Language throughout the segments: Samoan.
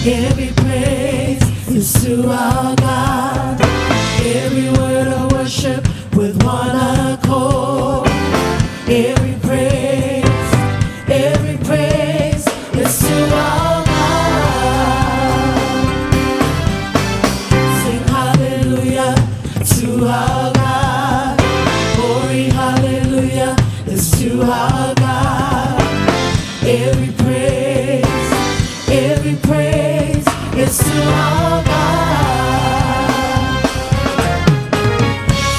Every praise is to our God. Every word of worship with one accord. Every praise is to our God. Sing hallelujah to our God. Glory, hallelujah is to our God. Every praise is to our God.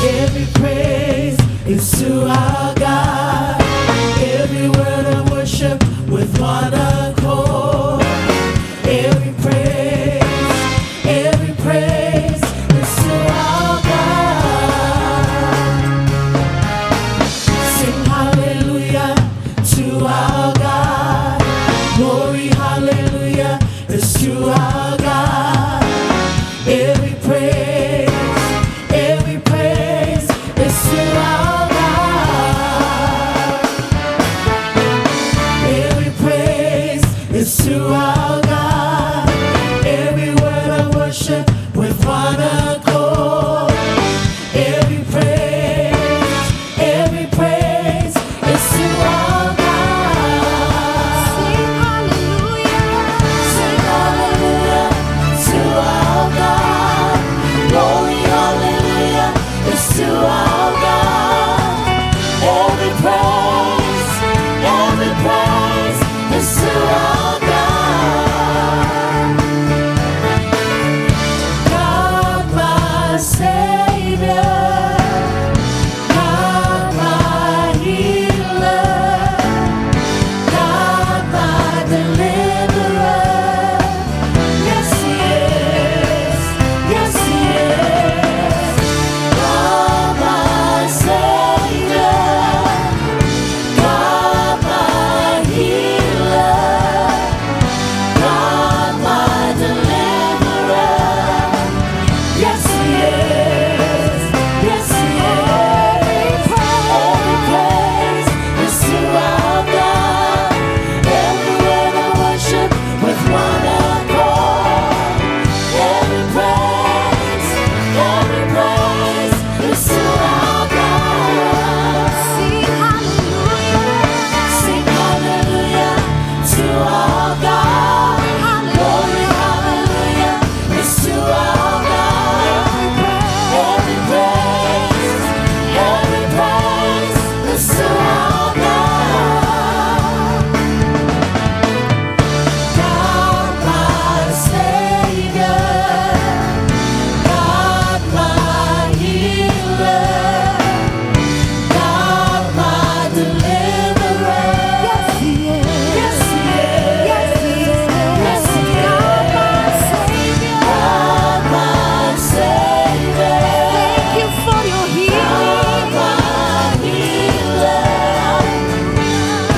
Every praise is to our God. Every word of worship with one accord. Every praise is to our God. Sing hallelujah to our God. Glory, hallelujah is to our God. Every praise is to our God. Every praise is to our God. Every word of worship with one accord. Every praise is to our God. Sing hallelujah. Sing hallelujah to our God. Glory, hallelujah is to our God. Every praise is to our God. God, my Savior, God, my healer, God, my deliverer. Yes, He is. Yes, He is. God, my Savior. God, my healer. God, my deliverer. Yes, He is. Yes, He is. Every praise is to our God. Every word of worship with one accord. Every praise is to our God. Sing hallelujah. Sing hallelujah to our God. Glory, hallelujah is to our God. Every praise is to our God. God, my Savior, God, my healer, God, my deliverer. Yes, He is. Yes, He is. Yes, He is. Yes, He God, my is. Savior. God, my Savior. Thank you for your God, healing. my healer.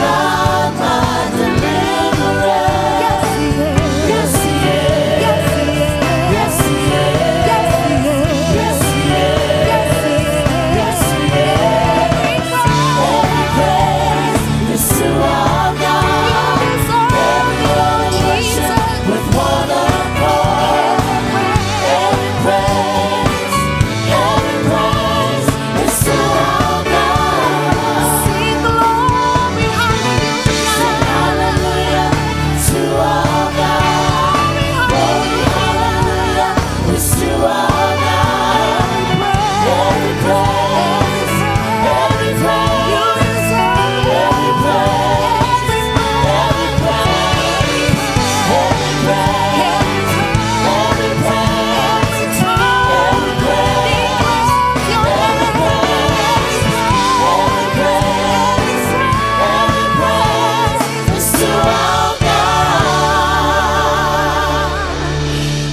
God, my deliverer. Yes, He is. Yes, He is. Yes, He is. Yes, He is. Yes, He is. Yes, He is. Yes, He is. Yes, He is. Every praise is to our God. Every word of worship with one accord. Every praise is to our God. Sing glory, Sing hallelujah. hallelujah to our God. Glory, hallelujah is to our God. Every praise, every praise, every praise, every praise, every praise, every praise, every praise, every praise, every praise is to our God.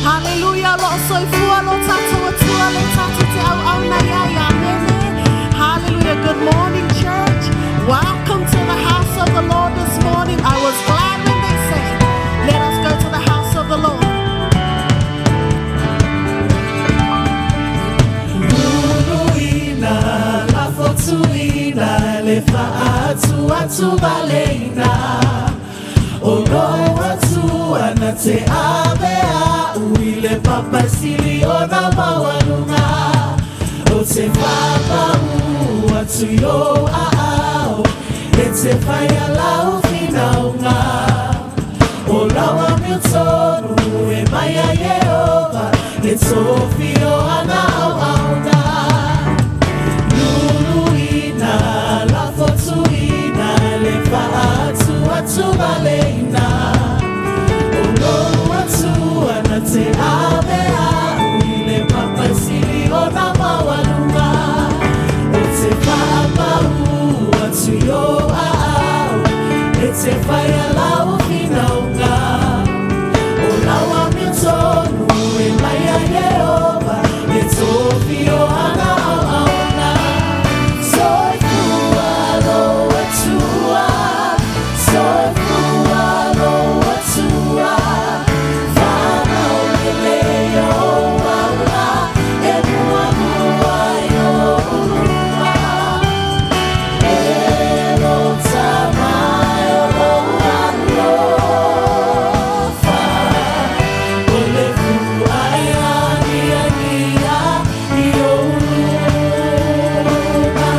Hallelujah, lo soifua lo tatou Atua le tatou te auauna ia ia mene. Hallelujah. Good morning, church. Welcome to the house of the Lord this morning. I was glad when they said, "Let us go to the house of the Lord." Luluina, lafotuina, le faatuatumaleina. O lo Atua na te ave au i le papa sili ona maualuga. O te whāpau atu i o aao, e te whaia lau whinaunga. O lau amiotonu e mai a Iehova, le tofi o ana auauna. Luluina, lafotuina, le faaatuatuvaleina. O lou Atua na te ave au i le papa sili ona maualuga. O te faapau atu i o aao, e te whaia lau whinaunga. O lau amiotonu e mai a Iehova, le tofi o ana auauna. Soifua lou Atua, soifua lou Atua, faalaulelei ou ala, e muamua i ou luma. E lota mai o lou alofa, o le fua e agiagia i ou luma.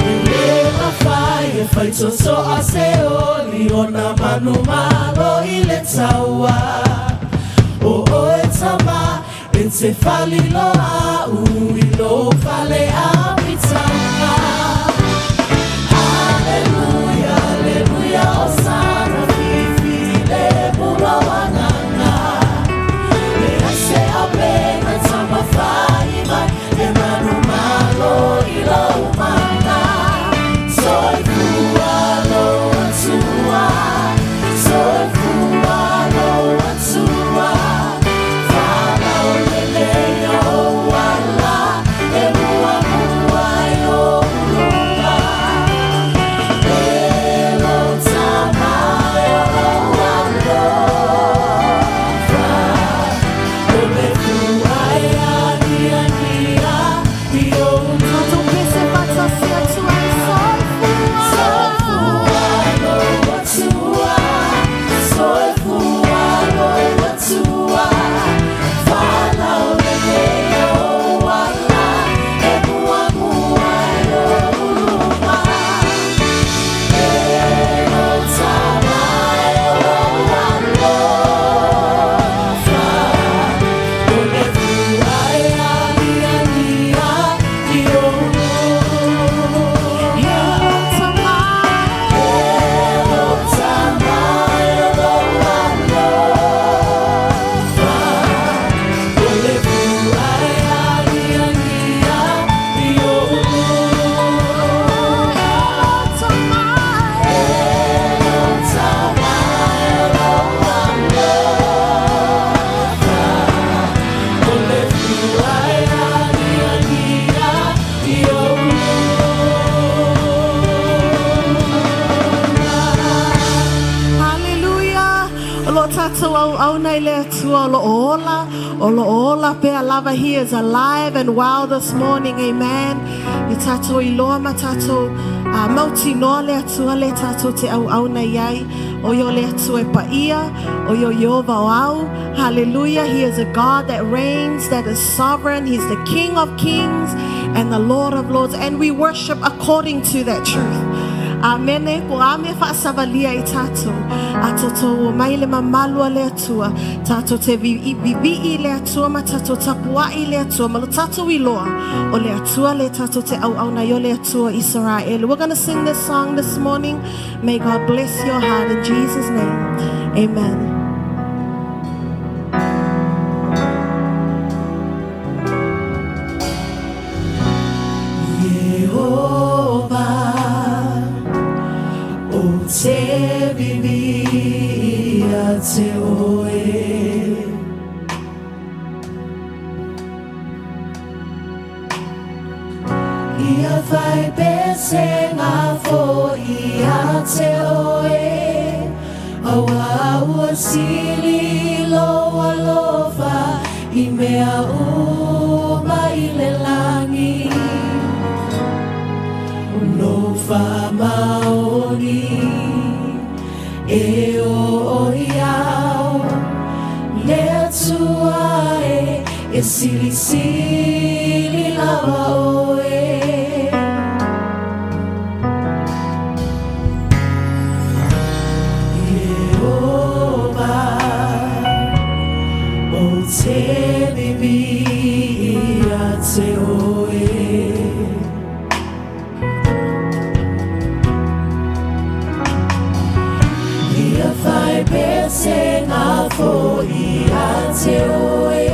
E le mafai e faitotoa se oli ona manumalo i le taua. O oe tama e te faliloa au i lou fale amitaga. Hallelujah, hallelujah, Osana, fifi le mulo agaga. Le ai se aupega taumafai mai, e manumalo i lou mana. Soifua lou Atua, soifua lou Atua, faalaulelei ou ala, e muamua i ou luma. E lota mai o lou alofa, o le fua e agiagia i ou Tatou pese faatasi atu ai soifua. Soifua lou Atua, soifua lou Atua, faalaulelei ou ala, e muamua i ou luma. E lota mai o lou alofa, o le fua e agiagia i ou luma. E lota mai. E lota mai o lou alofa, o le fua e agiagia i ou luma. E lota mai. E lota mai o lou alofa, o le fua e agiagia i ou luma. Hallelujah. O lo tatou auauna i le Atua o lo o ola, o lo o ola pea lava. He is alive and well this morning. Amen. I tatou iloa ma tatou mautinoa le Atua le tatou te auauna i ai. O ia o le Atua e paia, o ia o Iehova o au. Hallelujah. He is a God that reigns, that is sovereign. He's the King of kings and the Lord of lords. And we worship according to that truth. Amene, po a mea faasavalia i tatou. A tatou o mai le mamalu a le Atua. Tatou te vivii le Atua ma tatou tapuai le Atua. Ma lo tatou iloa o le Atua le tatou te auauna i o le Atua Israel. We're going to sing this song this morning. May God bless your heart in Jesus' name. Amen. Iehova, ou te vivia te oe. Ia fai pesenga fo ia te oe, Aua ua sili lou alofa i mea uma i le lagi. Lou faamaoni e o ia. E silisili lava oe. Ieova, ou te mimi ia te oe. Ia fai pesenga foi ia te oe,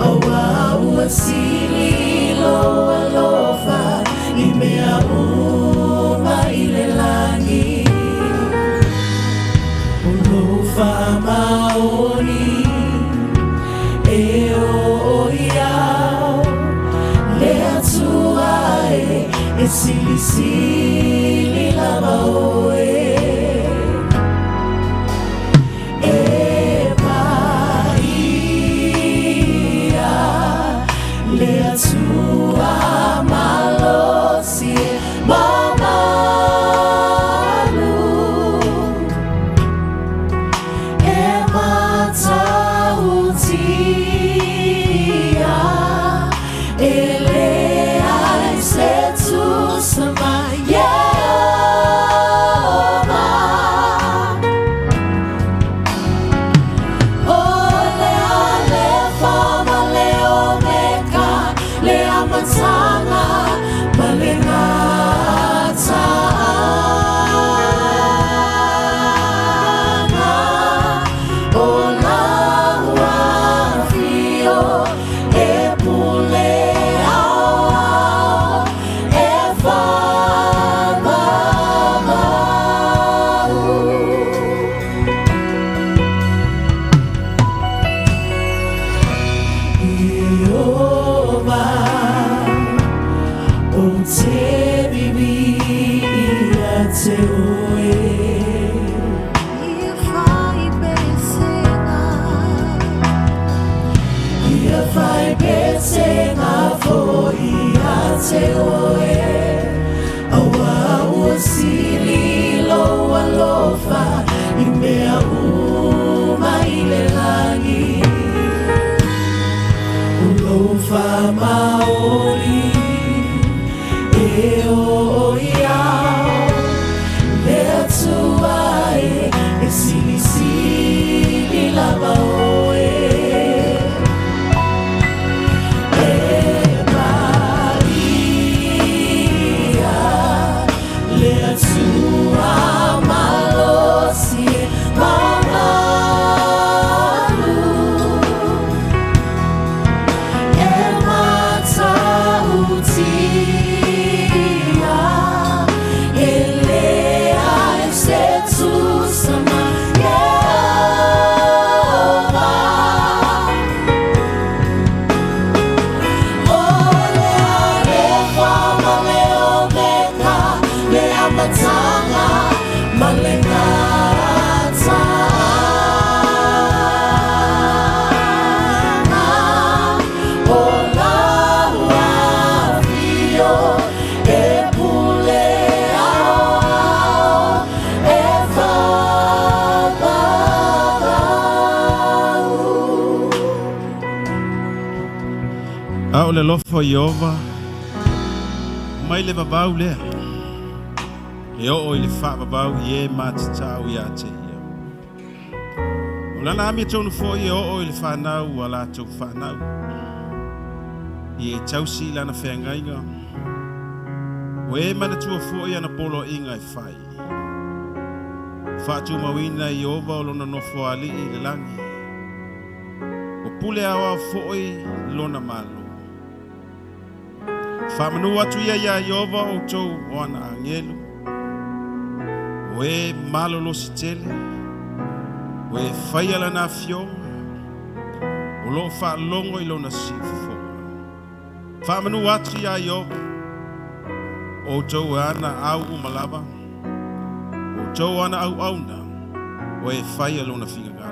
Aua ua sili lou alofa i mea uma i le lagi. O lou faamaoni e oo i ao le Atua e, e silisili lava oe. E paia le Atua malosi e mamalu, E matautia, e leai se tusa ma Ieova. O le Alefa ma le Omeka, le amataga ma le gataaga. O lau afio e pule aoao e faamamalu. Ieova, ou te mimi ia te oe. Ia fai pesenga. Ia fai pesenga foi ia te oe, Aua ua sili lou alofa i mea uma i le lagi. O lou faamaoni e oo i ao le Atua e, e silisili lava oe. E paia le Atua malosi e mamalu, E matautia, e leai se tusa ma Ieova. O le Alefa ma le Omeka, le amataga ma le gataaga. O lau afio e pule aoao e faamamalu. A o le alofa o Ieova mai le vavau lea e oo i le faavavau i e matatau ia te ia. O lana amiotonu foi e oo i le fanau a latou fanau. I e tausi i lana feagaiga. O e manatua foi ana poloaiga e fai. Faatumauina e Ieova o lona nofoalii i le lagi. O pule aoao foi lona malo. Faamanu atu ia iā Ieova outou o ana agelu. O e malolosi tele. O e faia lana afioga. O loo faalogo i lona siufofoga. Faamanu atu iā Ieova. Outou e ana au uma lava. Outou ana auauna. O e faia lona finagalo.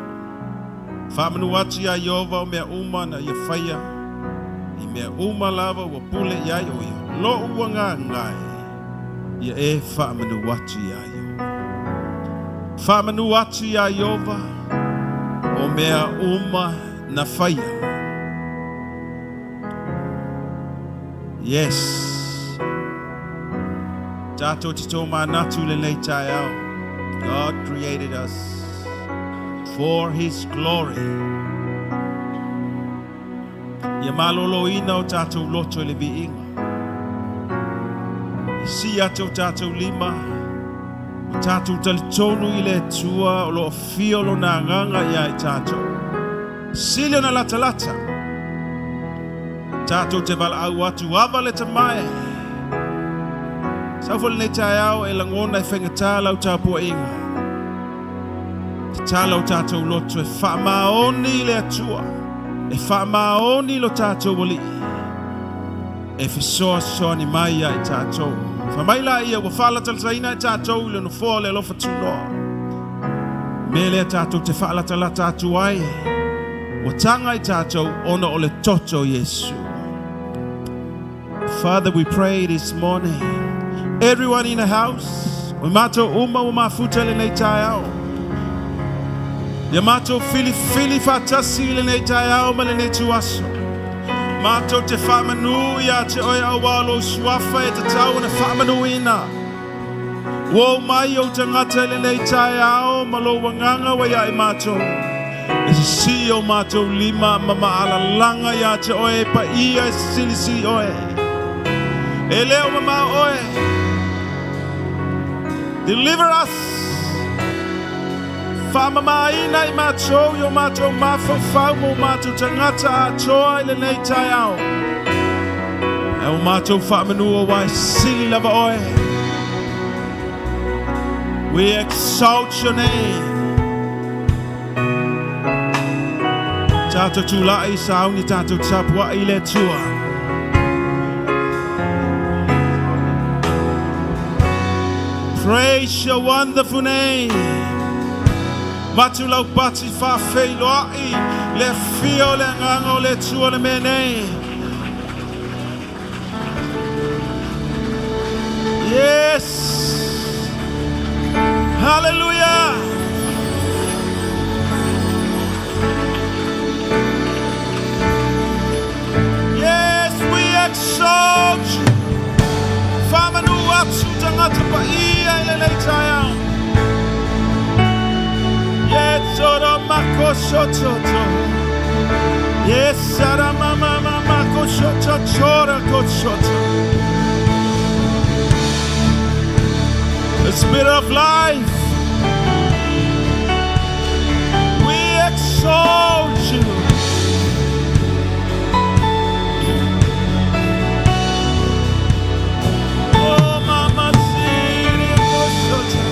Faamanu atu iā Ieova o mea uma na ia faia. I mea uma lava ua pule i ai o ia. Lo'u agaga e. Ia e faamanu atu iā Ieova. Faamanu atu iā Ieova. O mea uma na faia. Yes. Tātou te tō mānatu le nei taeao. God created us for His glory. Ia malolo ina o tātou loto i le viiga. I si atu o tātou lima, o tātou talitonu i le Atua o lo o fia o lona agaga ia i tātou. Sili ona latalata. Tātou te valaau atu ava le tamae. Sau foi lenei taeao e lagona e faigata lau tapuaiga. Tatala o tātou loto e faamaoni i le Atua, e faamaoni lo tātou Alii, e fesoasoani mai ia i tātou. Fai mai laia ua faalatalataina i tātou i le nofoa o le alofa tunoa. Me lea tātou te faalatalata atu ai, ua taga i tātou ona o le toto o Iesu. Father, we pray this morning. Everyone in the house, o mātou uma ua mafuta i lenei taeao. Ia mātou filifili faatasi i lenei taeao ma lenei ituaso. Mātou te faamanu ia te oe auā o lou suafa e tatau ona faamanuina. Ua oo mai ou tagata i lenei taeao ma lou agaga ua ia i mātou. E sisii o mātou lima ma maalalaga ia te oe e paia e silisili oe. E le o mamao oe. Deliver us. Faamamaina i mātou i o mātou mafaufau ma o mātou tagata atoa i lenei taeao. E o mātou faamanu auā e sili lava oe. We exalt your name. Tātou tula'i sauni tātou tapua'i i le Atua. Praise your wonderful name. Matu lau pati faafeiloa'i le afio o le Agaga o le Atua le mea nei. Yes. Hallelujah. Yes, we exalt you. Faamanu atu tagata paia i lenei taeao. Yes, ora mako sototo. Yes, ara mama mama ko soto chora ko soto. The Spirit of life. We exalt you. Oh, mama siri ko soto.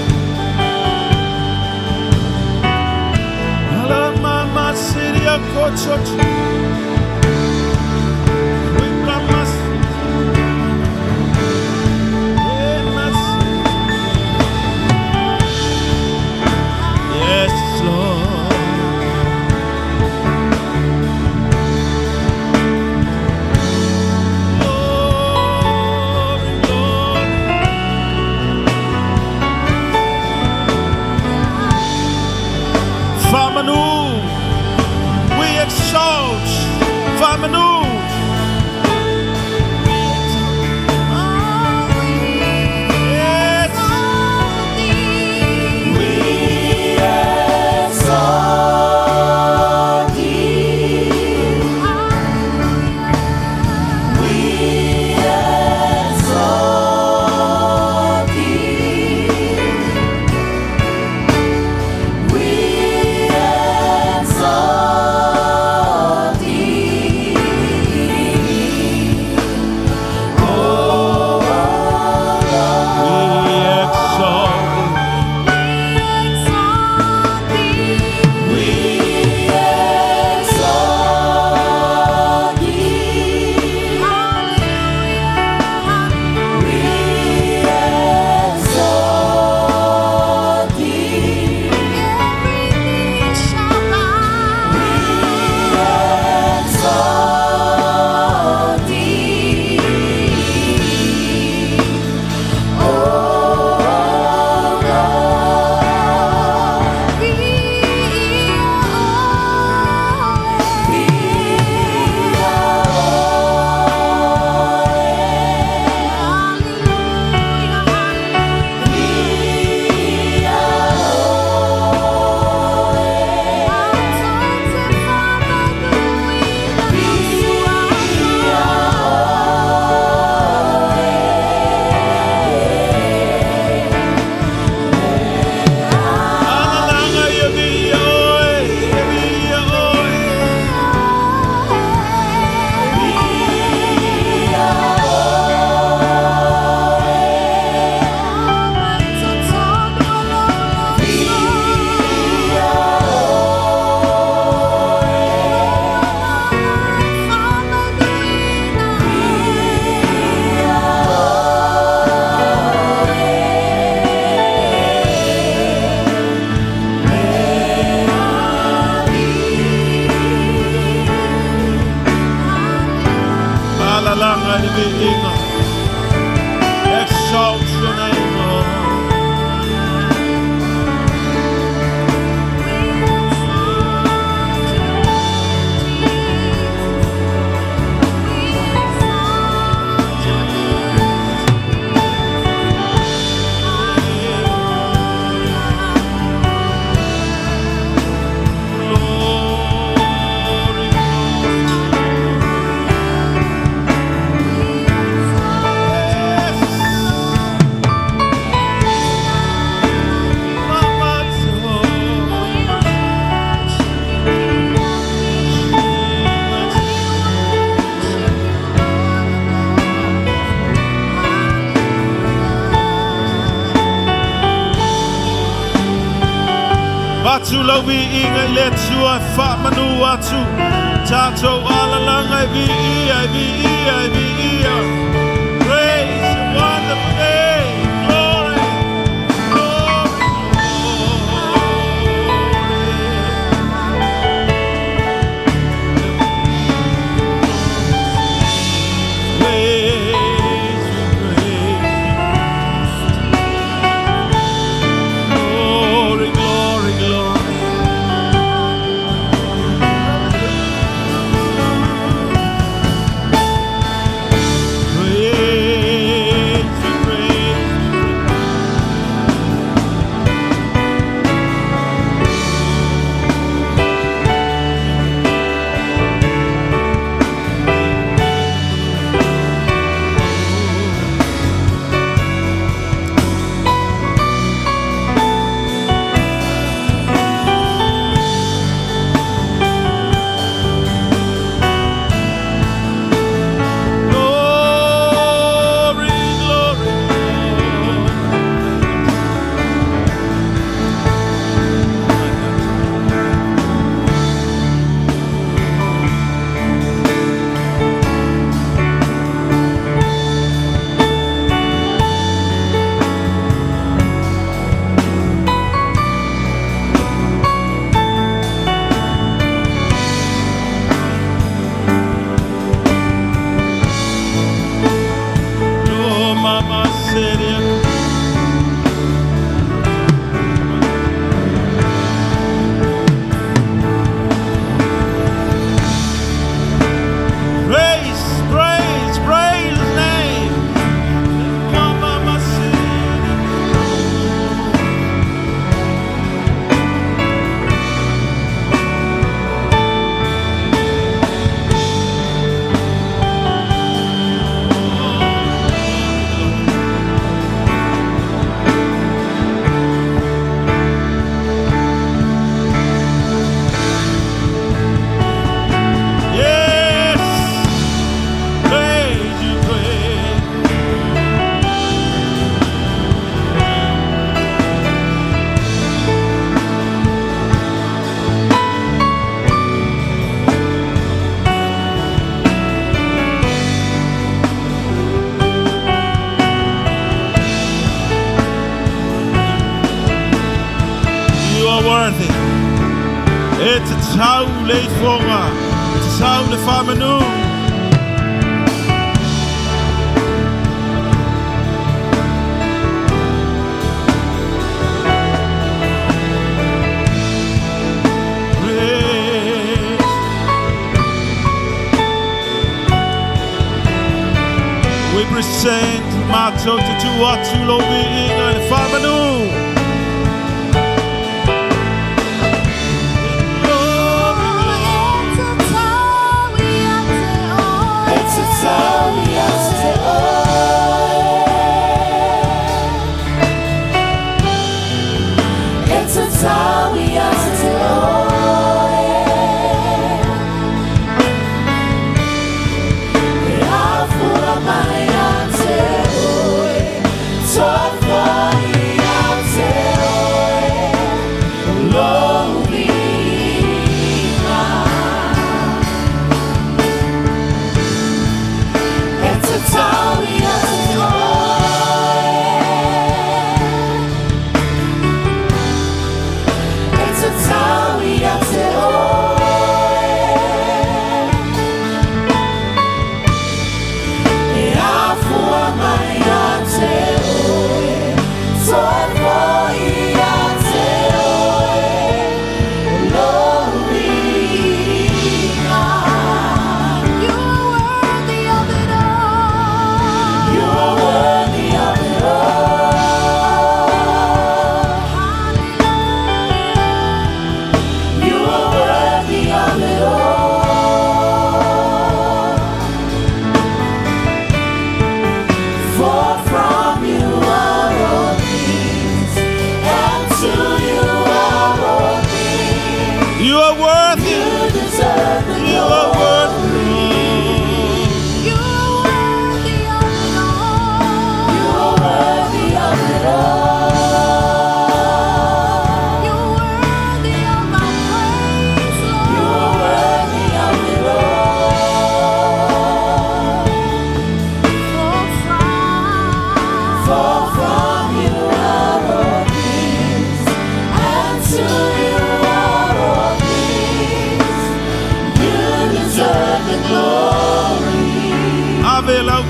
Ala mama siri ko soto. We promise. Yes, Lord. Glory, glory. Faamanu, we exalt. Faamanu. Yes. We exalt thee. We exalt thee. We exalt thee. Vatu lau vi inga i le tua wha manu atu. Tātou alalanga e vi ia, e vi ia, e vi ia. Praise your wonderful name. Glory, glory, glory. Praise you, praise you. Glory, glory, glory. Praise you, praise you. Glory, glory, glory. Oh, mama seria. Praise, praise, praise his name. Mama seria. Yes, praise you, praise. You are worthy. E te tau le fonga, te tau le whamanu. Praise. We present Mato te tuatu lo viinga le whamanu. It's a taui a te oe. It's a taui a te oe. E afua mai a te oe, toa foi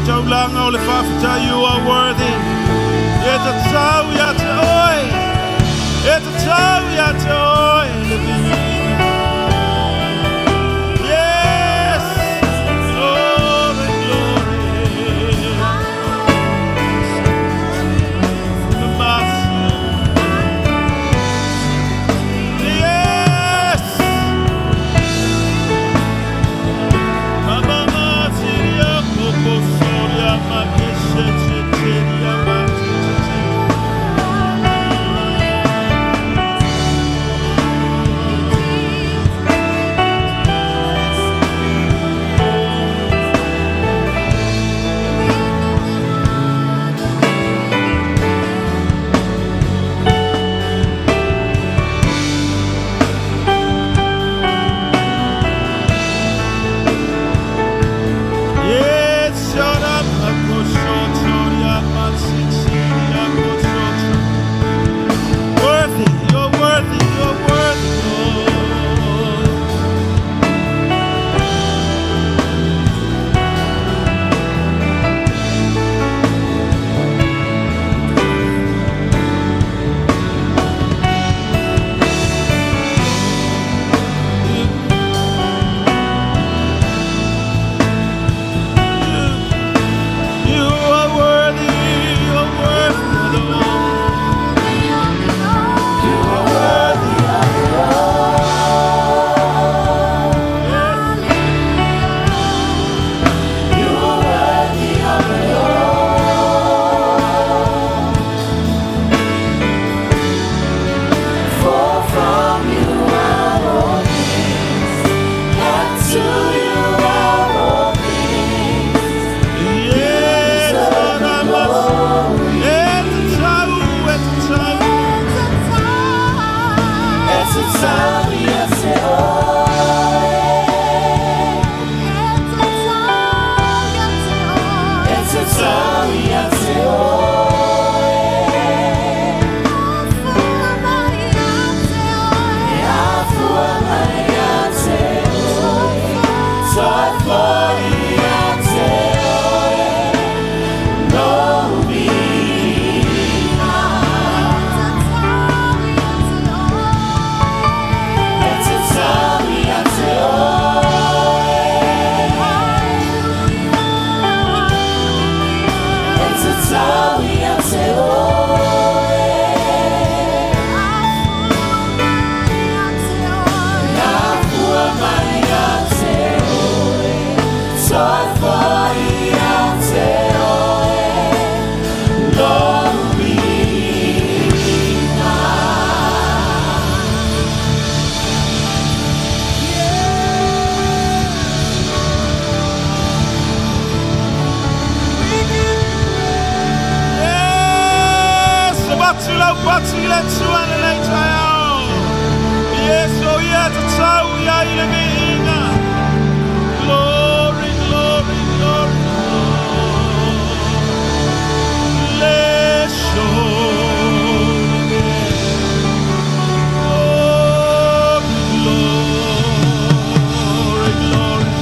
taulaga o le faafetai. You are worthy. E tatau ia te oe. E tatau ia te oe le viiga. Yes. Glory, glory. The Master. Yes. Mama Siria koko soria makeshe checheria machichichi. Yes, shut up, akosho choria machichiria kosho. Worthy, you're worthy, you're worthy, Lord. You are worthy, you are worthy, Lord. You are worthy of it all. Yes. You are worthy of it all. For from you are all things, and to you are all things. Yes, Lord, I must. E tatau, e tatau. E tatau ia te oe. E tatau ia te oe. E afua mai ia te oe. Toe foi ia te oe. Lou viiga. E tatau ia te oe. E tatau ia te oe. E afua mai ia te oe. Toe foi ia te oe. Lou viiga. Yes, batu lau batu le tuana le taeao. Yes, o ia tatau ia i le viiga. Glory, glory, glory, glory. Le shone. Glory, glory, glory.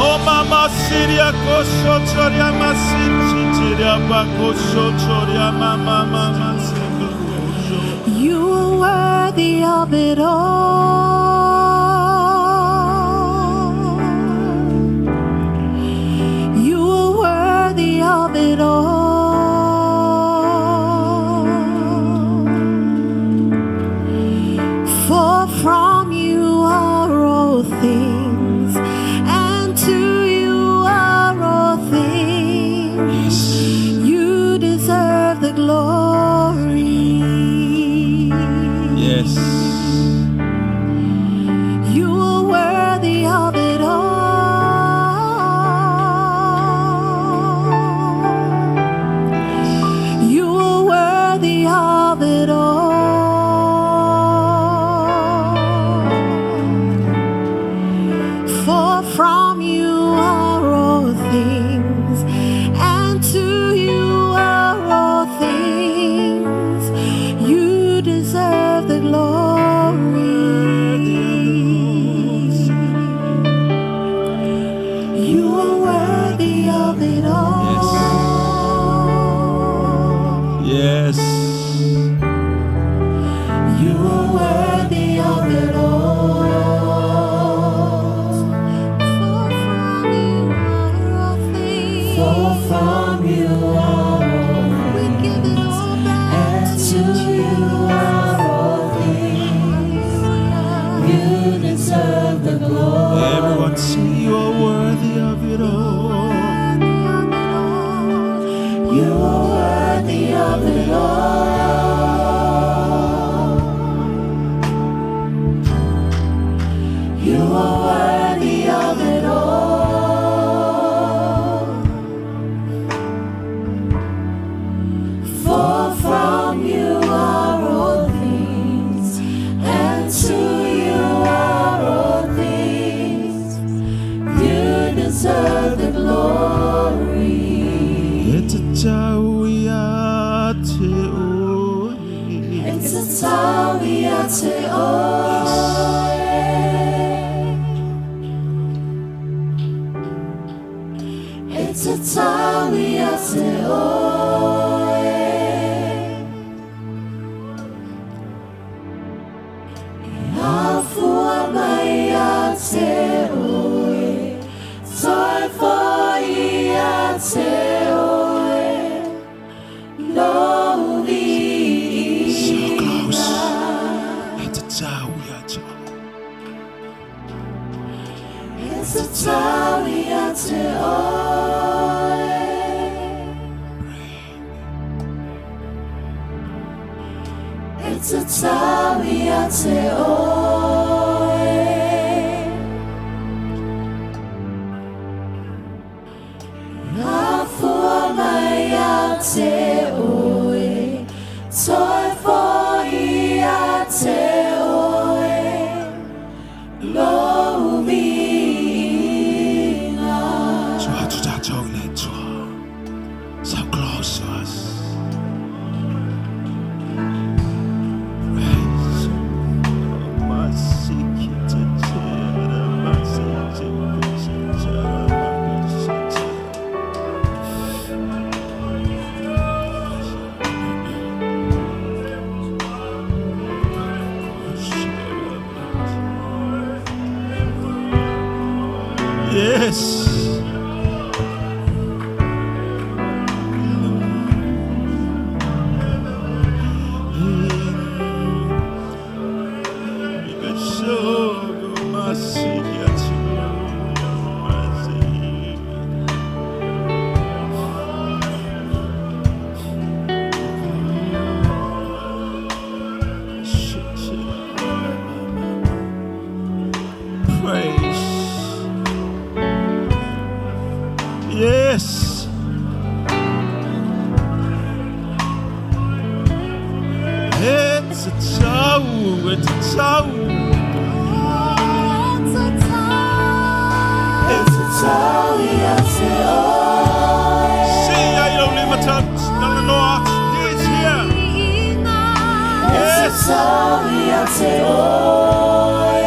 O mama siria kosho choria masichi chiria bakosho choria mama mama siko kosho. You are worthy of it all. You are worthy of it all. For from you are all things, and to you are all things. You deserve the glory. Yes. You are worthy of it all. You are worthy of it all. For from you are all things, and to you are all things. You deserve the glory. You are worthy te oe. E tatau ia te oe. E afua mai ia te oe, toe foi ia te oe, lou So close. viiga. E tatau ia te oe. E tatau ia te oe. E tatau ia te oe. Afua mai ia te oe, toe foi ia te oe, lou viiga. Tua atu tatou i le Atua. So close to us. Praise. Yes. Praise. Yes. It's a tau, it's a tau. E tatau ia te oe. See, I don't live a touch, no, no, no, it's here. E Yes. tatau ia te oe.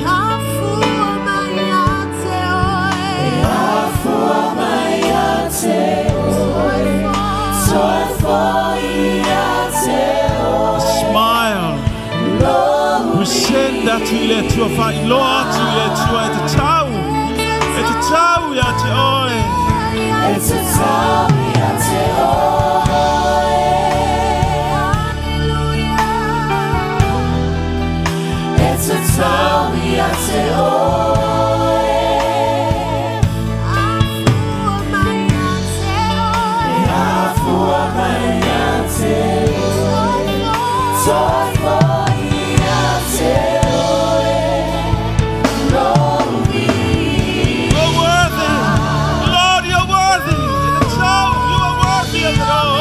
Afua mai ia te oe. Afua mai ia te oe, toe foi ia te oe. Smile. Lou We send that to le Atua faailoa atu i le Atua e tatau. E tatau ia te oe. E tatau ia te oe. E tatau ia te oe. Afua mai ia te oe. Afua mai ia te oe, toe foi ia te oe, lou viiga. You're worthy. Lord, you're worthy. E tatau, you are worthy of it all.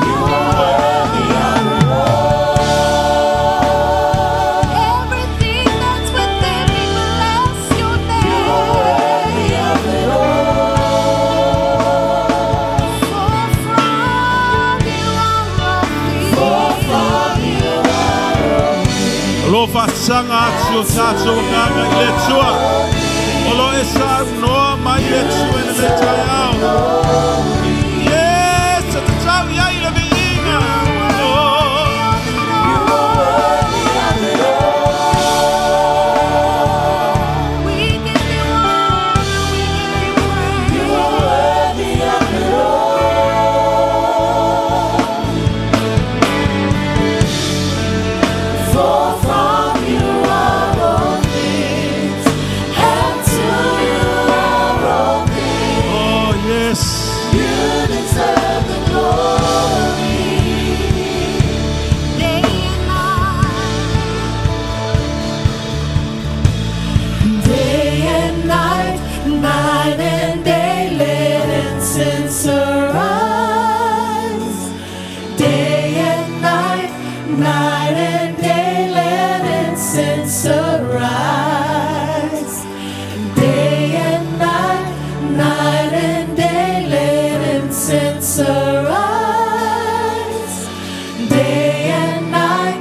You are worthy of it all. Everything that's within me, bless your You are worthy name. of it all. For from you are all For things. from you are all O lo faasaga atu o tatou agaga i le Atua. O lo e saunoa mai le Atua i lenei taeao. Yes, e tatau i ai le viiga. Oh. You are worthy of it all. We give you honor, we give you praise. You are worthy of it all. For from you are all things, and to you are all things. Oh, yes. You deserve the glory. Day and night. Day and night, night and day, let incense arise. Day and night, night and day, let incense arise. Day and night, night and day, let incense arise. Day and night,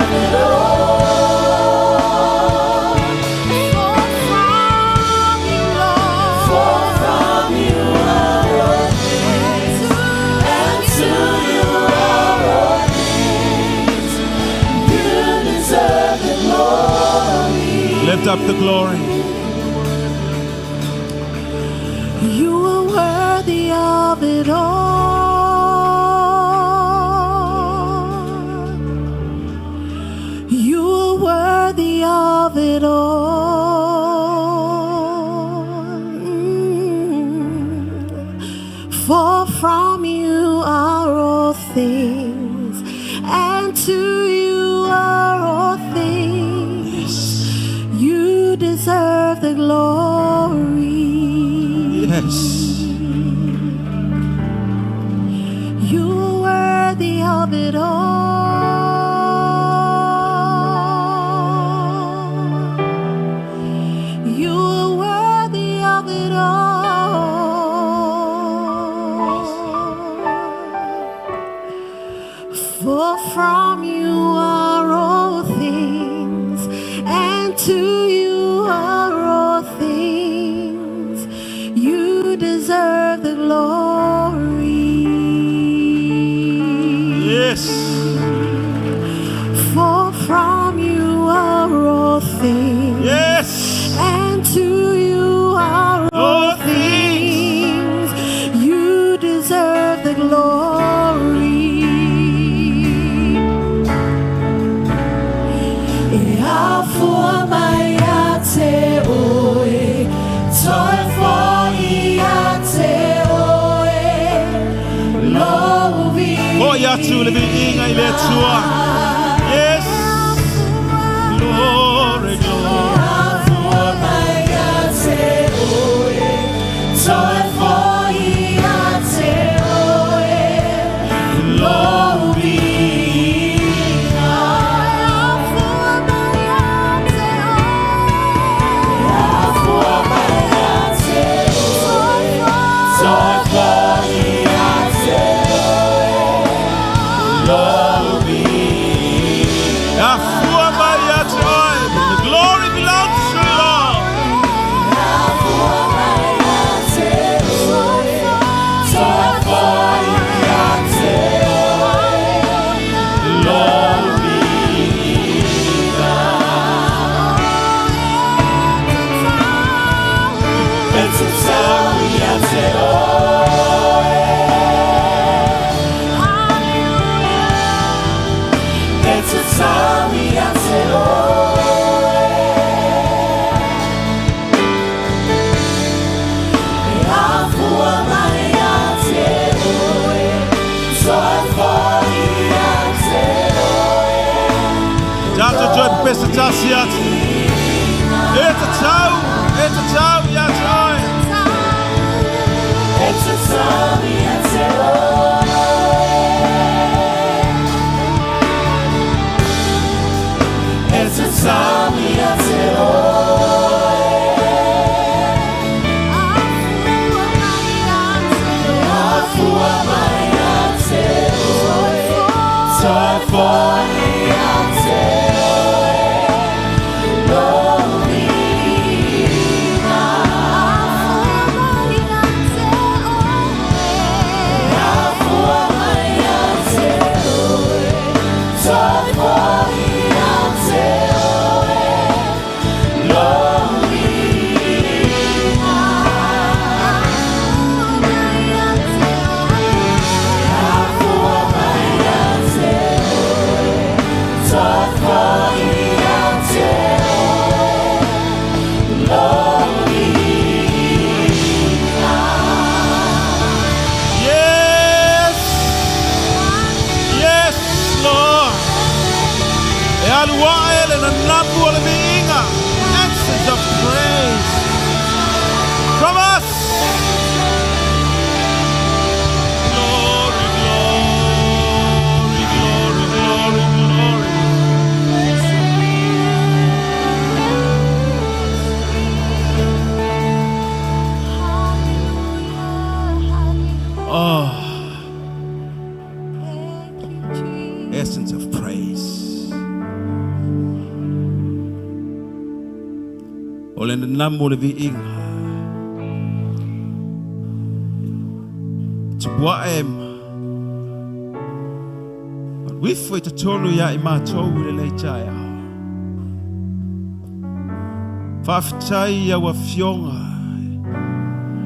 of it all. For from you, Lord, For from you are all things, and to you are all things. You deserve the glory. Lift up the glory. You are worthy of it all. You are worthy of it all. For from you are all things, and to you are all things. You deserve the glory. Yes. You are worthy of it all. You are worthy of it all. For from you are all things, and to you are all things. You deserve the glory. Yes. For from you are all things, Yes. and to you are all All things. things. You deserve the glory. E afua mai a te oe, toi foi a te oe, lovi. O ia tu le viiga i le Atua. Yes. Glory, glory. Afua mai a te oe, toi foi a te oe, lovi. Afua mai a te oe, toi foi a te oe, lovi. Afua mai ia te oe. The glory belongs to you, Lord. Tato toe pesa tasi atu. E te tau, e te tau ia te oe. It's a time Yes. Yes, Lord. E alua ele na napu o le viiga. Accents of praise from us. Glory, glory, glory, glory, glory. Oh, essence of praise. O le nanamu o le viiga. Tupuae ma alu ifo i totonu ia i matou i lenei taeao. Faafetai i au afioga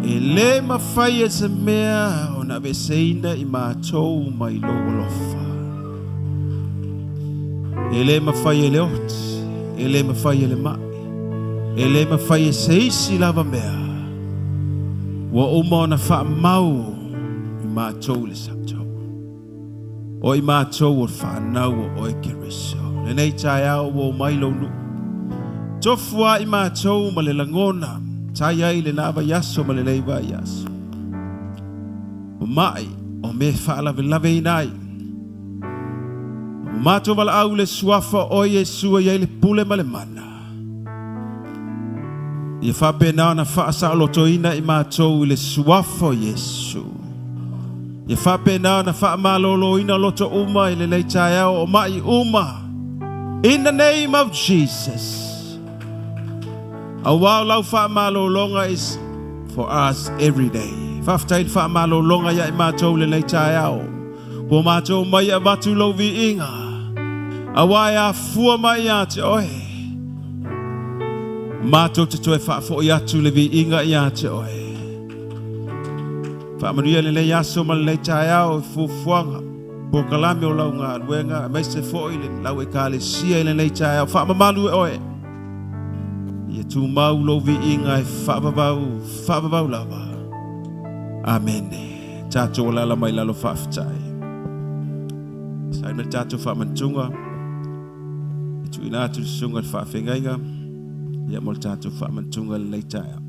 e le mafai e se mea ona aveseina i matou mai lou alofa. E le mafai e le oti, e le mafai e le mai, e le mafai e se isi lava mea. Ua uma ona faamau i matou le sato. O i matou o le whanau o oe Keriso. Lenei taeao ua omai lou nuu. Tofu a i matou ma le lagona. Tai ai le na vaiaso ma le lei vaiaso. O mai o me whaalawelawe inai. O mātou walaau le suafa o Iesu e iai le pule ma le mana. Ia whapena ona whaasalotoina i mātou i le suafa o Iesu. Ia whapena ona whaamaloloina loto uma i le lei taeao o mai uma. In the name of Jesus. Auā o lau faamalologa is for us every day. Faafetai le faamalologa ia i matou le nei taeao. Ua matou mai avatu lou viiga. Auā e afua mai ia te oe. Matou te toe faafoi atu le viiga ia te oe. Faamanuia lenei aso ma lenei taeao i fuafuaga. Polokalame o lau galuega, aemaise foi le lau ekalesia i lenei taeao. Faamamalu e oe. Ia tumau lou viiga e faavavau, faavavau lava. Amene. Tatou alala mai lalo faafetai. Sai mai le tatou faamanatuga. E tuuina atu le susuga i le faafeagaiga. Ia mo le tatou faamanatuga i lenei taeao.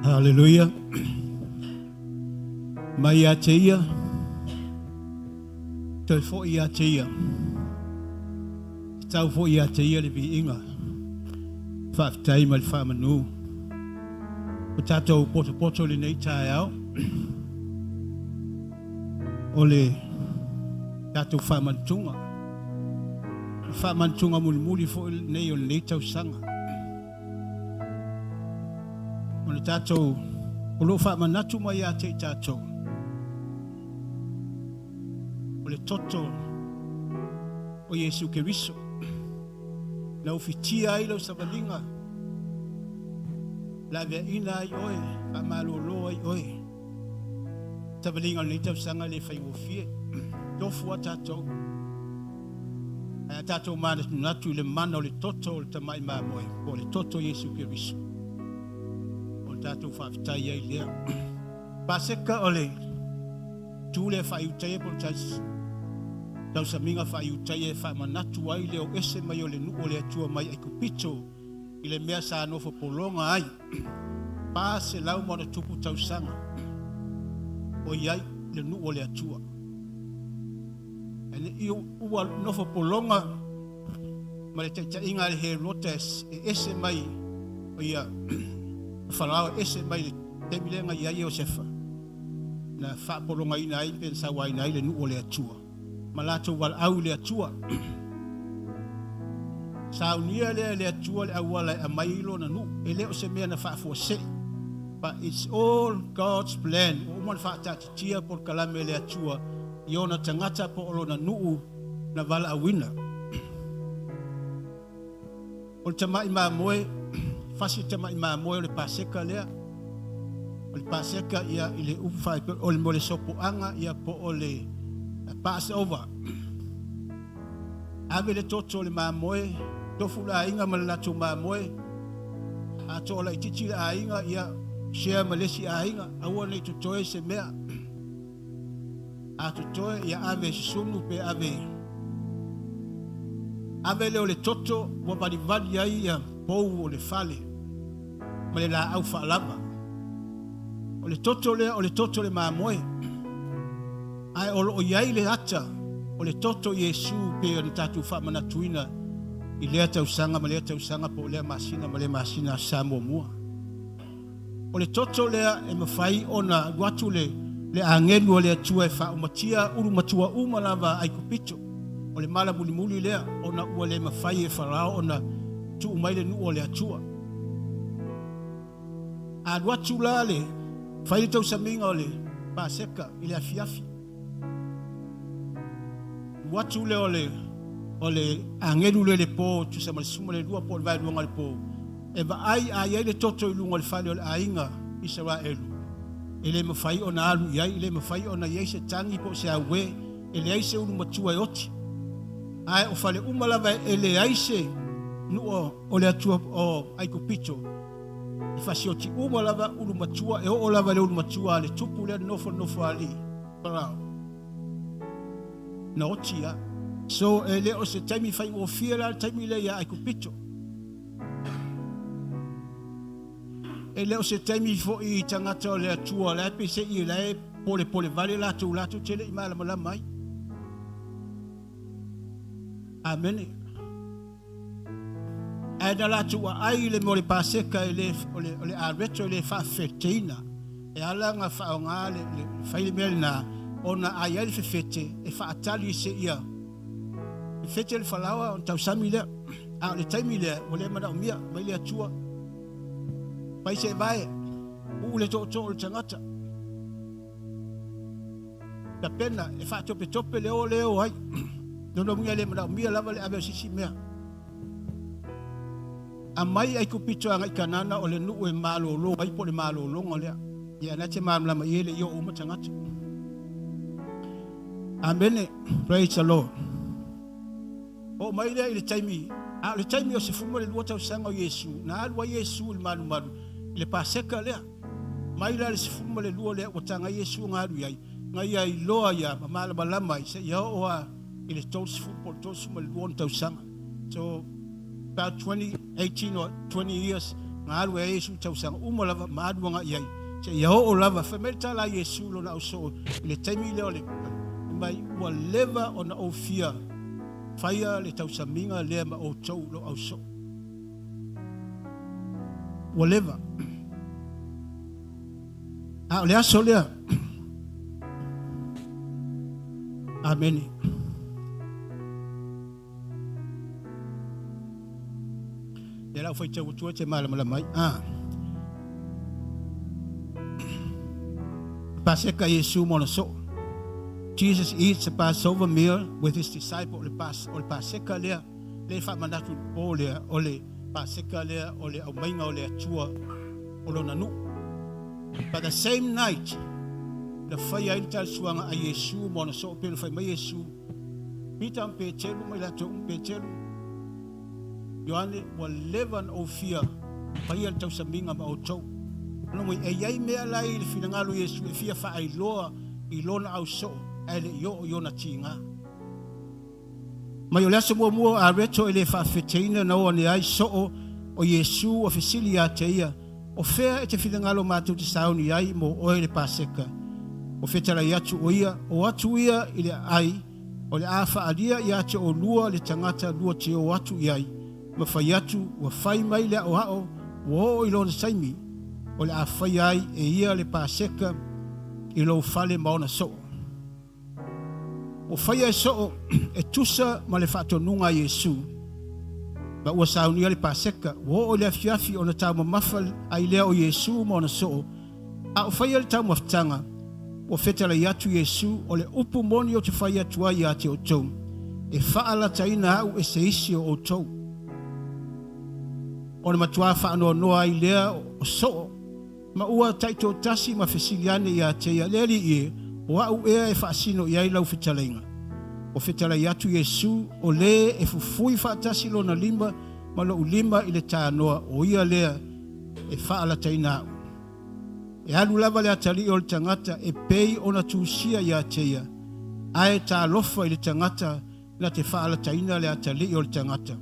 Haleluia. Mai ia te ia, toe foi ia te ia. Tatau foi ia te ia le viiga. Faafetai ma le faamanu. O tatou potopoto i lenei taeao. O le tatou faamanatuga. Le faamanatuga mulimuli foi lenei o lenei tausaga. O le tatou, o loo faamanatu mai ia te i tatou. O le toto o Iesu Keriso. Na ufitia ai lau savaliga. La aveaina ai oe, faamalolo ai oe. Savaliga o lenei tausaga le faigofie. Tofu a tatou. Ae a tatou manatunatu i le mana o le toto o le tamai mamoe, po o le toto o Iesu Keriso. O le tatou faafetai ai lea. Paseka o le tu lea faaiutaia po o le tausamiga faaiutaia e faamanatu ai le o ese mai o le nuu o le Atua mai Aikupito i le mea sa nofo pologa ai. 400 ma ona tupu tausaga o i ai le nuu o le Atua. E ua nofo pologa ma le taitaiga a le Herota e ese mai o ia Farao e ese mai le taimi lea na i ai Iosefa na faapologaina ai pe na sauaina ai le nuu o le Atua ma latou valaau i le Atua. Saunia lea e le Atua le auala e aumai ai lona nuu. E le o se mea na faafuasei. But it's all God's plan. Ua uma na faataatitia polokalame e le Atua i ona tagata po o lona nuu na valaauina. O le tamai mamoe, fasi le tamai mamoe o le Paseka lea. O le Paseka ia i le upu faaipe, o le mo le sopoaga ia po o le Passover. Ave le toto o le mamoe, tofu le aiga ma le latou mamoe. A toa laitiiti le aiga, ia share ma le isi aiga, aua nei totoe se mea. A totoe, ia ave susunu pe ave. Ave lea o le toto ua valivali ai ia pou o le fale ma le laau faalava. O le toto lea o le toto o le mamoe. Ae o loo i ai le ata o le toto Iesu pe ona tatou faamanatuina i lea tausaga ma lea tausaga po o lea masina ma lea masina sa muamua. O le toto lea e mafai ona alu atu le agelu o le Atua e faaumatia ulu matua uma lava Aikupito. O le mala mulimuli lea ona ua le mafai e Farao ona tuu mai le nuu o le Atua. A alu atu la le fai le tausamiga o le Paseka i le afiafi. Alu atu lea o le o le agelu lea i le po tusa ma le 12 po o le vaeluaga o le po e vaai a i ai le toto i luga o le fale o le aiga Isaraelu e le mafai ona alu i ai, e le mafai ona i ai se tagi po o se auē, e leai se ulu matua e oti. Ae o fale uma lava e leai se nuu o le Atua o Aikupito, e fasioti uma lava ulu matua, e oo lava i le ulu matua a le tupu lea nofo nofoalii Farao na oti lava. So e le o se taimi faigofie la le taimi lea ia Aikupito. E le o se taimi foi i tagata o le Atua la e peiseai la e polepole vale latou latou te le i malamalama ai. Amene. Ae na latou aai i le mea o le Paseka e le, o le, o le areto e le faafefeteina. E ala ona faaaoga le, le, fai le mea lena, ona a i ai le fefete, e faatali seia fefete le falaoa ona tausami lea. A o le taimi lea, ua le manaomia mai le Atua. Fai se vae, uu le tootoo o le tagata. Tapena e faatopetope le o lea o ai. Lona uiga e le manaomia lava le ave o se isi mea. Aumai Aikupito agai Kanana o le nuu e malolo ai po o le malologa lea. Ia na te malamalama i ai le i oo uma tagata. Amene. Praise the Lord. Oo mai lea i le taimi, a o le taimi o 12 tausaga o Iesu, na alu ai Iesu i le malumalu i le Paseka lea. Mai la le 12 lea ua taga Iesu ona alu i ai, na ia iloa ia ma malamalama ai seia oo lava i le 30 po o le 32 ona tausaga. So about 20, 18 or 20 years na alu ai Iesu i tausaga uma lava ma alu agai i ai seia oo lava. Fai mai le tala a Iesu i lona ausoo i le taimi lea o le mai ua leva ona ou fia faia le tausamiga lea ma outou lou ausoo. Ua leva. A o le aso lea. Amene. Ia lau faitau atu ai te malamalama ai. Ah. Paseka Iesu ma ona soo. Jesus eats the Passover meal with his disciple. O le, pas, o le Paseka lea, le faamanatu i le po lea, o le Paseka lea, o le aumaiga o le Atua o lona nuu. But the same night, na faia ai le talisuaga a Iesu ma ona soo pei ona fai mai Iesu, Pita ma Petelu ma i latou uma, Petelu, Ioane, ua leva ona ou fia faia le tausamiga ma outou. Lona uiga, e i ai mea la i le finagalo o Iesu e fia faailoa i lona ausoo ae le i oo i ona tiga. Mai o le aso muamua o Areto e le faafefeteina na o ane ai soo o Iesu ua fesili ia te ia, O fea e te finagalo matou te sauni ai mo oe le Paseka? Ua fetalai atu o ia, O atu ia i le aai, o le a faaalia ia te oulua le tagata lua te o atu i ai, ma fai atu, ua fai mai le aoao, ua oo i lona taimi, o le a faia ai e ia le Paseka i lou fale ma ona soo. Ua faia e soo e tusa ma le faatonuga a Iesu, ma ua saunia le Paseka, ua oo i le afiafi ona taumamafa ai lea o Iesu ma ona soo, a o faia le taumafataga, ua fetalai atu Iesu, o le upu moni ou te fai atu ai ia te outou, e faalataina au e se isi o outou. Ona matuā faanoanoa ai lea o soo, ma ua taitoatasi ma fesili ane ia te ia, Le Alii e, o au ea e faasino i ai lau fetalaiga? Ua fetalai atu Iesu, o le e fufui faatasi lona lima ma lou lima i le tanoa, o ia lea e faalataina au. E alu lava le atalii o le tagata e pei ona tusia ia te ia, ae talofa i le tagata na te faalataina le atalii o le tagata.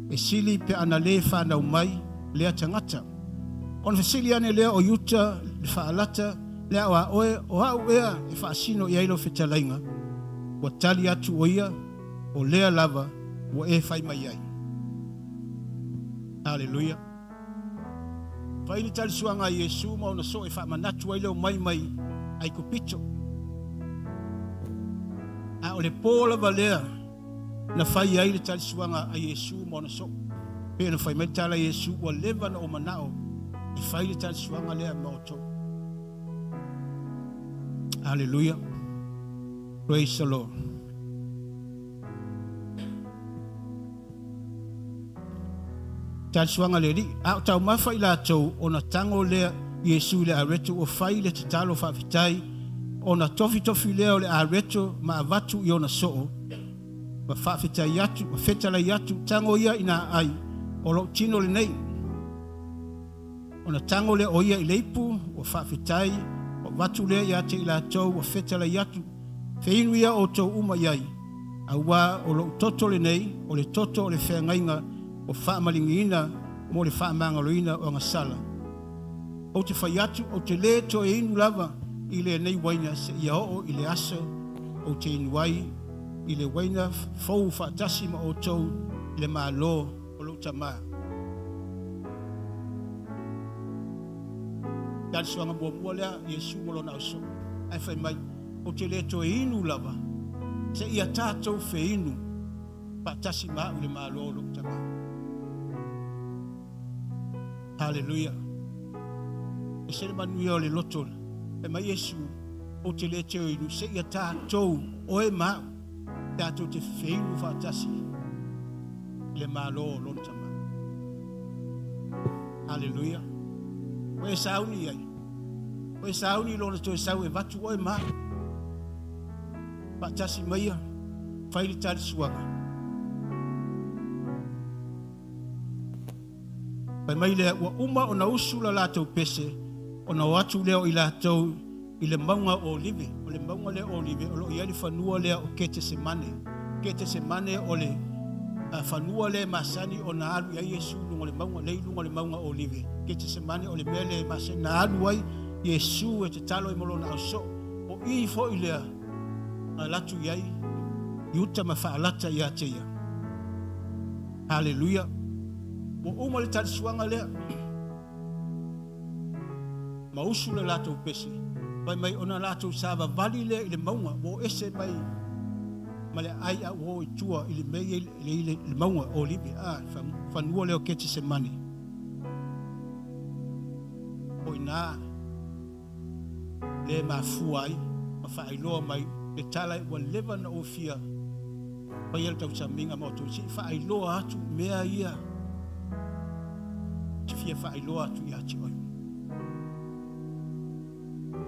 E sili pe ana le fanau mai lea tagata. Ona fesili ane lea o Iuta le faalata, Le ao a oe, o au ea e faasino i ai lau fetalaiga? Ua tali atu o ia, O lea lava ua e fai mai ai. Haleluia. Fai le talisuaga a Iesu ma ona soo e faamanatu ai le omai mai Aikupito. A o le po lava lea Na fai ai le talisuaga a Iesu ma ona soo. Pei ona fai mai le tala a Iesu, ua leva ona ou manao e fai le talisuaga lea ma outou. Hallelujah. Praise the Lord. Talisuaga le Alii. A o taumafa i latou, ona tago lea Iesu i le areto ua fai le tatalo faafetai, ona tofitofi lea o le areto ma avatu i ona soo, ma faafetai atu, ma fetalai atu, tago ia ina ai, o lou tino lenei. Ona tago lea o ia i le ipu, ua faafetai, ua avatu lea ia te i latou, ua fetalai atu, feinu ia outou uma i ai, auā o lou toto lenei, o le toto o le feagaiga ua faamaligiina mo le faamagaloina o agasala. Ou te fai atu, ou te lē toe inu lava i lenei uaina seia oo i le aso ou te inu ai i le uaina fou faatasi ma outou i le Malo o lou Tamā. Talisuaga muamua lea Iesu ma lona ausoo. Ae fai mai, ou te lē toe inu lava seia tatou feinu faatasi ma au i le Malo o lou Tamā. Haleluia. E ese le manuia o le loto. Fai mai Iesu, ou te lē toe inu seia tatou, oe ma au, tatou te feinu faatasi i le Malo o lona Tamā. Haleluia. Ua e sauni i ai. Ua e sauni i lona toe sau e avatu oe ma au. Faatasi maia, fai le talisuaga. Fai mai lea, ua uma ona usu la latou pese, ona o atu lea o i latou i le mauga o Olive. O le mauga lea o Olive, o lo o i ai le fanua lea o Ketesemane. Ketesemane o le fanua lea e masani ona alu i ai Iesu i luga o le mauga, lea i luga o le mauga o Olive. Ketesemane o le mea lea e masani na alu ai Iesu e tatalo ai ma lona ausoo. O i foi lea na alu atu i ai Iuta ma faalata ia te ia. Haleluia. Ua uma le talisuaga lea. Ma usu le latou pese. Fai mai ona latou savavali lea i le mauga, ua o ese mai ma le aai a ua o i tua i le mea i le mauga o Olive, a, fanua lea o Ketesemane. O i ina lea e mafua ai ma faailoa mai le tala ua leva ona ou fia faia le tausamiga ma outou, se i faailoa atu mea ia te fia faailoa atu ia te oe.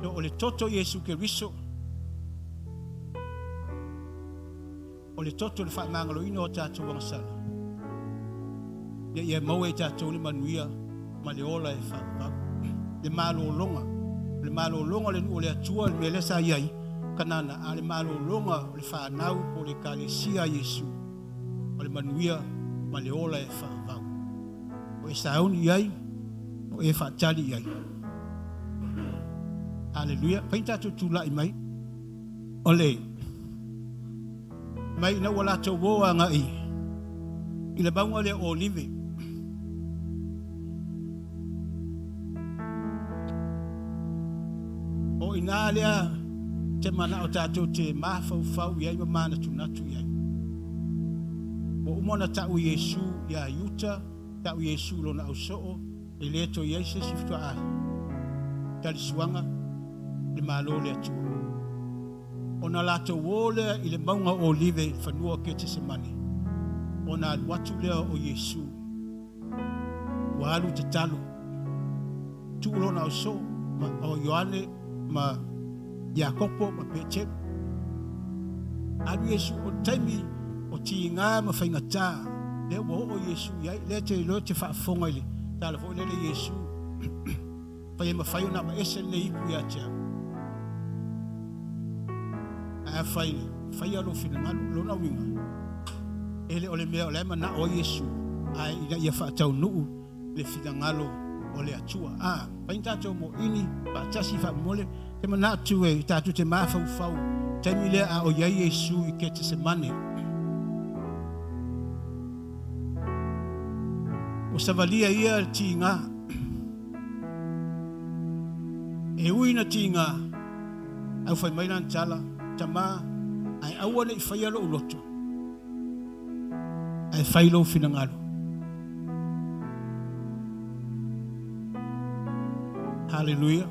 So, o le toto Iesu Keriso, o le toto o le faamagaloina o tatou agasala, ia ia maua e tatou le manuia ma le ola e faavavau. Le malologa, o le malologa o le nuu o le Atua, le mea lea sa i ai Kanana, a o le malologa o le fanau po o le ekalesia a Iesu, o le manuia ma le ola e faavavau. O e sauni i ai, o e faatali i ai. Haleluia. Fai tatou tulai mai. O le mai ina ua latou o agai i le mauga lea o Olive. O ina lea te manao tatou te mafaufau i ai ma manatunatu i ai. Ua uma ona tau Iesu ia Iuta, tau Iesu lona ausoo, e le toe i ai se isi faatoa talisuaga le Malo o le Atua. Ona latou o lea i le mauga o Olive i fanua o Ketesemane, ona alu atu lea o Iesu, ua alu tatalo, tuu lona ausoo ma o Ioane ma Iakopo ma Peteru. Alu Iesu o le taimi o tiga ma faigata, lea ua oo Iesu i ai, lea te iloa te faafofoga i le tala foi lele Iesu, fai e mafai ona aveese lenei ipu ia te au. Ae afai faia lou finagalo, lona uiga, e le o le mea o la e manao ai Iesu, ae ina ia faataunuu le finagalo o le Atua. A, fai ni tatou moini, faatasi faamomole, te manatu e tatou te mafaufau, taimi lea a o i ai Iesu i Ketesemane. Ua savalia ia le tiga. E ui na tiga, au fai mai lana tala, Tamā, ae aua ne i faia lou loto, Ae fai lou finagalo. Hallelujah.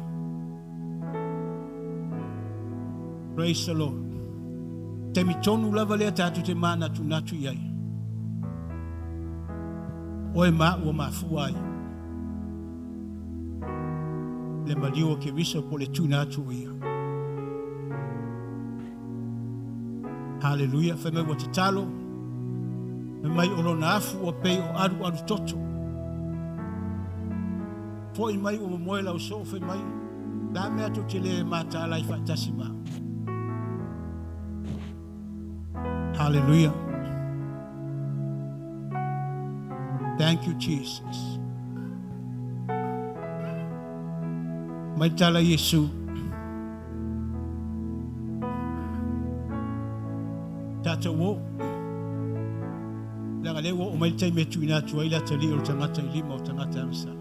Praise the Lord. Taimi tonu lava lea tatou te manatunatu i ai. Oe ma ua mafua ai. Le maliu o Keriso po o le tuuina atu o ia. Hallelujah. Fai mai ua tatalo, fai mai o lona afu ua pei o alualu toto. Foi mai ua momoe lau soo, fai mai, la mea tou te le mataala ai faatasi ma au. Hallelujah. Thank you, Jesus. Mai tala Iesu. Tatou o. Leaga lea ua oo mai le taimi e tuuina atu ai le atalii o le tagata i lima o tagata agasala.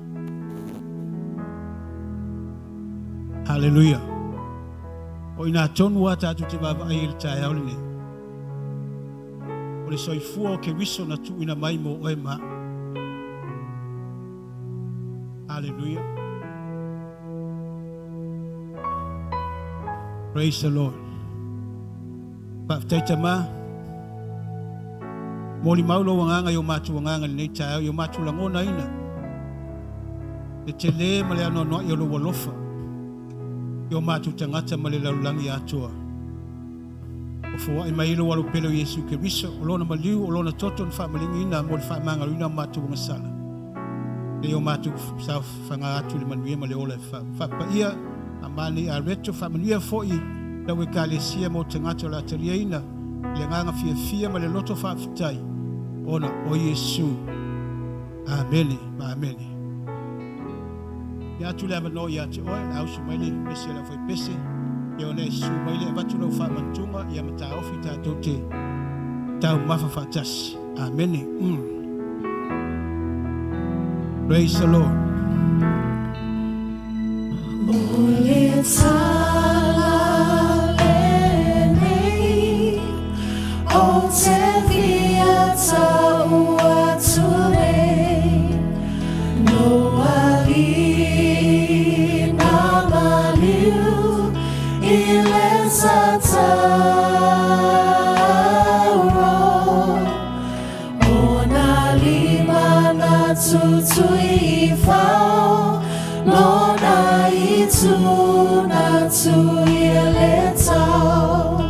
Hallelujah. O i nā tonu a tatou te vaavaai i le taeao lenei. O le soifua o Keriso na tuuina mai mo oe ma au. Hallelujah. Praise the Lord. Faafetai Tama. Molimau lou agaga i o matou agaga i lenei taeao, i o matou lagonaina le tele ma le anoanoai o lou alofa i o matou tagata ma le lalolagi atoa. Ua foai mai ai lou alo pele o Iesu Keriso, o lona maliu, o lona toto na faamaligiina mo le faamagaloina o matou agasala. Lea o matou saofaga atu i le manuia ma le ola e fau. Faapaia a manei a reto, faamanuia foi lau ekalesia mo tagata o le a taliaina i le agaga fiafia ma le loto faafetai ona o Iesu. Amene ma amene. Ia atu le avanoa ia te oe, la usu mai le pese le aufai pese, ia ona e susu mai le avatu lau faamanatuga, ia ma taofi tatou te taumafa faatasi. Amene. Praise the Lord. O le tala lenei o te fia tau atu nei No alii na maliu i le tatalo O nā lima na tutui i fao Lona itu na tui e le tau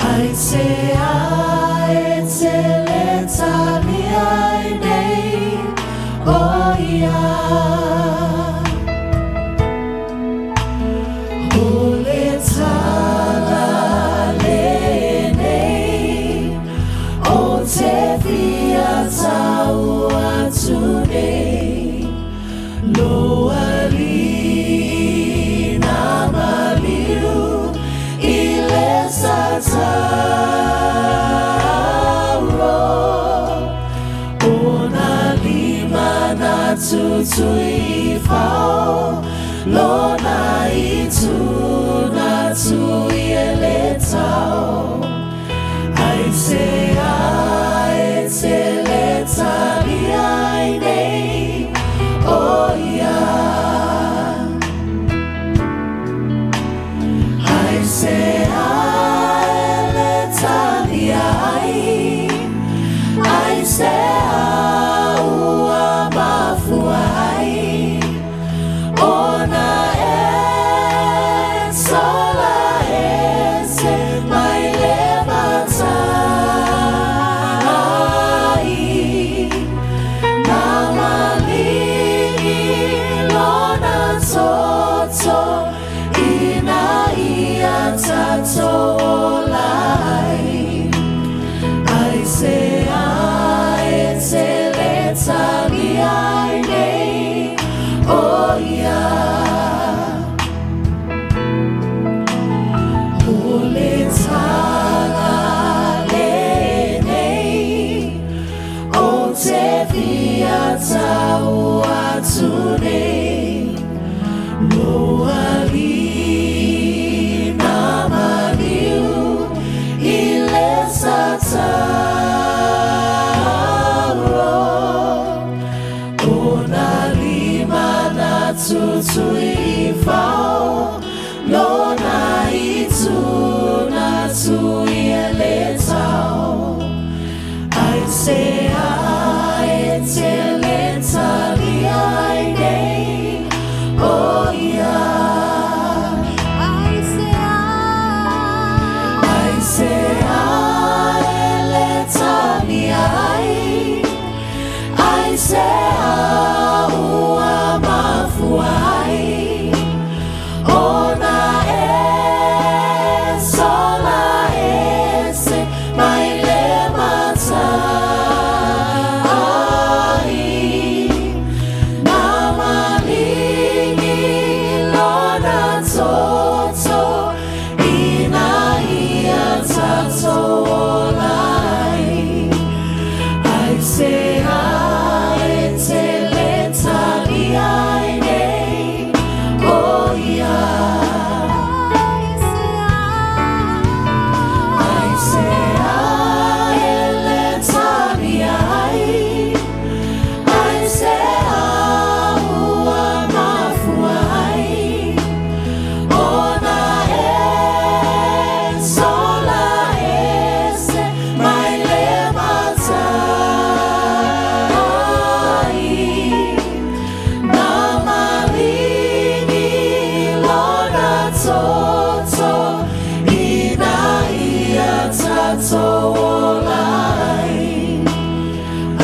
Ai te a e te le tali ai nei o ia O le tala lenei o te fia tau atu nei Lo alii na maliu i le tatalo O nā lima na tutui i fao Lona itu na tui e le tau Ai te a e te le tali ai nei o ia Ai se a e le tali ai Ai se a ua mafua ai Ona e sola e Aisea ua mafua ai ona e sola ese mai le matai. Na maligi lona toto ina ia tatou ola ai. Aisea e te le talia ai nei o ia. Aisea e le talia ai. Aisea ua mafua ai ona e sola ese mai le matai. Na maligi lona toto ina ia tatou ola ai.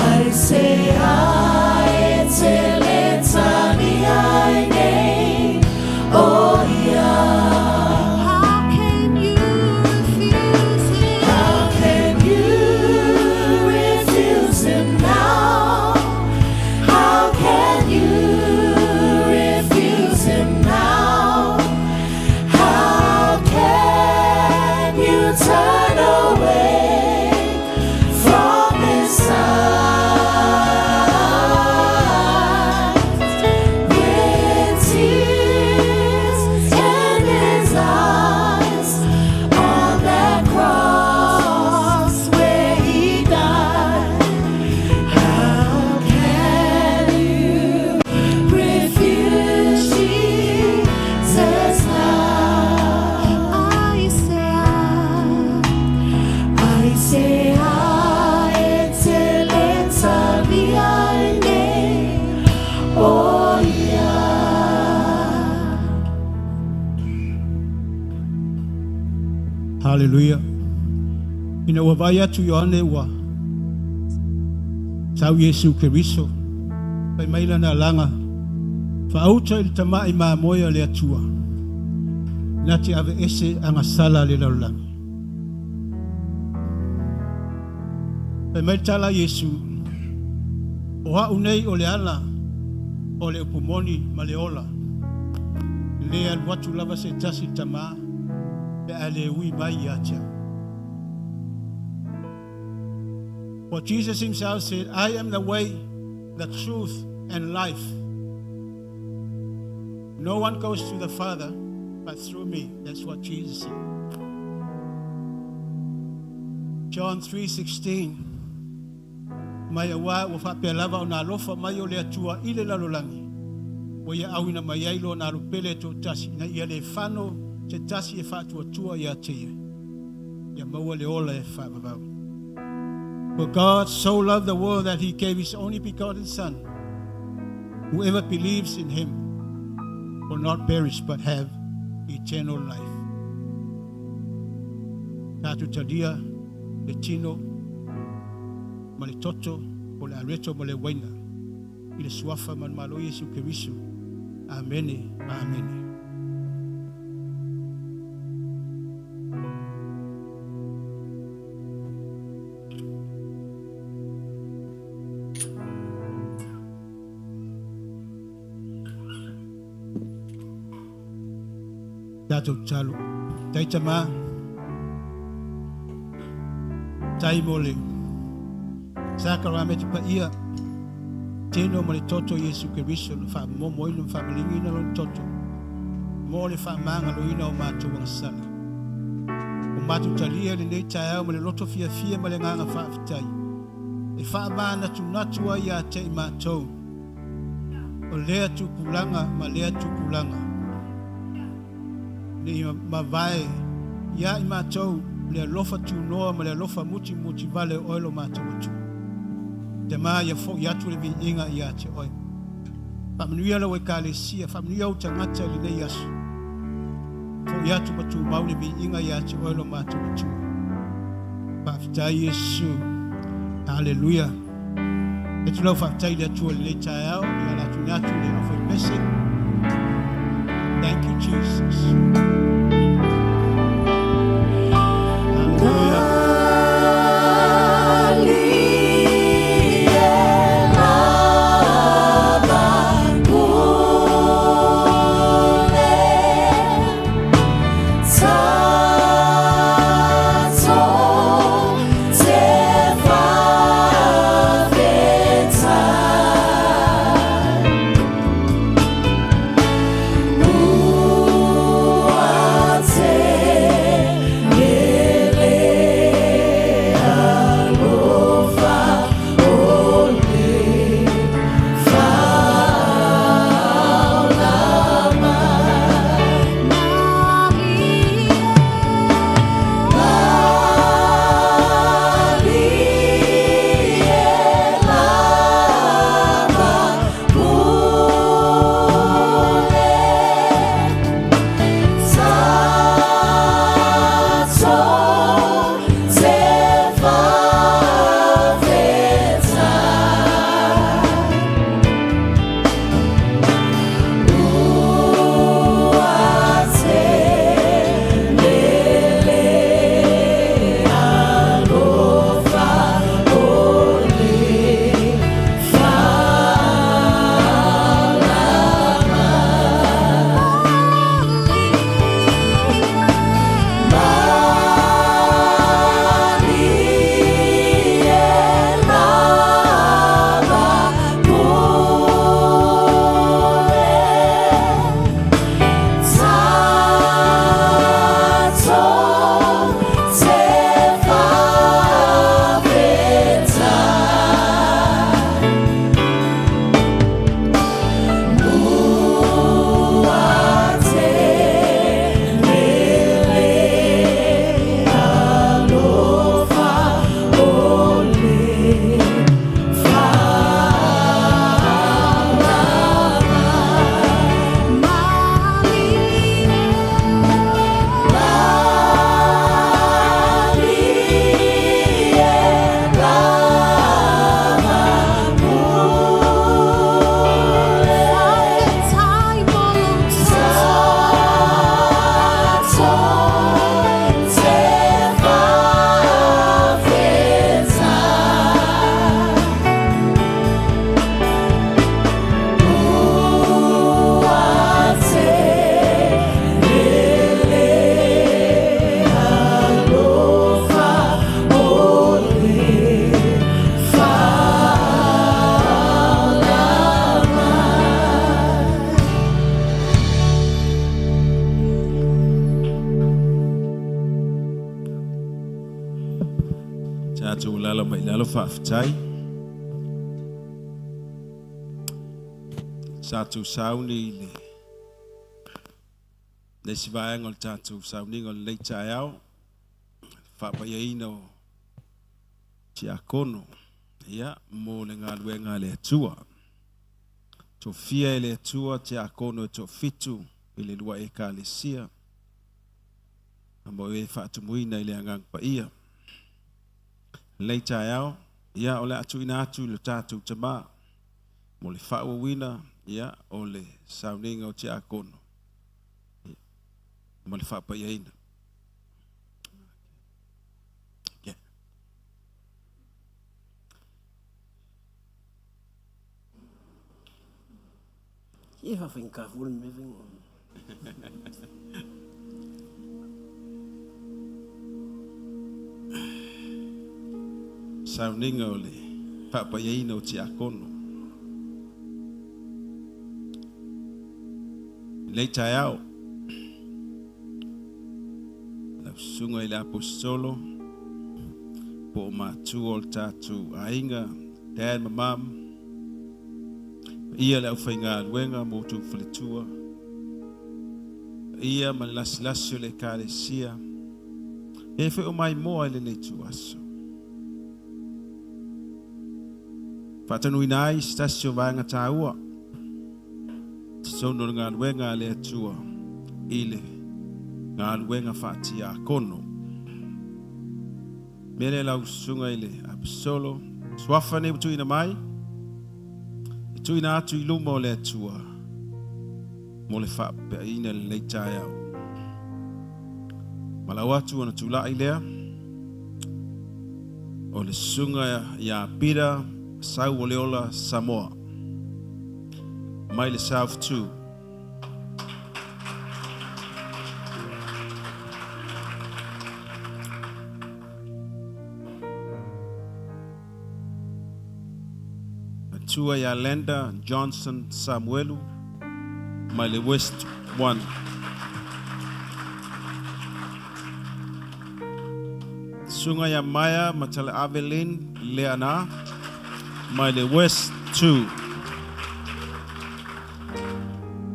Aisea e te le talia ai nei o ia. How can you refuse him? How can you refuse him now? How can you refuse him now? How can you turn away from his side? With tears in his eyes on that cross where he died. How can you refuse Jesus now? Aisea, e te le talia ai nei o ia. Haleluia. Ina ua vaai atu Ioane ua sau Iesu Keriso. Fai mai lana alaga faauta i le tama'i mamoe a le Atua. Na te aveese agasala a le lalolagi. Fai mai le tala a Iesu, o a'u nei o le ala o le upu moni ma le ola. E le alu atu lava se tasi i le Tamā pe a le ui mai ia te au. For Jesus himself said, I am the way, the truth, and life. No one goes to the Father but through me. That's what Jesus said. John 3:16. Mai auā ua faapea lava ona alofa mai o le Atua i le lalolagi. Ua ia auina mai ai lona Alo pele e toatasi ina ia le fano se tasi e faatuatua ia te ia. Ia maua le ola e faavavau. For God so loved the world that he gave his only begotten Son. Whoever believes in him will not perish but have eternal life. Tatou talia le tino ma le toto o le areto ma le uaina i le suafa ma le Malo Iesu Keriso. Amene ma amene. Tatou tatalo. Tai Tamā, faafetai mo le sakaramete paia, tino ma le toto Iesu Keriso na faamomoina ma faamaligiina lona toto mo le faamagaloina o matou agasala. Ua matou talia lenei taeao ma le loto fiafia ma le agaga faafetai. E faamanatunatu ai ia te i matou o lea tupulaga ma lea tupulaga. Ne i mavae ia i matou le alofa tunoa ma le alofa mutimuti vale o oe lo matou Atua. Tamā ia fo'i atu le viiga ia te oe. Faamanuia lau Ekalesia, faamanuia ou tagata i lenei aso. Fo'i atu ma tumau le viiga ia te oe lo matou Atua. Faafetai Iesu. Haleluia. E tu lau whaatai le atua le taeao, i ala atu ngatu le awhai mese. Thank you, Jesus. Hallelujah. Tatou lalo mai lalo faafetai. Sa tou sauni i le le isi vaega o le tatou sauniga o lenei taeao, faapaiaina o tiakono ia mo le galuega a le Atua. Tofia e le Atua tiakono e toafitu i le lua ekalesia mo e faatumuina i le agaga paia. Lenei taeao, ia o le a tuuina atu i le tatou tamā mo le faaauauina ia o le sauniga o tiakono ma le faapaiaina. Yeah. E whawhainga ka fua me whenga. Sauniga o le faapaiaina o tiakono. Lenei taeao, lau susuga i le aposetolo po o matua o le tatou aiga, dad ma mum, ia le aufaigaluega mo outou faletua, ia ma le lasilasi o le ekalesia, e foi o maimoa i lenei tuaso. Faatanuina ai se tasi o vaega taua, totonu o le galuega a le Atua i le galuega faatiakono. Mea lea lau susuga i le aposetolo, suafa nei ua tuuina mai, tuuina atu i luma o le Atua mo le faapeaina i lenei taeao. Malau atu ona tulai lea o le susuga ia Peter Sauoleola Samoa mai le South 2. Matua ia Lenda Johnson Samuelu mai le West 1. Susuga ia Maia Mataleave Lynn Leana mai le West 2.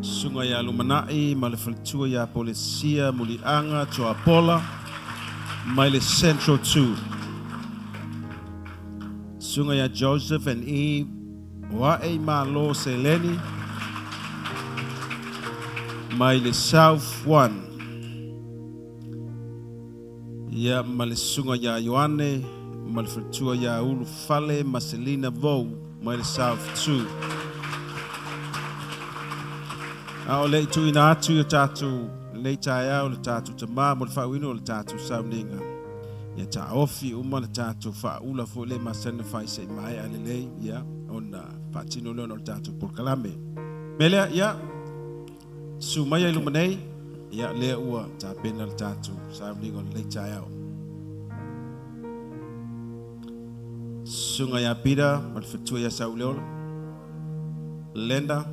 Susuga ia Lumanai ma le faletua ia Polesia Muliaga Tuapola mai le Central 2. Susuga ia Joseph and Eve Oae Malo Seleni mai le South 1. Ia ma le susuga ia Ioane ma le faletua ia Ulu Fale ma Selina Vou mai le South 2. A o le i tuuina atu i o tatou lenei taeao le tatou tamā mo le faauiina o le tatou sauniga. Ia taofi uma le tatou faaula foi le masani ona fai se i maea lelei ia ona faatino lea ona o le tatou polokalame. Mea lea, ia, susu maia i luma nei, ia lea ua tapena le tatou sauniga o lenei taeao. Susuga ia Peter ma le faletua ia Sauleola, Lenda,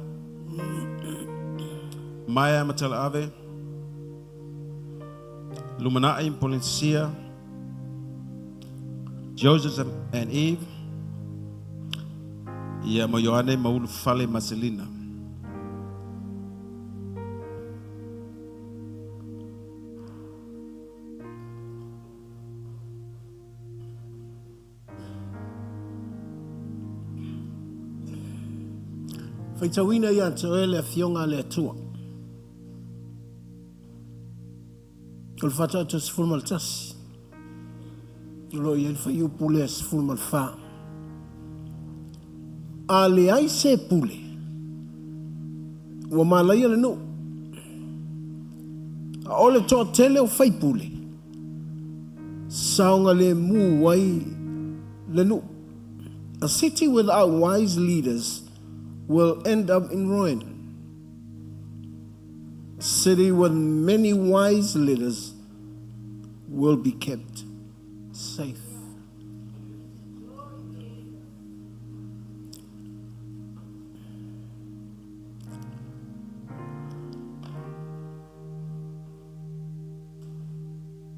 Maia Matalaave, Lumanai ma Polesia, Joseph and Eve, ia ma Ioane ma Ulufale ma Selina. Faitauina ia te oe le Afioga a le Atua. O le faataoto 11, o lo o i ai le fuaiupu lea 14. A leai se pule, ua malaia le nuu. A o le toatele o faipule, saogalemu ai le nuu. A city without wise leaders will end up in ruin. A city with many wise leaders will be kept safe.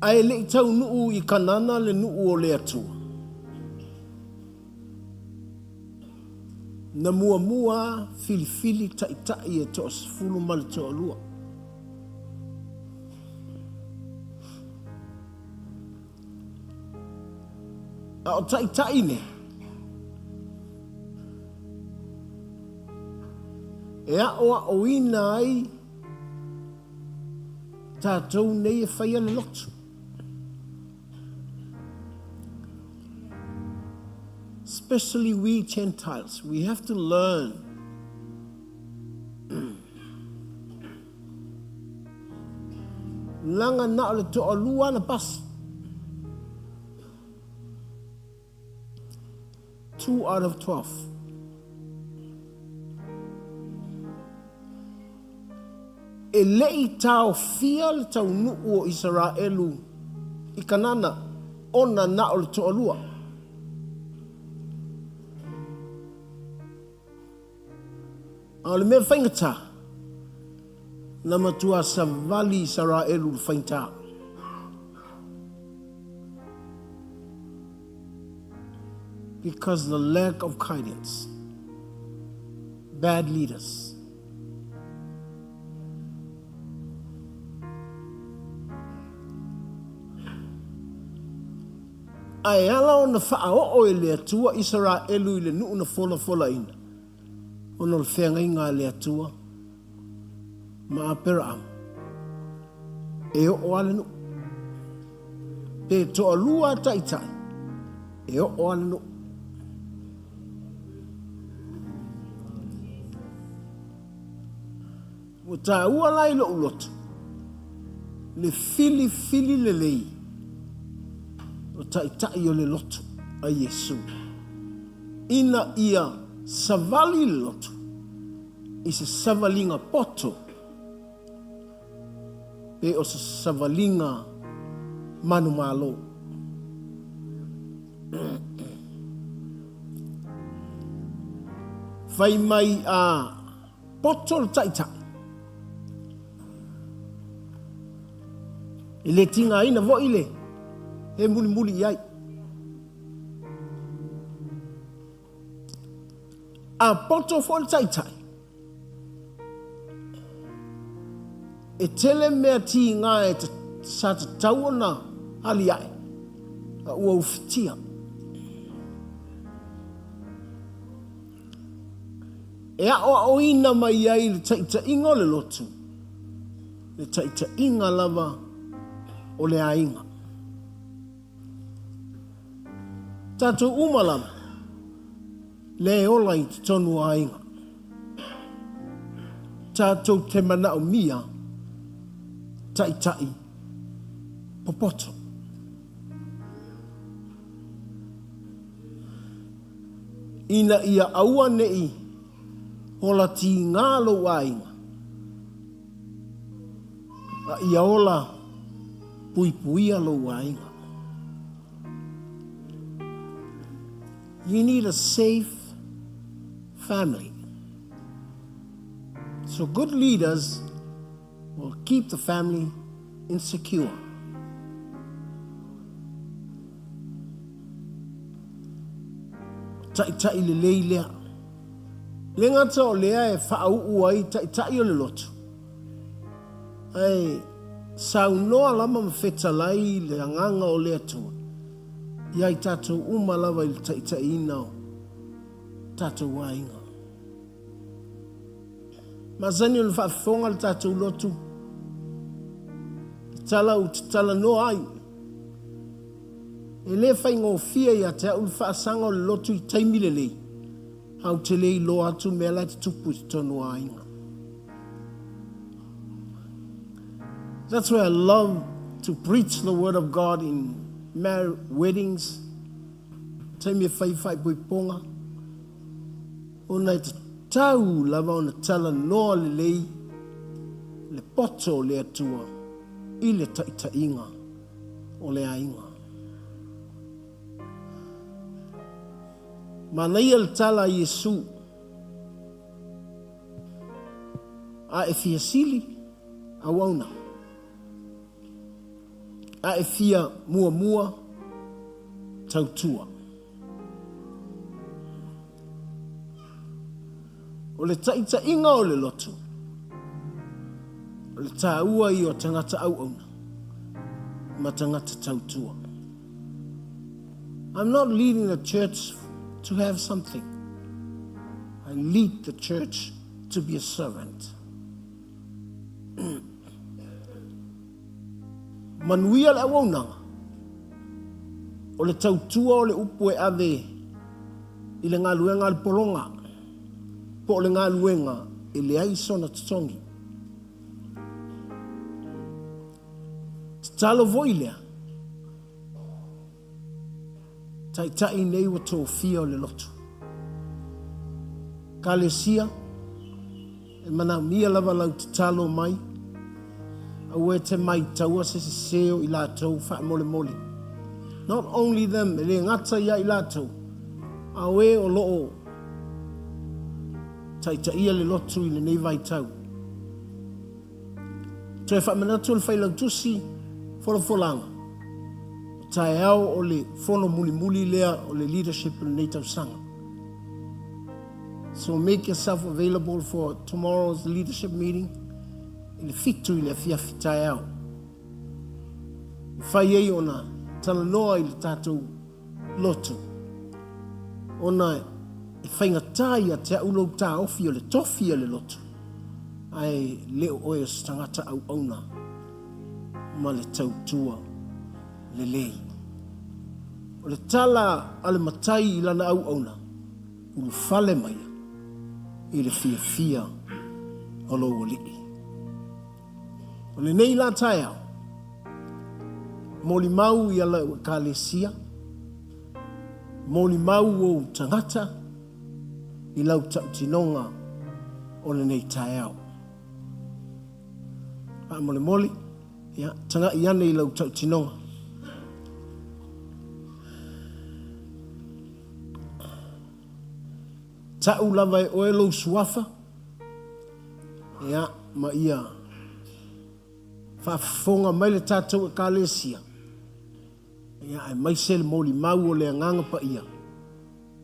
A e le i taunuu i Kanana le nuu o le Atua. Na muamua filifili taitai e toasefulu ma le toalua. A o taitai nei, e aʻoaʻoina ai tatou nei e faia le lotu. Especially we Gentiles, we have to learn. Laga na o le toalua na pasi. 2 out of 12. E le i taofia le taunuu o Isaraelu i Kanana ona na o le toalua. A o le mea faigata, na matua savali Isaraelu i le faigata. Because the lack of guidance, bad leaders. A e ala ona faaoo e le Atua Isaraelu i le nuu na folafolaina, ona o le feagaiga a le Atua ma Aperaamo, e oo lava le nuu. Pe toalua taitai, e oo lava le nuu. Ua taua la i lou loto le filifili lelei o taitai o le lotu a Iesu, ina ia savali le lotu i se savaliga poto pe o se savaliga manumalo. Fai mai a poto le taitai, e le tigaina foi le e mulimuli i ai. A poto foi le taitai, e tele mea tiga e sa tatau ona aliae, a ua ufitia. E aoaoina mai ai le taitaiga o le lotu, le taitaiga lava o le aiga. Tatou uma lava, lea e ola i totonu o aiga. Tatou te manaomia taitai popoto. Ina ia aua ne i ola tiga lou aiga, a ia ola puipuia lou aiga. You need a safe family. So good leaders will keep the family insecure. Taitai lelei lea. Le gata o lea e faauu ai taitai o le lotu, ae saunoa lava ma fetalai le agaga o le Atua ia i tatou uma lava i le taitaiina o tatou aiga. Masani ona faafofoga le tatou lotu i tala ou te talanoa ai. E le faigofie ia te au le faasaga o le lotu i taimi lelei, a ou te le iloa atu mea la e tutupu i totonu o aiga. That's why I love to preach the word of God in marriage weddings. Taimi e fai faaipoipoga, ona e tatau lava ona talanoa lelei le poto o le Atua i le taitaiga o le aiga. Manaia le tala a Iesu, a e fia sili, auauna. A e fia muamua, tautua. O le taitaiga o le lotu, o le taua ia o tagata auauna ma tagata tautua. I'm not leading the church to have something. I lead the church to be a servant. Manuia le auaunaga, o le tautua o le upu e ave i le galuega a le pologa, po o le galuega e leai sona totogi. Tatalo foi lea, taitai nei ua tofia o le lotu. Kalesia, e manaomia lava lau tatalo mai, aua e te maitaua se sese o i latou faamolemole. Not only them, e le gata ia i latou, a o e o loo taitaia le lotu i lenei vaitau. Toe faamanatu le Failautusi folafolaga, o taeao o le fono mulimuli lea o le leadership o lenei tausaga. So make yourself available for tomorrow's leadership meeting i le 7 i le afiafi taeao. E fai ai ona talanoa i le tatou lotu, ona e faigata ia te au lou taofi o le tofi a le lotu, ae le o oe o se tagata auauna ma le tautua lelei. O le tala a le matai i lana auauna, ulufale maia i le fiafia o lou alii. O lenei la taeao, molimau ia lau ekalesia, molimau ou tagata i lau tautinoga o lenei taeao. Faamolemole, ia, tagai ane i lau tautinoga. Tau lava e oe lou suafa, ia, ma ia faafofoga mai le tatou ekalesia, ia, aemaise le molimau o le Agaga Paia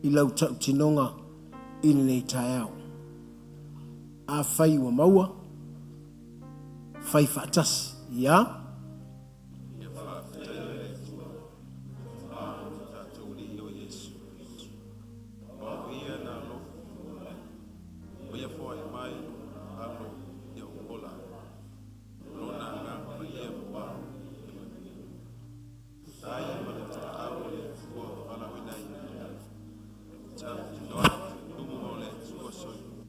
i lau tautinoga i lenei taeao. Afai ua maua, fai faatasi. Ia. Ia faafetaia le Atua, o lo tatou Alii o Iesu Keriso. Aua o Ia na alofa mai, ua Ia foai mai Lona Alo ina ia ou ola ai, ma Lona Agaga Paia mo au ia manuia. Tusa ai ma le mata'au o le Atua ua valaauina ai au, ou te tautino atu i luma o le Atua soifua,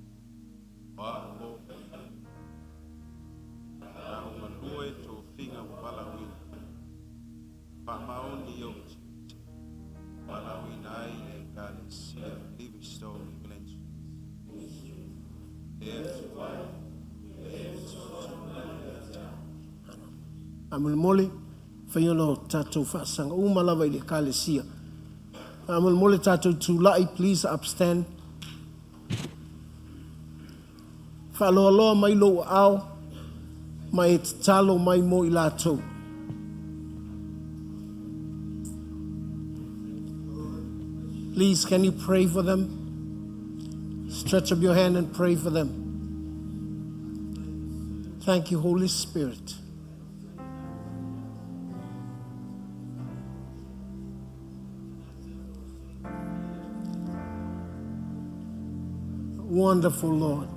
o a'u o o le a ou galue i tofiga ua valaauina ai, faamaoni i ou tiute, ua valaauina ai le Ekalesia Livingstone Living Ministries. Le Atua e fesoasoani mai ia te au. Faamolemole, fai ona o tatou faasaga uma lava i le ekalesia. Faamolemole tatou tulai, please upstand. Faaloaloa mai lou aao ma e tatalo mai mo i latou. Please, can you pray for them? Stretch up your hand and pray for them. Thank you, Holy Spirit. Wonderful Lord.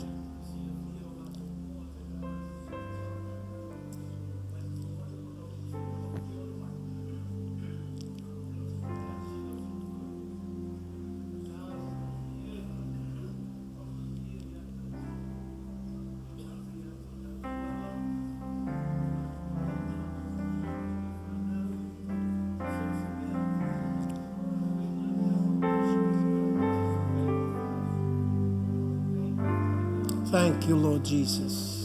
Thank you, Lord Jesus.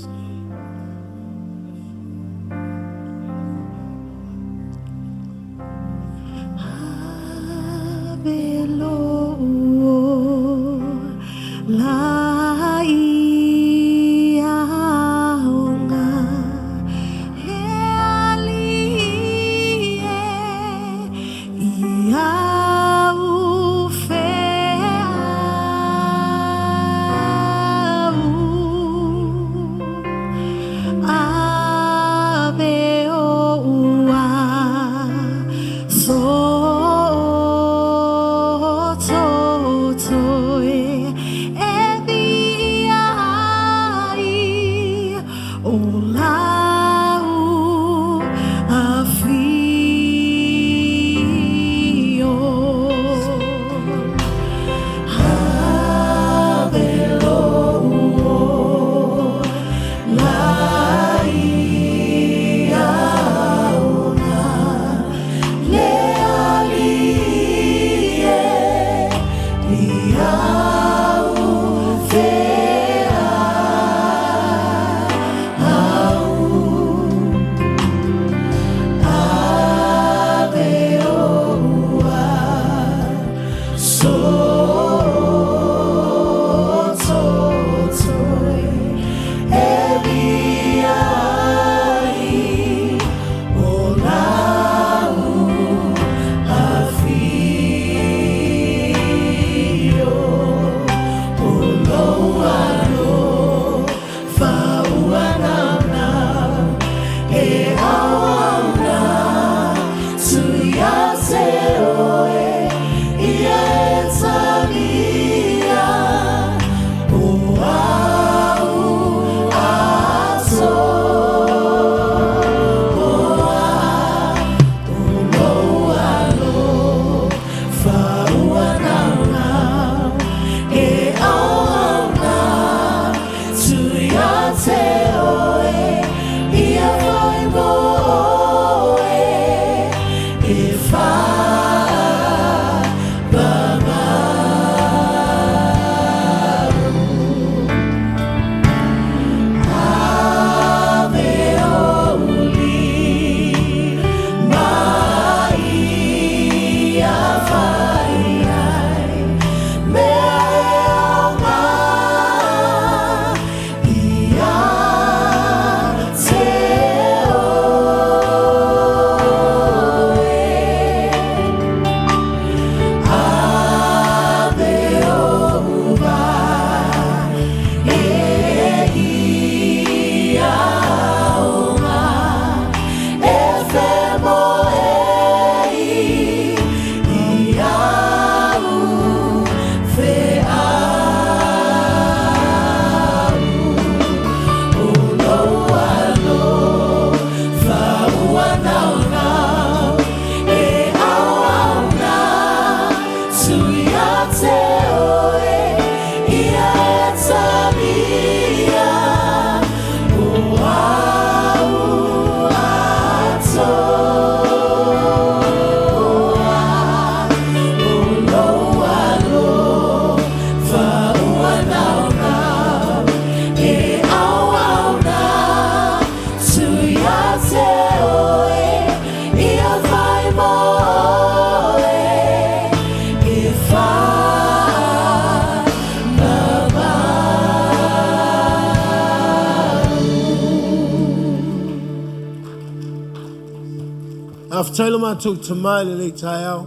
Faafetai lo matou Tama i lenei taeao.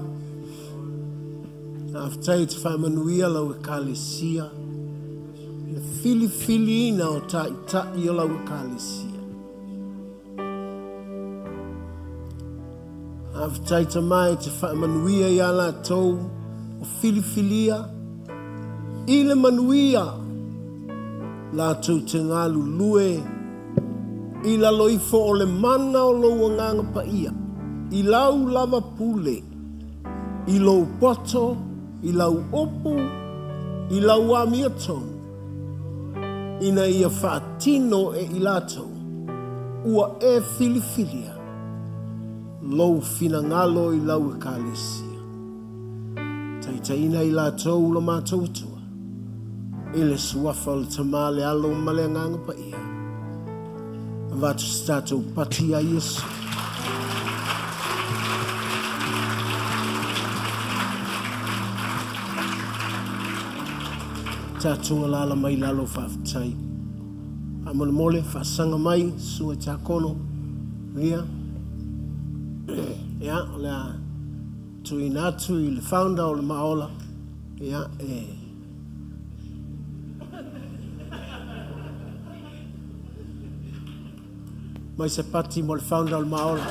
Faafetai e te faamanuia lau Ekalesia i le filifiliina o taitai o lau Ekalesia. Faafetai Tama e te faamanuia ia latou o filifilia i le manuia latou te galulue I lalo ifo o le mana o lou Agaga Paia, i lau lava pule, i lou poto, i lau upu, i lau amiotonu, ina ia faatino e i latou ua e filifilia lou finagalo i lau Ekalesia. Taitaiina i latou lo matou Atua, i le suafa o le Tama, le Alo ma le Agaga Paia. Avatu se tatou pati iā Iesu. Tatou alaala mai lalo faafetai. Faamolemole, faasaga mai, Susuga i Tiakono, ia. Ia, o le a tuuina atu i le founder o le Maaola, ia, e Mai se pati mo le founder o le Maaola.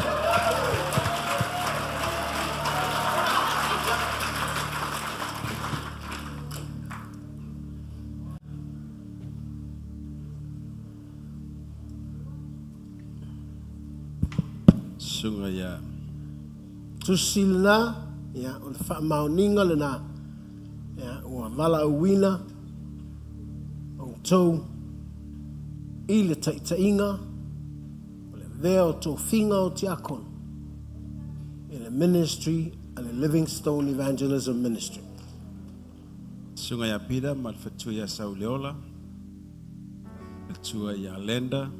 Susuga ia. Tusi lena, ia, o le faamaoniga lena, ia, ua valaauina outou i le taitaiga o le avea o tofiga o tiakono i le ministry a le Livingstone Evangelism Ministry. Susuga ia Peter ma le faletua ia Sauleola, faletua ia Lenda,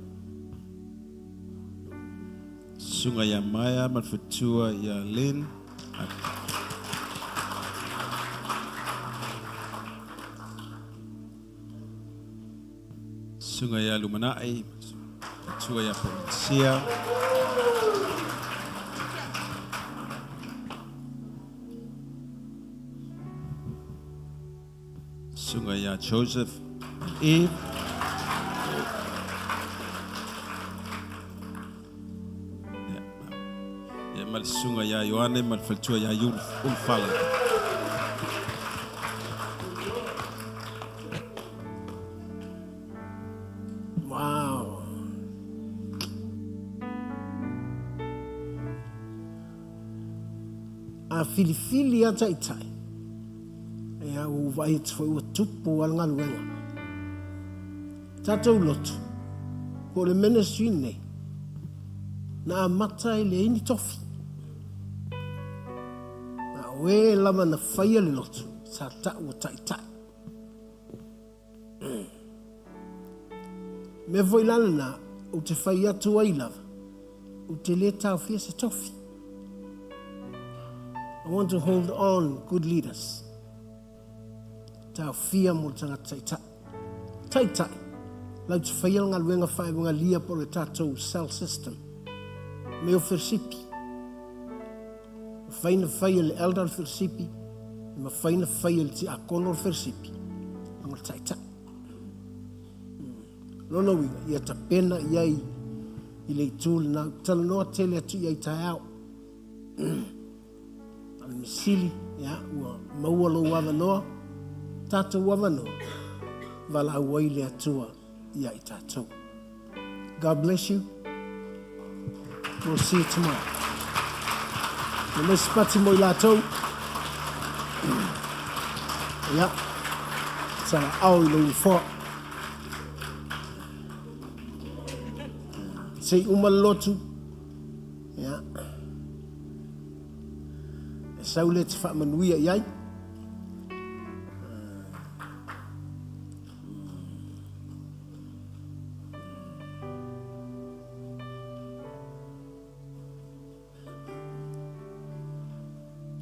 Susuga ia Maia ma le faletua ia Lynn, Susuga ia Lumanai, faletua ia Polenesia, Susuga ia Joseph and Eve, Ia ma le susuga ia Ioane ma le faletua ia Ulufala. Wow. A filifili a taitai, ia ua vaai atu foi ua tupu a le galuega. Tatou lotu, po o le ministry lenei, na amata e leai ni tofi. o e lava na faia le lotu, sa ta'u o ta'ita'i. Mea foi la lenā ou te fai atu ai lava, ou te lē taofia se tofi. I want to hold on good leaders. Taofia mo le tagata taitai. Taitai, lau te faia le galuega faevagalua po o le tatou cell system. Mea o felesipi. Mafai na fai e le elder le felesipi, e mafai na fai e le tiakono le felesipi, ma le taitai. Lona uiga, ia tapena i ai i le itu lenā. Ou te talanoa tele atu i ai taeao. A o le mesili, ia, ua maua lou avanoa, tatou avanoa, valaau ai le Atua ia i tatou. God bless you. We'll see you tomorrow. Le mai se pati mo i latou. Ia, sa ao i lou ifoa. Se i uma le lotu. Ia. E sau le te faamanuia i ai.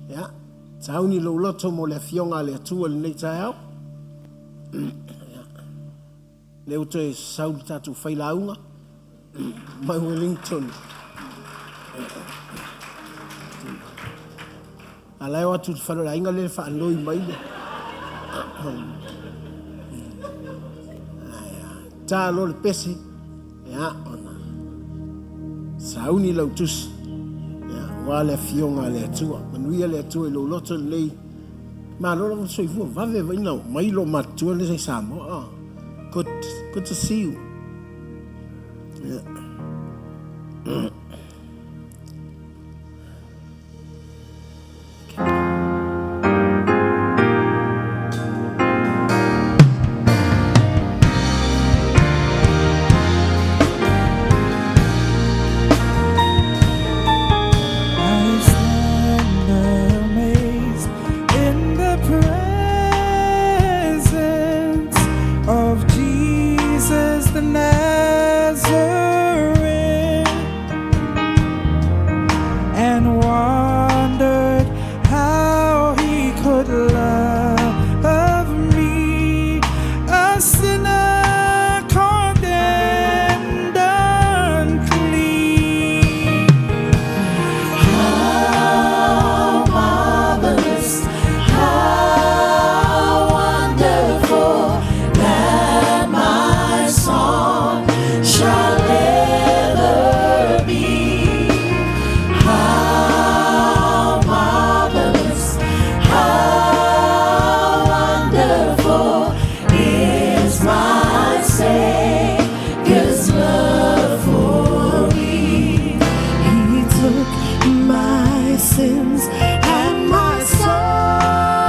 Ia, tauni lou loto mo le afioga a le Atua i lenei taeao. Ia. Lea ua toe sau le tatou failauga mai Wellington. A la e o atu i le fale o le aiga lea e faanoi mai le. Ta loa le pese, ia, ona sauni lau tusi, ia, aua le afioga a le Atua. Manuia le Atua i lou loto lenei. Malo lava le soifua, vave vai na mai lo matutua le i Samoa. Oh, good, good to see you. Yeah. I stand amazed in the presence of Jesus the Nazarene and wondered how he could love me, a sinner condemned unclean. How marvelous, how wonderful that my song shall ever be. How marvelous, how wonderful is my Savior's love for me. He took my sins and my sorrows.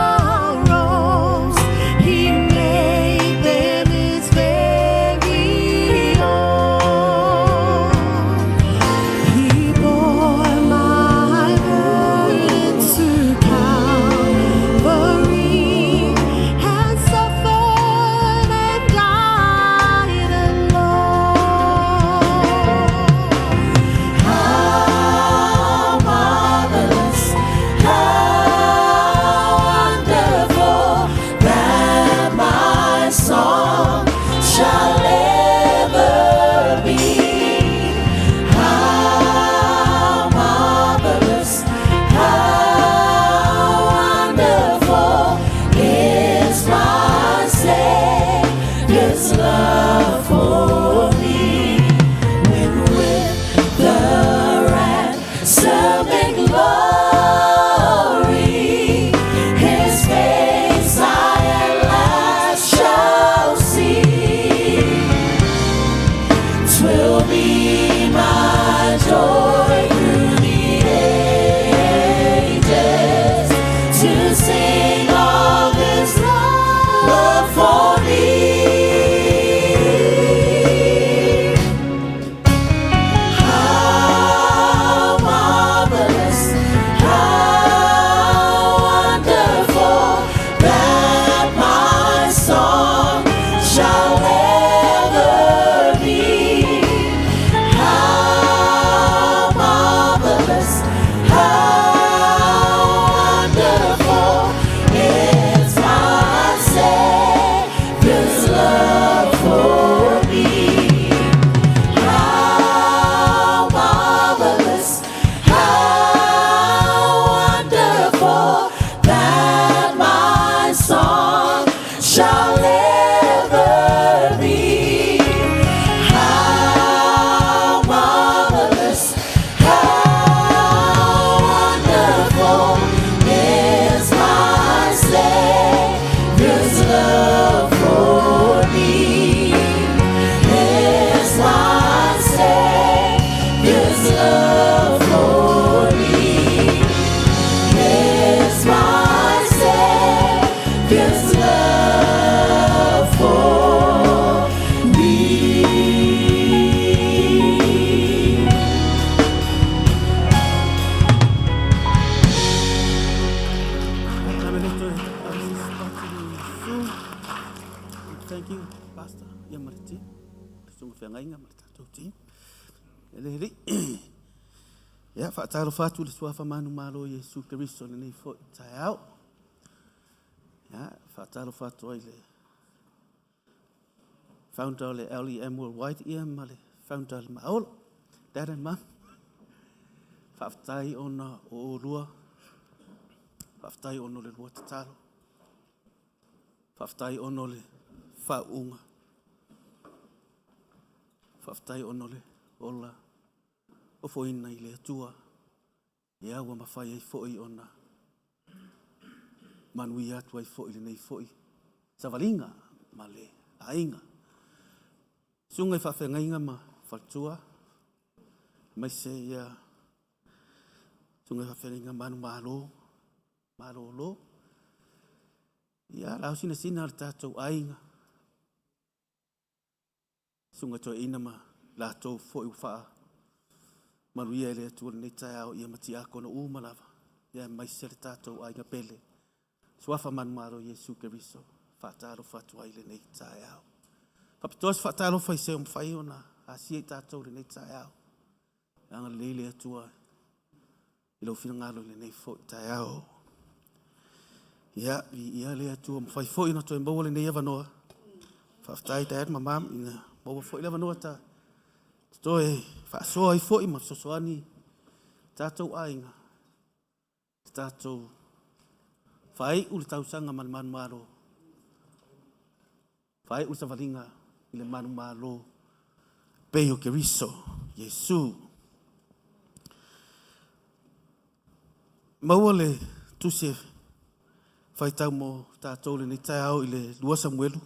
He made them his very own. He bore my burdens to Calvary and suffered and died alone. How marvelous, Pastor ia ma le team, le susuga feagaiga ma le tatou team. E le alii. Ia, faatalofa atu i le Suafa manumalo o Iesu Keriso i lenei foi taeao. Ia, faatalofa atu ai i le founder o le LEM Worldwide ia ma le founder o le Maolo. Dad and Mum. Faafetai ona o oulua. Faafetai ona o le lua tatalo. Faafetai ona o le faauuga. Faafetai ona o le ola ofoina i le Atua. Ia ua mafai ai foi ona manuia atu ai foi lenei foi savaliga ma le aiga. Susuga i faafeagaiga ma faletua, aemaise ia susuga i faafeagaiga manumalo, malolo. Ia, lausinasina o le tatou aiga, Susuga Toeaina ma latou foi ua faamanuia e le Atua i lenei taeao, ia ma tiakono uma lava, ia aemaise le tatou aiga pele, Suafa manumalo o Iesu Keriso, faatalofa atu ai i lenei taeao. Faapitoa se faatalofa i se ua mafai ona asia i tatou i lenei taeao. Ia agalelei le Atua i lou finagalo i lenei foi taeao. Ia, viia le Atua, mafai foi ona toe maua lenei avanoa. Faafetai Dad ma Mom ina maua foi le avanoa ta toe faasoa ai foi ma fesoasoani tatou aiga, le tatou faaiu le tausaga ma le manumalo, faaiu le savaliga i le manumalo pei o Keriso Iesu. Maua le tusi e faitau mo tatou lenei taeao i le 2 Samuelu,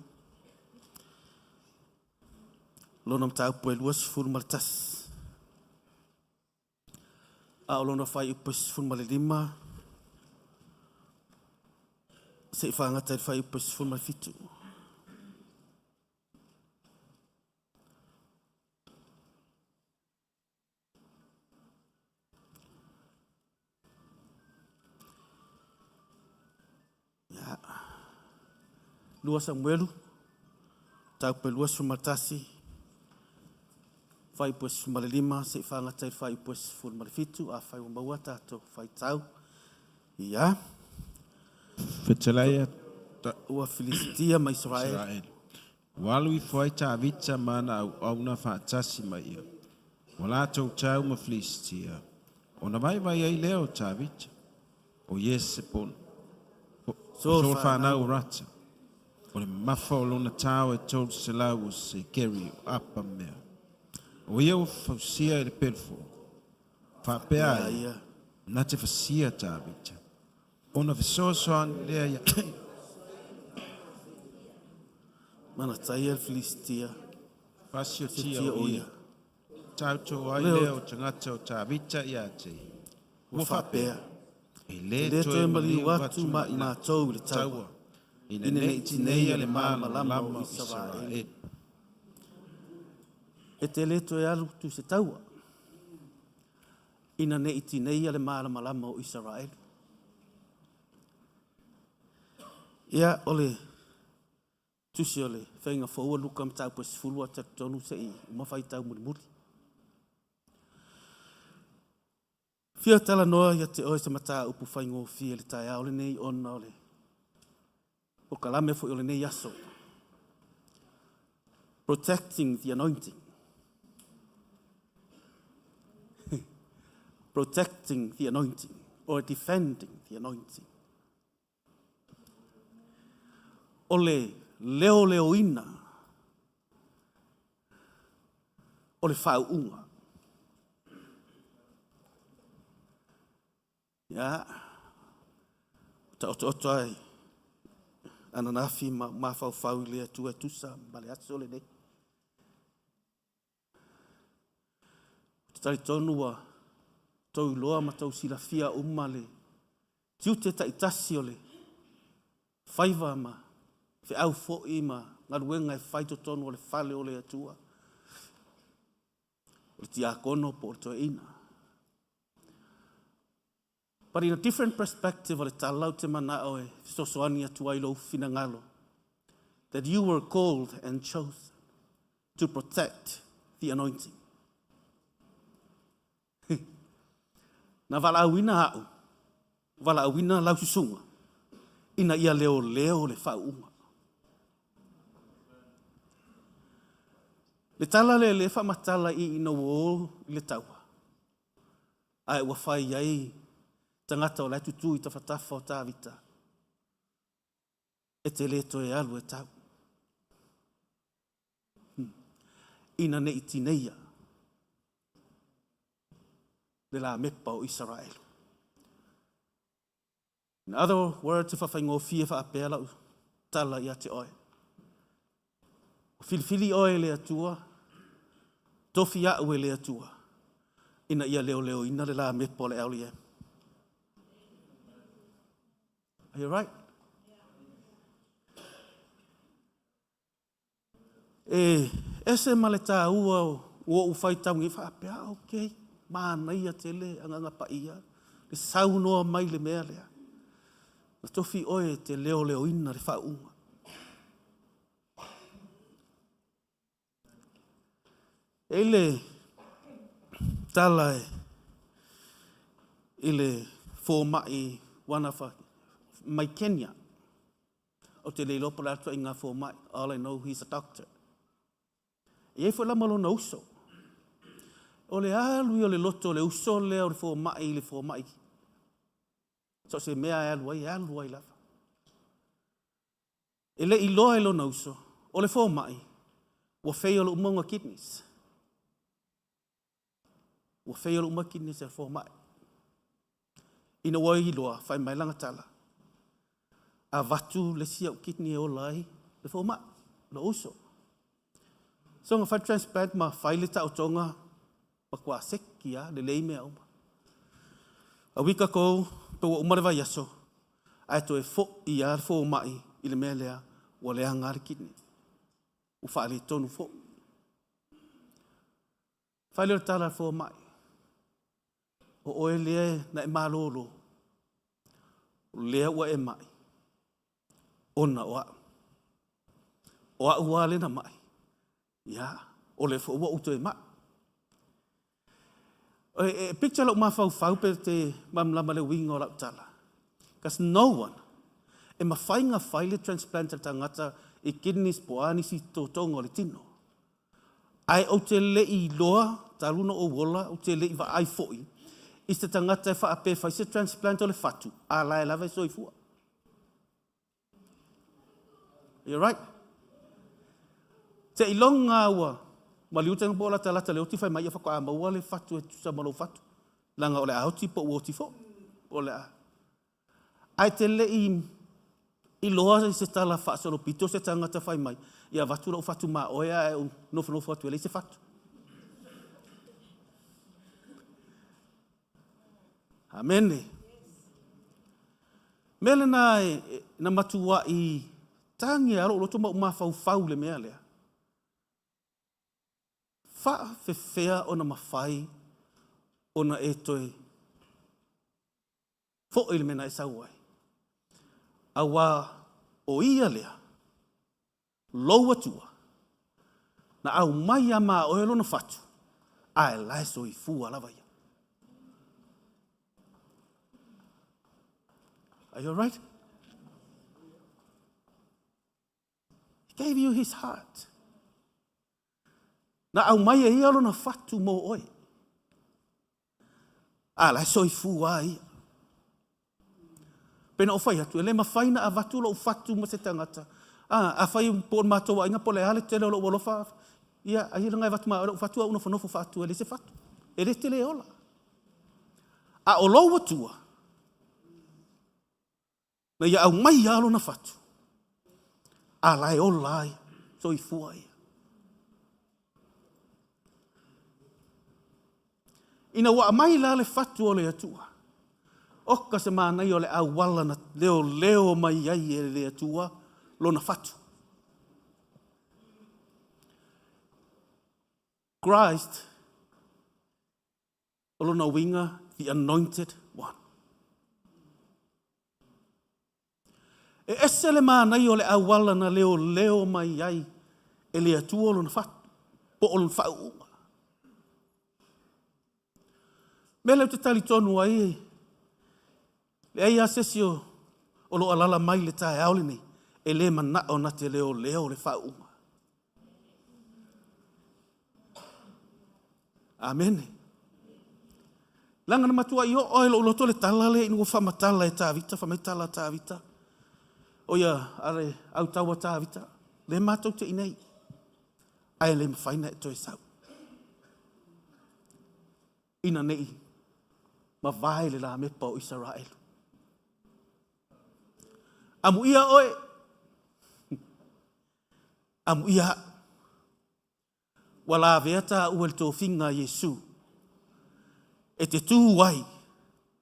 lona mataupu e 21. A o lona fuaiupu e 15, seia faagata i le fuaiupu e 17. Ia. 2 Samuelu, mataupu e 21, fuaiupu e 15, seia faagata i le fuaiupu e 17, afai ua maua tatou faitau. Ia. Fetalai Ua Filisitia ma Isaraelu. Israeli. Ua alu ifo ai Tavita ma ana auauna faatasi ma ia. Ua latou tau ma Filisitia. Ona vaivai ai lea o Tavita, o Iese po o Saul Saul fanau o Rata. O le mamafa o lona tao e 300 o sekeri o apa mea. O ia ua fausia e le pelefo. Faapea Ia ai, ia. na te fasia Tavita. Ona fesoasoani lea ia Manataia le Filisitia. fasiotia Tia o o ia. ia. Tautō ai Leo lea o tagata o Tavita ia te ia. Ua Ua faapea. faapea, e E le le toe toe maliu maliu atu atu ma ma i i matou i le taua. taua, ina Ina nei nei tineia tineia le le malamalama o malamalama o Isaraelu. Isaraelu. E te le toe alu tu se taua. Ina nei tineia le malamalama o Isaraelu. Ia, o le tusi o le faiga fou Luka mataupu e 10 a talitonu se i uma faitau mulimuli. Fia talanoa ia te oe se mataupu faigofie i le taeao lenei ona o le polokalame foi o lenei aso. Protecting the anointing. Protecting the anointing or defending the anointing. O le leoleoina o le faauuga. Ia, taotooto ai ananafi ma mafaufau i le Atua e tusa ma le aso lenei. Ou te talitonu ua tou iloa ma tou silafia uma le tiute taitasi o le faiva ma feau foi ma galuega e fai totonu o le fale o le Atua, o le tiakono po o le toeaina. But in a different perspective o le tala ou te manao e fesoasoani atu ai lou finagalo. that you were called and chosen to protect the anointing. Na valaauina a'u, valaauina lau susuga, ina ia leoleo le faauuga. Le tala lea lea e faamatala i ina ua o i le taua, ae ua fai ai tagata o la e tutū i tafatafa o Tavita, e te le toe alu e tau. Ina ne i tineia le lamepa o Isaraelu. In other words, e faafaigofie faapea lau tala ia te oe. Ua filifili oe e le Atua, tofi a'u e le Atua, ina ia leoleoina le lamepa o le LEM. Are you right? E ese ma le tāua o ua ou faitau nei faapea, ah, okay, manaia tele Agaga Paia, le saunoa mai le mea lea. Na tofi oe e te leoleoina le faauuga. E i le tala i le fomai one of a, mai Kenya. Ou te le iloa po o le a le ituaiga fomai. All I know, he's a doctor. E i ai foi la ma lona uso. O le alu ia o le loto o le uso lea o le fomai i le fomai. So o se mea e alu ai, e alu ai lava. E le i iloa e lona uso, o le fomai, ua fail uma ona kidneys. Ua fail uma kidneys e le fomai. Ina ua iloa, fai mai lana tala, avatu le isi au kidney e ola ai le fomai, lou uso. So na fai le transplant ma fai le taotoga, matua seki lava, lelei mea uma. A week ago, pe ua uma le vaiaso, ae toe foi lava le fomai i le mea lea, ua leaga le kidney. Ua faaletonu foi. Fai lea o le tala a le fomai, o oe lea na e malolo, o lea ua e mai, ona o a'u. O a'u lava lea na mai, ia, o lea foi ua ou toe mai. E picture lou mafaufau pe te malamalama le uiga o lau tala. Because no one, e mafai ona fai le transplant a le tagata i kidneys po o a nisi totoga o le tino. Ae ou te le i iloa, talu ona ou ola, ou te le i vaai foi i se tagata e faapea e fai se transplant o le fatu, a la e lava e soifua. You're right. Seiloga lava ua maliu le tagata po o latalata i le oti fai mai ia faatoa maua le fatu e tusa ma lou fatu. Leaga o le a oti po ua oti foi. O le a. Ae te le i iloa i se tala faasolopito se tagata fai mai, ia avatu lou fatu ma oe ae ou nofonofo atu e leai se fatu. Amene. Mea lena e, na matuai tagi a lou loto ma ou mafaufau i le mea lea. Faafefea ona mafai ona e toe foi i le mea na e sau ai? Aua o ia lea, lou Atua, na aumai ia ma oe lona fatu, ae la e soifua lava ia. Are you alright? He gave you his heart. Na aumai e ia lona fatu mō oe. A la e soifua a ia. Pe na ou fai atu, e le mafai na avatu lou fatu ma se tagata. A, afai po o le matou aiga po o le a le tele o lou alofa, ia, ai langa e avatu ma lou fatu au nofonofo faatu e leai se fatu. E le tele ola. A o lou Atua, na ia aumai lava lona fatu, a la e ola ai, soifua ia. Ina ua aumai la le fatu o le Atua, oka se manaia o le auala na leoleo mai ai e le Atua lona fatu. Christ, o lona uiga, the anointed one. E ese le manaia o le auala na leoleo mai ai e le Atua lona fatu, po o lona faauuga. Mea lea ou te talitonu ai, leai lava se isi o lo o alaala mai i le taeao lenei e le manao na te leoleo le faauuga. Amene. Leaga na matuai oo lava i lou loto le tala lea ina ua faamatala e Tavita, fai mai tala a Tavita, o ia a le autau a Tavita, lea matou te i inei, ae le mafai ona e toe sau, ina ne i mavae le lamepa o Isaraelu. Amuia oe, amuia au. Ua lavea taua i le tofiga a Iesu e te tu ai,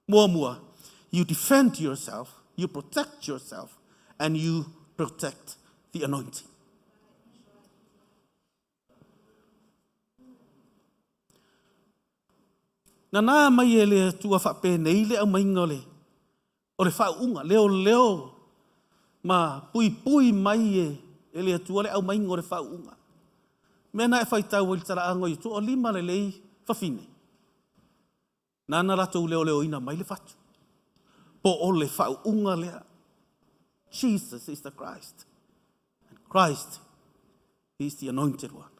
muamua, you defend yourself, you protect yourself and you protect the anointing. Nana mai e le Atua faapenei le aumaiga o le o le faauuga, leoleo ma puipui mai e le Atua le aumaiga o le faauuga. Mea na e faitau ai i le talaaga o Iesu, o lima lelei fafine, nana latou leoleoina mai le fatu. Po o le faauuga lea. Jesus is the Christ. And Christ is the anointed one.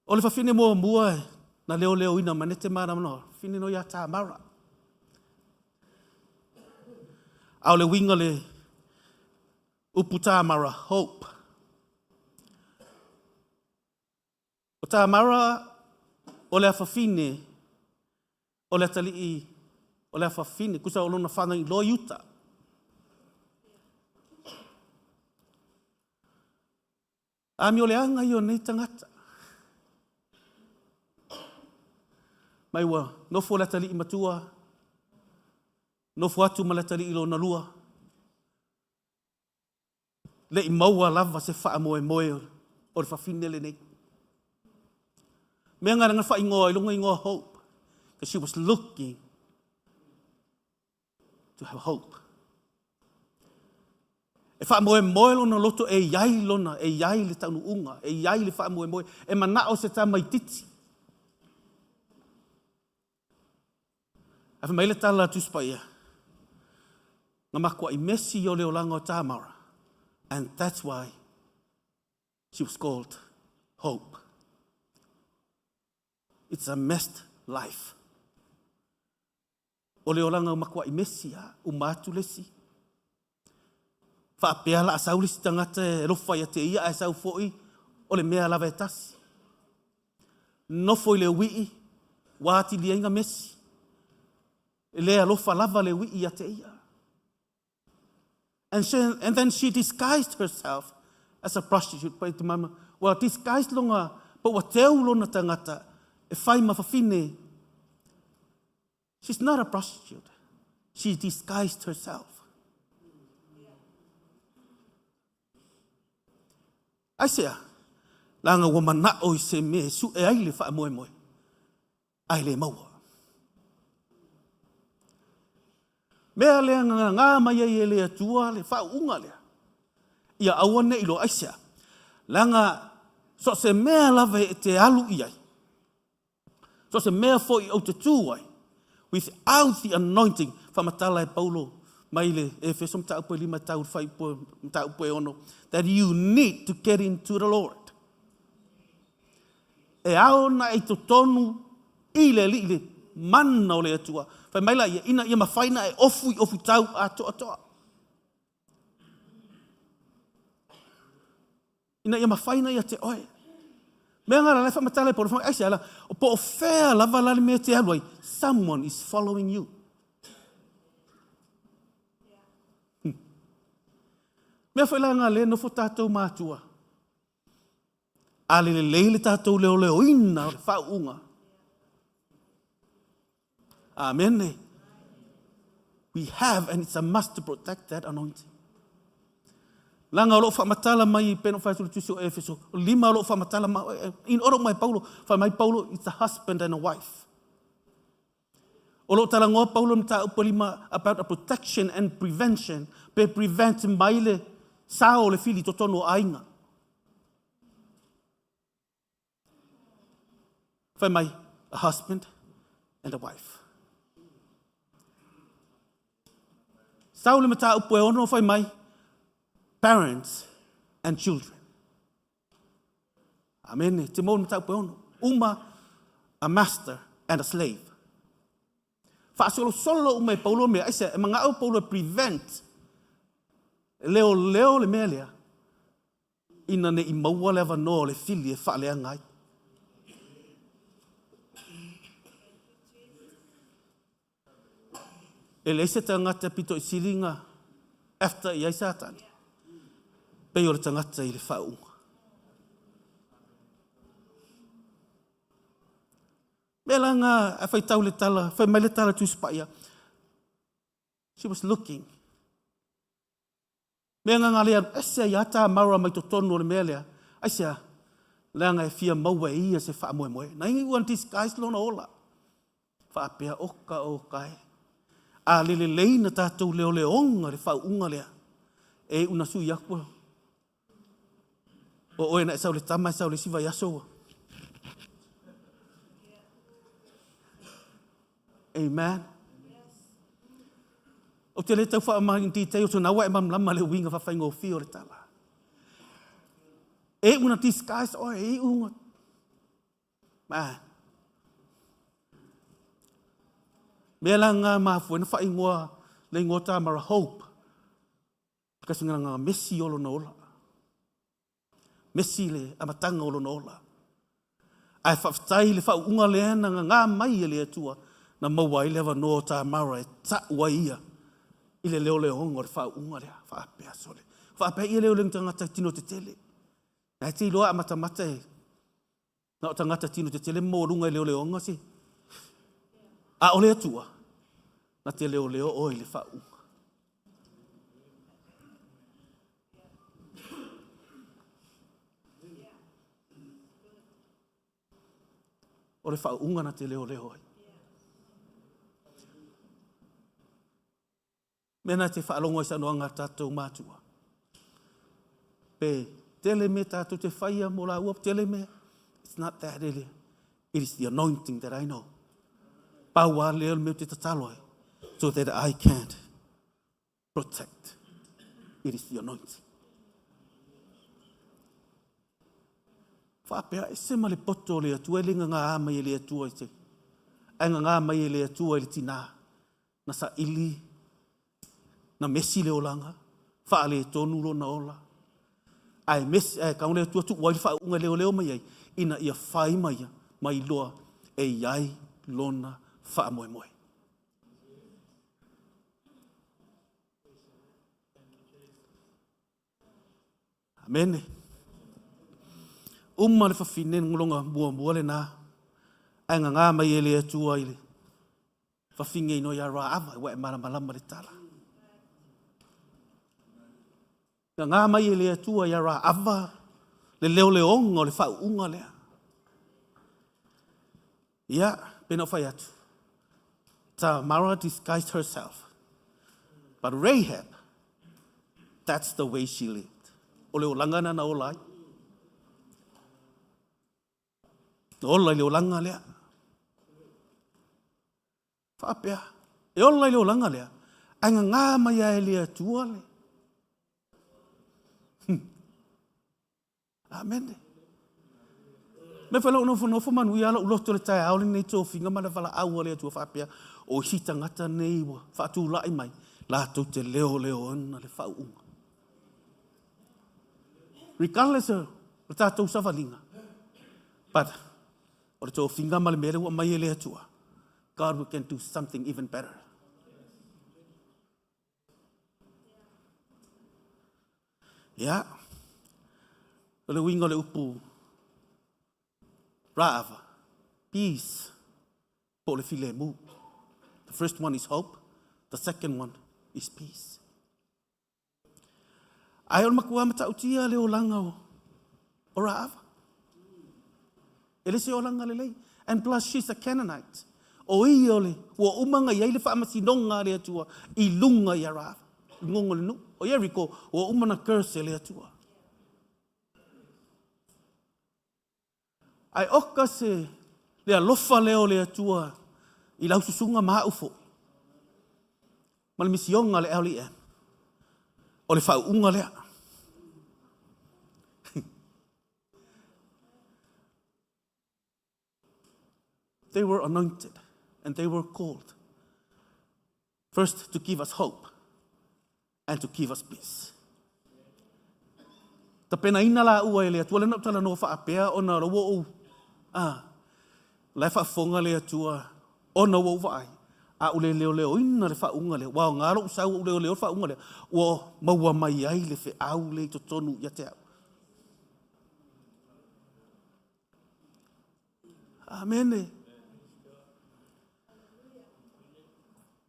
O le fafine muamua na leoleoina mai na te malamalama, fafine no ia Tamara. A o le uiga le upu Tamara, hope. O Tamara o le afafine o le atalii o le afafine, kusa o lona whanau i loa i uta. Amioleaga ia o nei tagata. Mai ua nofo le atalii matua, nofo atu ma le atalii lona lua, le i maua lava se faamoemoe o le fafine lenei. Mea nga na faaigoa i luga igoa Hope, because she was looking to have hope. E faamoemoe lona loto e i ai lona, e i ai le taunuuga, e i ai le faamoemoe, e manao se tamaitiiti. Ae fai mai le tala a Tusi Paia, na makuai mesi o le olaga o Tamara, and that's why she was called Hope. It's a messed life. O le olaga ua matuai mesi a, uma atu le isi. Faapea la a sau le isi tagata e alofa ia te ia ae sau foi o le mea lava e tasi. Nofo i le uii, ua atili ai na mesi. E le alofa lava le uii ia te ia. And, she, and then she disguised herself as a prostitute. Pa te mama, ua disguised lona, pa ua teu lona tagata e fai ma fafine. She's not a prostitute. She disguised herself. Aisea? Leaga ua manao i se mea e sue ai le faamoemoe, ae le maua. Mea lea na gagā mai ai e le Atua le faauuga lea, ia aua ne i loa. Aisea? Leaga so o se mea lava e te alu i ai, So se mea foi ou te tū ai, without the anointing, faamatala e Paulo mai le Efeso mataupu e 5 tau le mataupu e 6, that you need to get into the Lord. E ao na i totonu i le alii le mana o le Atua. Fai mai la ia, ina ia mafai na e ofu i ofu tau atoatoa. Ina ia mafai na ia te oe. Mea ngā la whamatala e Paulo, whamai, aisea la, o po o whea lava la le mea te alu ai, someone is following you. Mea foi la ngā le nofo tātou mātua. A le lelei le tātou leoleoina o le whaunga. Amene. We have and it's a must to protect that anointing. Langa o loo faamatala mai pei ona fai atu le tusi o Efeso, o lima o loo faamatala ma in order mai Paulo, fai mai Paulo it's a husband and a wife. O lo o talanoa Paulo i mataupu e lima about a protection and prevention, pe prevent mai le sao o le fili i totonu o aiga. Fai mai, a husband and a wife. Sau le mataupu e ono, fai mai, parents and children. Amene. Te mou le mataupu e ono. Uma, a master and a slave. Faasolosolo uma e Paulo mea, aisea, e manao Paulo e prevent leoleo le mea lea, ina ne i maua le avanoa o le fili e faaleaga ai. E leai se tagata e pito i sili na after i ai Satani, pei o le tagata i le faauuga. Mea la nga a faitau le tala, fai mai le tala Tusi Paia, she was looking. Mea nga nga le alu ese ai a Tamara mai totonu o le mea lea, aisea, leaga e fia maua e ia se faamoemoe. Na ingi ua disguise lona ola. Faapea oka oka e. A le lelei na tatou leoleoga le faauuga lea, e iu na sui aku o oe na e sau le tama e sau le isi vaiaso ua. Amen. Ou te le tau faamamalu detail so na ua e malamalama le uiga faafaigofie o le tala. E iu na disguise oe, e iu na... Man. Mea la ngā mafua na whaingoa le ingoa Tamara Hope. Kasi ngā ngā mesi o lona ola. Mesi le amatanga o lona ola. Ae faafetai i le faauuga lea na gagā mai e le Atua na maua ai le avanoa o Tamara e ta'u ai ia i le leoleoga o le faauuga lea. Faapea sole. Faapea ia leo le tagata i tino tetele. Na e te iloa a matamata e na o tagata tino tetele maualuga i leoleoga se. A o le Atua, na te leoleo oe i le faauuga. O le faauuga na te leoleo ai. Mea na te faalogo ai saunoaga a tatou matua. Pe tele mea tatou te whaia mo la ua tele mea. It's not that it, it is the anointing that I know. Pau a lea o le mea te tatalo ai. So that I can't protect. It is the anointing. Faapea ese ma le poto o le Atua e le gagā mai e le Atua i te ae gagā mai e le Atua i le tinā na saili na mesi le olaga faaletonu lona ola ae mesi ae kau le Atua tuu ai le faauuga e leoleo mai ai ina ia fai mai ia ma iloa e i ai lona faamoemoe. Amene. Uma le fafine ngolonga muamua lena, ae gagā mai e le Atua i le fafine ino ia Raava, ua e malamalama le tala. Gagā mai e le Atua ia Raava le leoleoga o le faauuga lea. Ia, pe na o fai atu. Tamara disguised herself. But Rahab, that's the way she lived. O le olaga na na ola ai. Na ola i le olaga lea. Faapea, e ola i le olaga lea, ae gagā mai a e le Atua le. Amene. Me whai lau nofonofo manuia lou loto le taeao lenei tofiga ma le valaau a le Atua faapea, o isi tagata nei ua faatulai mai, latou te leoleoina le faauuga. Regardless o le tatou savaliga, but o le tofiga ma le mea lea ua aumai e le Atua, God we can do something even better. Ia, o le uiga o le upu Raava, peace, po o le filemu. The first one is hope, the second one is peace. Ae o le matua matautia le olaga o, o Raava. E le se olaga lelei. And plus she's a Canaanite. O ia o le, ua uma ona i ai le faamasinoga a le Atua i luga ia Raava, i luga o le nuu. O Ieriko, ua uma ona curse e le Atua. Ae oka se le alofa lea o le Atua i lau susuga ma au foi, ma le misioga a le LEM, o le faauuga lea. They were anointed and they were called first to give us hope and to give us peace. Tapenaina la ua e le Atua, lea na ou talanoa faapea ona o la ua ou, a, la e faafofoga le Atua ona ua ou vaai, a ou le leoleoina le faauuga lea, ua aoga lou sau ou leoleo le faauuga lea, ua maua mai ai le feau lea i totonu ia te au. Amene.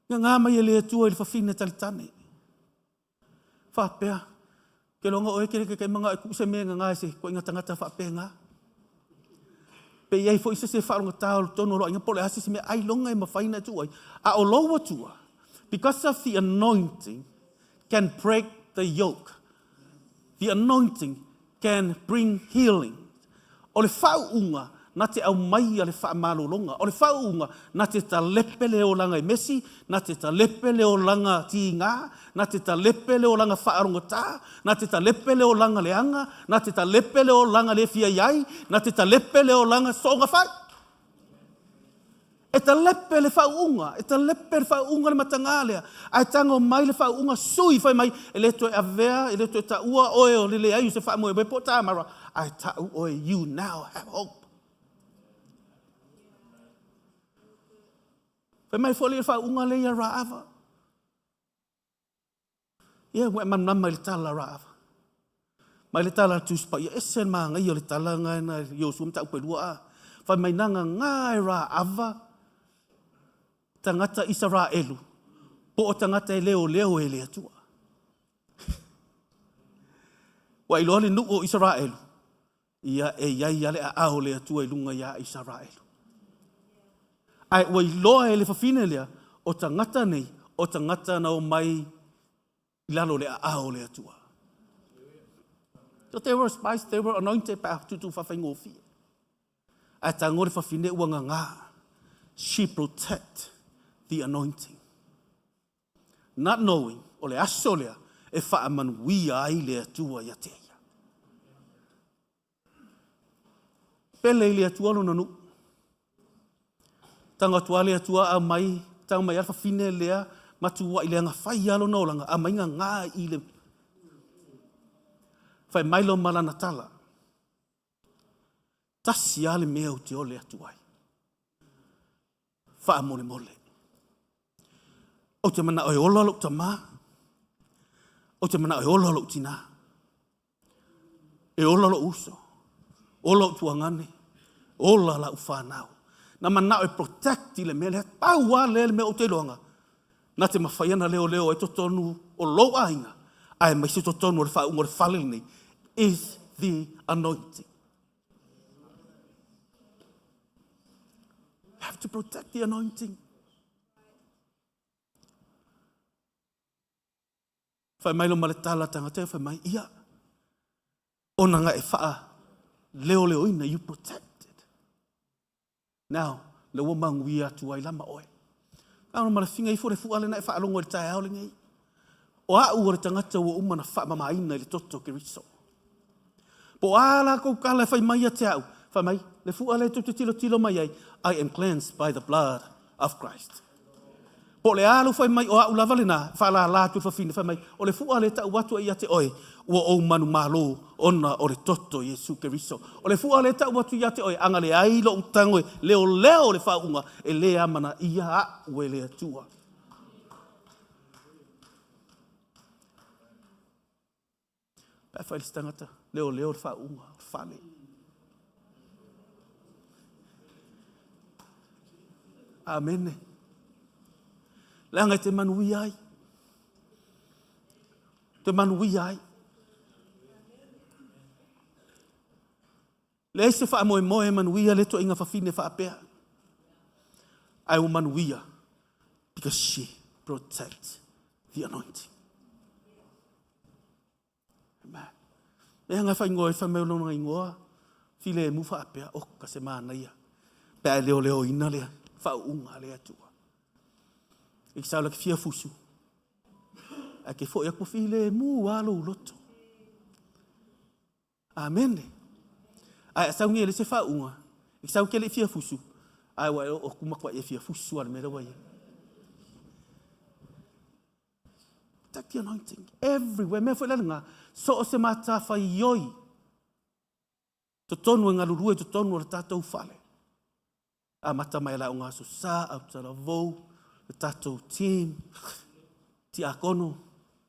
Gagā mai e le Atua i le fafine talitane. Faapea, ke longa oe ke le ke manga e ku se me ngā se ko inga tangata faapea. Pe i ai foi se se whaalongata o tonu o inga pole asi se me ai longa e mawhaina tu ai. A o loa tua, because of the anointing can break the yoke. The anointing can bring healing. O le whauunga, na te au mai a le whaamalolonga. O le whauunga, na te talepe le olanga i mesi, na te talepe le olanga tiinga, na te talepe le olanga whaarongata, na te talepe le olanga leanga, na te talepe le olanga le fia iai, na te talepe le olanga soonga whai. E talepe le whauunga, e talepe le whauunga le matanga lea. Ai tango mai le whauunga sui whai mai, e le toe avea, e le toe taua oe o lele ai o se whaamoe me po tāmara. Ai tau oe, you now have hope. Whai mai fo le whauunga le ia Raava. Ia, ua e manama i le tala Raava. Mai le tala tuspa ia ese maangai o le tala ngai na Iosua ma tau pelua a. Whai mai nanga ngai Raava tangata Israelu. Po o tangata e leo leo e le atua. Wa iloa le nuu o Israelu. Ia e iai ale a ao le atua i lunga ia Israelu. Ai ua iloa e le fafine lea o tangata nei, o tangata na o mai i lalo le a ao le atua. So they were spies, they were anointed pa tutu whawhaingofie. Ai tango le fafine ua nganga. She protect the anointing. Not knowing, o le aso lea, e whaamanuia ai le atua ia te ia. Pele i le atua lona nuu. Tanga atua le atua a mai, tanga mai alfa fine lea, matua i le anga whai alo na olanga, a mai ngā ngā i le whai mai lo malana tala. Tasi ale mea o te ole atu ai. Wha mole mole. O te mana oe ola lou tama. O te mana oe ola lou tina. E ola lou uso. Ola o tuangane. Ola la uwhanau. Na mana oe protect i le mea lea. Pau a le mea o te iloanga. Na te mawhai ana leo leo e totonu o lou ainga. Ai mai se totonu o le whaunga o le whale nei. Is the anointing. You have to protect the anointing. Whai mai lo ma le tala tangata, whai mai ia. Ona nga e whaa leo leo ina, you protected. Now, le ua manguia atu ai lama oe. Ka ma le finga ifo le fua le na e whaalongo i le tae ao le nei. O au o le tangata ua uma na whaamamaina i le toto Keriso. Po a la kou kala e whai mai a te au. Whai mai, le fua le tu te tilo tilo mai ai, I am cleansed by the blood of Christ. Po le alu whai mai o au lava le nā, wha la la tu whawhine whai mai, o le fua le tau atu ia te oe, ua o manu malo, ona o le toto Yesu Keriso. O le fua le tau atu ia te oe, anga le ai lo utango e, leo leo le whaunga, e le amana ia a ue le atua. Pea whai le tangata, leo leo le whaunga, whale. Amene. Le anga te manuia ai. Te manuia ai. Le se wha moe moe manuia le to inga whawhine whaapea. Ae ua manuia because she protects the anointing. Amen. Mea nga whaingoa e whameu lona ingoa, filemu faapea, oh, ka se manaia. Pe a leo leo ina lea, whaunga le atua. E ki saula ki fia fusu. A ke fo ia ku filemu a lo uloto. Amene. Ae a saungi e le se faauuga, e sau ke le fia fusu, ae ua e oo kuma kua e fia fusu ale mea ua ia. Protect the anointing everywhere. Mea foi le nga, so o se matawhai ioi, totonu e ngalulue totonu o le tātou fale. A mata mai la o ngā so sa, au talavou, le tātou team, tiakono,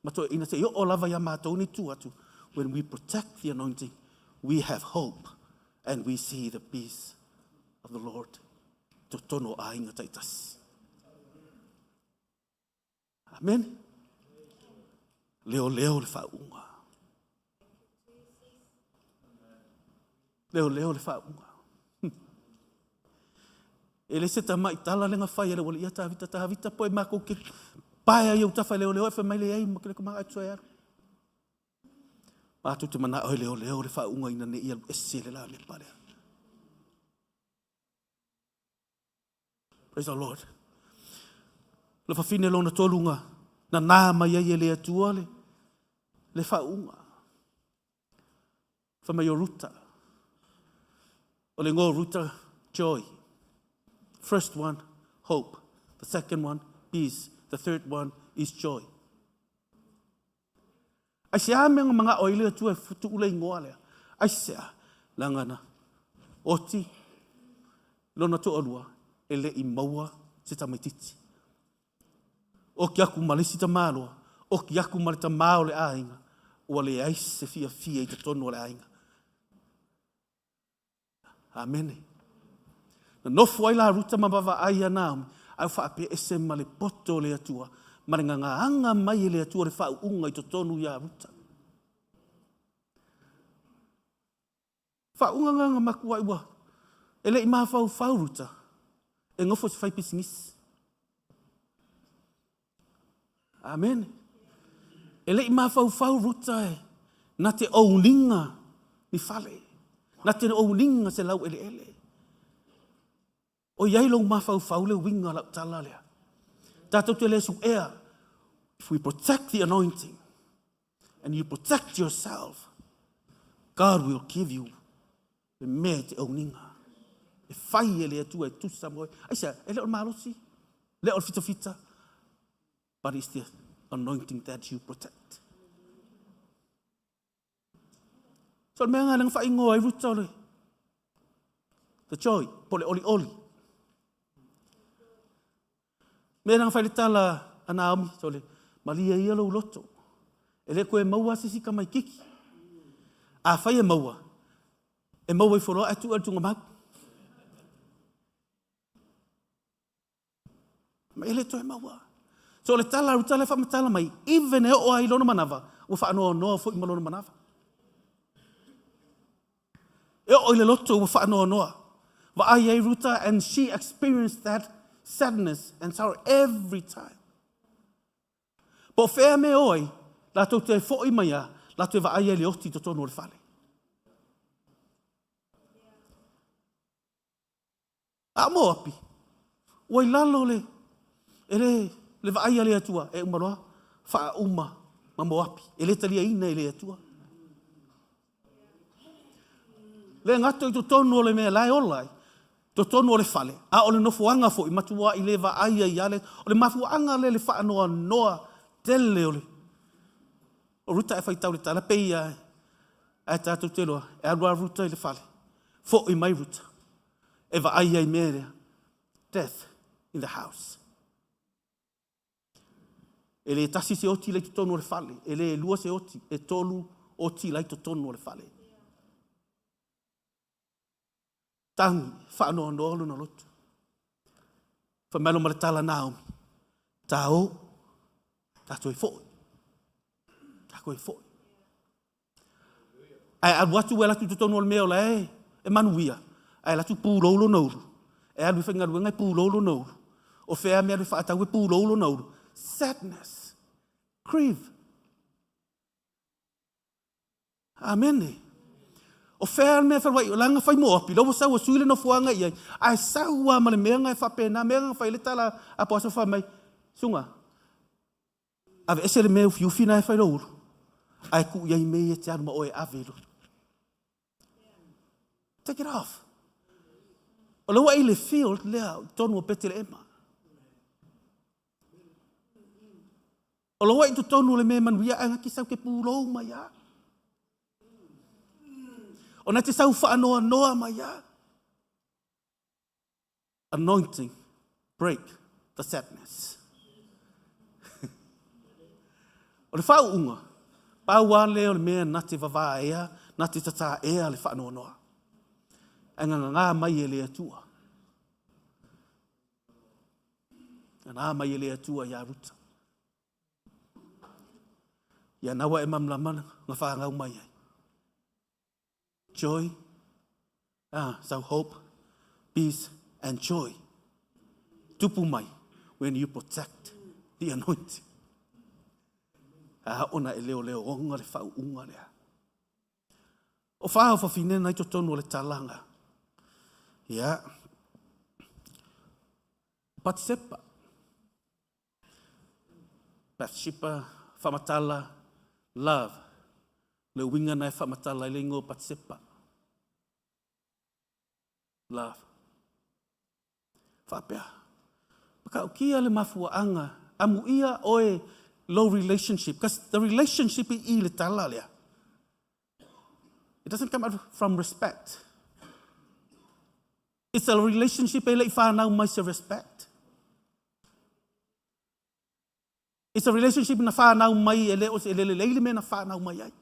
ma toe ina te i o lava ia mātou ni tu atu. When we protect the anointing, we have hope and we see the peace of the Lord. Totonu o āinga taitasi. Amen. Leo leo le whaunga. Leo leo le whaunga. E le se tamai tala le ngawhai ele wale ia tāvita tāvita po e mako ke paea i au tawha leo leo e wha mai le ei ma kele kumanga atu ai aru. Mātou te mana oi leo leo le whaunga ina ne ia ese le la me parea. Praise the Lord. Le whawhine lona tolunga, na nā mai ai e le atua le, le whaunga. Wha mai o Ruta. O le ngō Ruta, joy. First one, hope. The second one, peace. The third one is joy. Ai se a mea nga o ile atua e futu ule ingoa lea. Ai se a, langa na, oti, lona toalua, e le i maua se tamaititi. O ki aku ma le isi tamaloa, o ki aku ma le tamā o le aiga, ua leai se fiafia i totonu o le aiga. Amene. Na nofo ai la Ruta ma vaavaai ia Naomi, ae ua faapea ese ma le poto o le Atua, ma le gagaaga mai e le Atua le faauuga i totonu ia Ruta. Faauuga gagaaga makuai ua e le i mafaufau Ruta e nofo se fai pisinisi. Amene. E le i mafaufau Ruta e na te ouninga ni fale, na te ouninga se lau eleele. O iai lou mafaufau le uiga o lau tala lea. Tatou te le suea. If we protect the anointing and you protect yourself, God will give you le mea e te auniga. E fai e le Atua e tusa mo oe. Aisea, e le o le malosi, le o le fitafita, but it's the anointing that you protect. So le mea nga le whaingoa ai Ruta o le the joy, po le oli oli. Mea nga whai le tala a Naomi, so le malia ia lou loto. E le koe maua sisi ka mai kiki. A whai e maua, e maua i whoroa e tu e tunga mau. Ma e le toe maua. So le tala, Ruta le whamatala mai, even e oo ai lona manawa, ua whaanoanoa foi ma lona manawa. E oo i le loto ua whaanoanoa. Vaai ai Ruta and she experienced that sadness and sorrow every time. Po whea me oi, latou te foi mai a, latou e vaai ai le oti totonu o le fale. A o Moapi, ua i lalo le, e le, le vaai a le Atua, e uma loa, faauma ma Moapi, e le taliaina e le Atua. Le gato i totonu o le mea la e ola ai, totonu o le fale, a o le nofoaga foi, matua i le vaai ai ia le, o le mafuaaga lea le faanoanoa tele o le, o Ruta e faitau le tala, pei ia, ae tatou te iloa, e alu lava Ruta i le fale, foi mai Ruta, e vaai ai mea lea, death in the house. E le tasi se oti la i totonu o le fale, e le lua se oti, e tolu oti la i totonu o le fale. Tangi, whaanoanoa lona loto. Whamelo ma le tala Naomi, tā o, tātou e foi. Tātou e foi. Ae alu atu e alu atu i totonu o le mea o la e, e manuia, ae alu atu pulou lona ulu. E alu i faigaluega e pulou lona ulu. O fea mea le whaatau e pūlou lona ulu. Sadness. Grief. Amene. O fea le mea whalwai, o langa whai mo api, lobo sau o sui le nofoanga i ai, ai sau a ma le mea ngai whapena, mea ngai whai le tala a po aso wha mai, sunga, ave ese le mea ufi ufi na e whai lo ulu, ai ku iai me i e te alu ma oe ave lo. Take it off. O le ua i le field lea, tonu o pete le ema. O lo i totonu o le mea manuia ai ngaki sau ke pūlou mai a. O na te sau whaanoa noa mai a. Anointing, break the sadness. o le whauunga, pau a lea o le mea na te vavā ea, na te tatā ea le whaanoa noa. Ai ngā ngā mai e le atua. Nā mai e le atua i a Ruta. Ia nawa e mamlama nga whāngau mai ai. Joy, ah, so hope, peace and joy. Tupu mai when you protect the anointing. A ona e leo leo onga le whau unga lea. O wha o whawhine nei totonu o le talanga. Ia. Patsepa. Bathsheba, whamatala, love. Le winga nei whamatala i le ingo Patsepa. Love. Whapea. Pakaukia le mafuaanga, amu ia oe low relationship. Because the relationship i le tala lea. It doesn't come out from respect. It's a relationship e lei whanau mai se respect. It's a relationship na whanau mai e le o se lele leile me na whanau mai ai.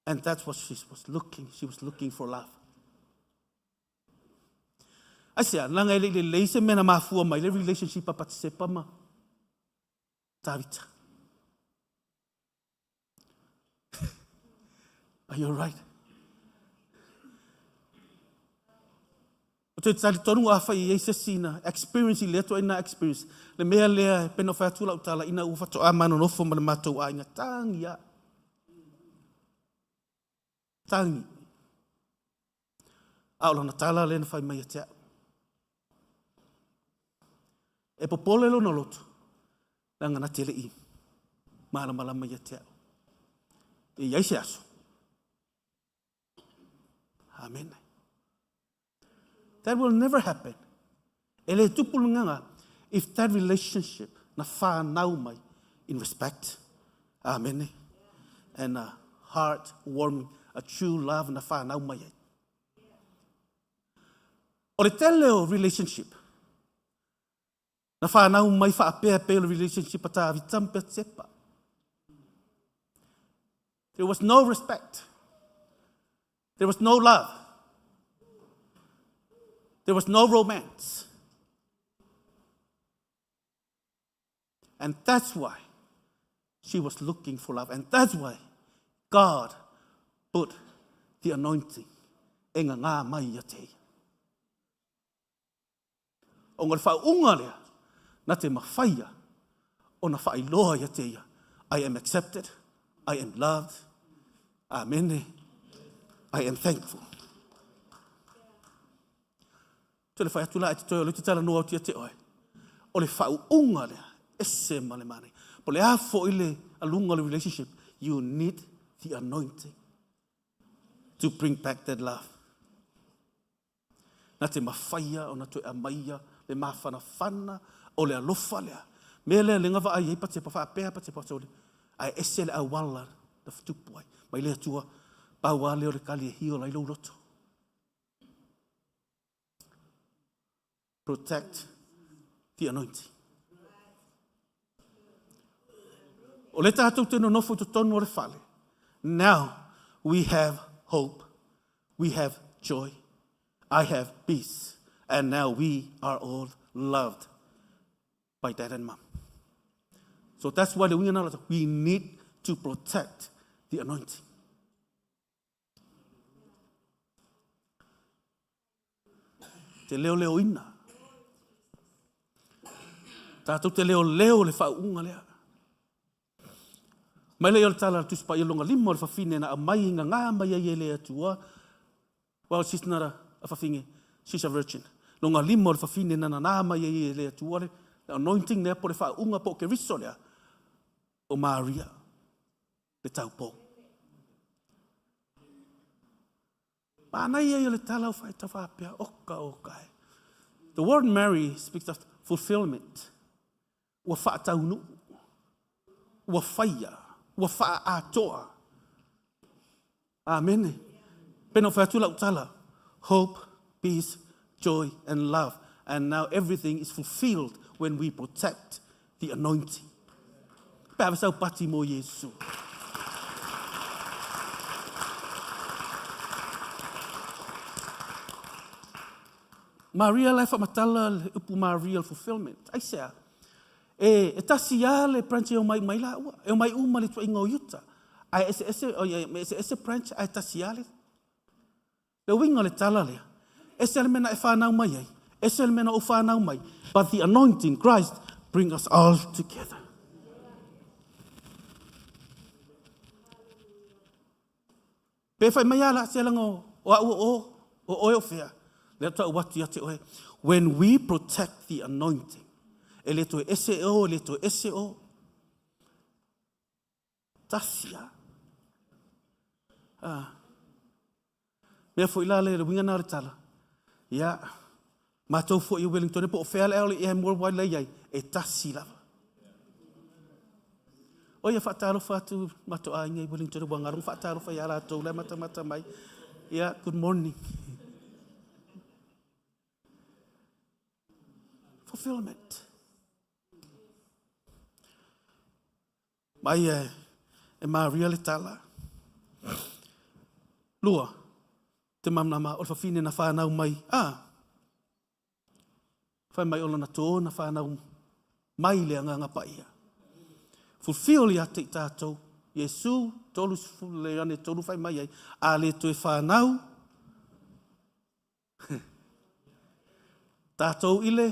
And that's what she was looking. She was looking for love. Ai se langa e le le lei se mea na mafua mai le relationship a Patsepa ma Tavita. Are you all right? O te tali tonu a whai i se sina, experience i le atua ina experience. Le mea lea, pena whai atu lau tala, ina ua whato a mano nofo ma le mātou a inga tangi a. Tangi. A o lana tala le na whai mai a te au. E popole lona loto, langa na tele i, malamalama ia te au. E iai se aso. Amen. That will never happen. E le tupu nganga, if that relationship na whānau mai in respect. Amen. And a heart warming, a true love na whānau mai ai. O le tele o relationship, na whānau mai whaapea pe o le relationship a Tāvita ma Petsepa. There was no respect. There was no love. There was no romance. And that's why she was looking for love. And that's why God put the anointing e ngā ngā mai ia te ia. O ngā whaunga lea, na te mawhaia o na whailoa ia te ia. I am accepted, I am loved, amen, I am thankful. Te le whai atu la e te toi o le te tala noa o tia te oe. O le whauunga lea, ese ma le mane. Po le afo i le alunga le relationship, you need the anointing to bring back that love. Nā te mawhaia o na toe amaia le mawhanawhana o le alofa lea. Mea lea le ngawa ai ei pate pa whaapea pate pa tole. Ai ese le awala na whatupu ai. Mai le atua, pau a leo le kali e hio lai lo roto. Protect the anointing. O le tātou te nonofo i totonu o le whale. Now we have hope. We have joy. I have peace. And now we are all loved by dad and mum. So that's why we need to protect the anointing. Te leoleoina. Tatou te leoleo le faauuga lea. Mai lea o le tala a le Tusi Paia lona lima o le fafine na aumai i gagā mai ai e le Atua. Well, she's not a, a fafine, she's a virgin. Lona lima o le fafine na nanā mai ai e le Atua le, le anointing lea po le faauuga po o Keriso lea, o Maria, le taupou. Manaia ia o le tala o whaita whapea, oka oka e. The word Mary speaks of fulfillment. Ua whaataunu, ua whaia, ua whaatoa. Amene. Pena o whaiatu lau tala. Hope, peace, joy and love. And now everything is fulfilled when we protect the anointing. Pe ave sau pati mo Iesu. Maria la e whamatala le upu Maria fulfillment. Ai sea, e, e tasi a le branch e o mai mai la ua. E o mai uma le tuainga o Utah. Ai ese ese, o ia, ese ese branch, ai tasi a le Le uiga o le tala lea, ese le mea na e whanau mai ai, ese le mea na ou whanau mai, but the anointing, Christ, bring us all together. Pe whai mai ala se langa o au o o oe o whea, lea ta wati ate oe. When we protect the anointing, e le toe ese o, e le toe ese o, Tasi a. Ah. Mea foi la le winga na le tala. Ia, mātou foi i Wellington, po o whea le ao le ia worldwide lei ai, e tasi lava. O ia whaatalofa atu mato a inga i Wellington, ua ngarunga whaatalofa i a rātou le matamata mai. Ia, good morning. Fulfillment. Mai e, e Maria le tala. Lua, te mamnama o le fafine na whanau mai. Ah, whai mai o lana tōna whanau mai le anganga paia. Fulfill ia te i tātou, Iesu, tolu le ane tolu whai mai ai, a le toe whanau, Tātou i le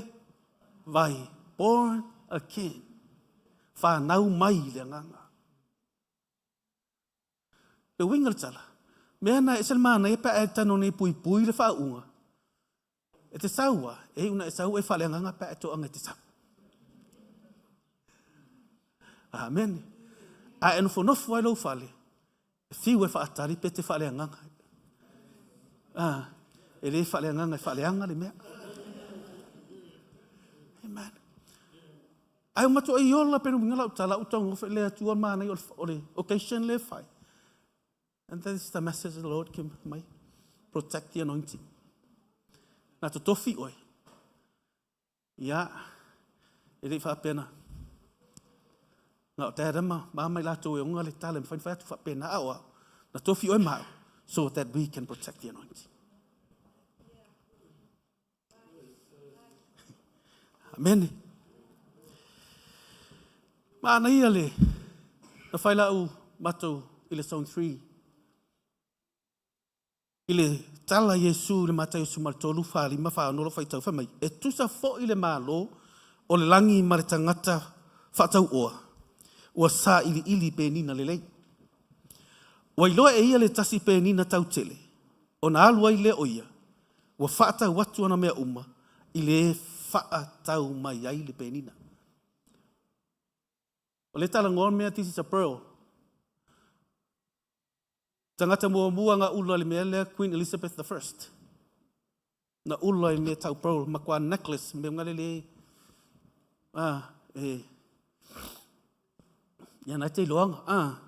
vai, born again, whānau mai i le anganga. Le uiga le tala, mea na e se mana e pa e tano nei pui pui le whaunga. E te saua, e una e sau e whale anganga pa e to anga e te sau. Amen. A e nofo nofo ai lou fale, E whiu e whaatari pe te whaleanganga. Ah, e le whaleanganga, e whaleanga le mea. Amen. Ai o matua i ola penu ngala o tala uta ngofe le atua mānai o le occasion le whai. And that is the message the Lord came mai. Protect the anointing. Nā to tofi oe. Ia, e le i faapea na, na o te Adama, ma mai latou e onga le tala, e mawhai atu faapena a o au, na tofi oe ma au, so that we can protect the anointing. Amen. Ma ana ia le, na whai lau matou i le Zone 3, I le tala Iesu i le Mataio 13, 4, 5, 4, 6 faitau fai mai, E tusa foi le Malo o le lagi ma le tagata faatauoa, ua sailiili penina lelei. Ua iloa e ia le tasi penina tautele, ona alu ai lea o ia, ua faatau atu ana mea uma i le faatau mai ai le penina. O le tala ngoa mea, this is a pearl. Tagata muamua nga ula le mea lea Queen Elizabeth the First. Na ula i mea tau pearl, makua necklace, mea ngale le, ah, e, ia nai te iloanga, ah.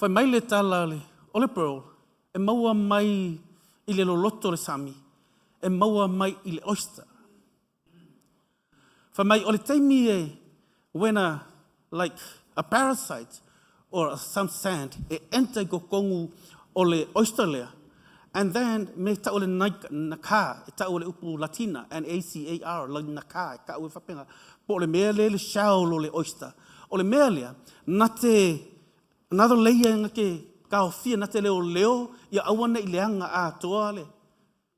Whai mai le tala le, o le pearl, e maua mai i le loloto le sami, e maua mai i le oyster. Fai mai, o le taimi e when a, like, a parasite or some sand e enter i kokongu o le oyster lea, and then me tau le naka, e tau le upu Latina, N-A-C-A-R, le naka, e kau e whapenga, po o le mea le le shell o le oyster. O le mea lea, na te, another layer nga ke kaofia, na te leo leo, ia aua nei leaga atoa le.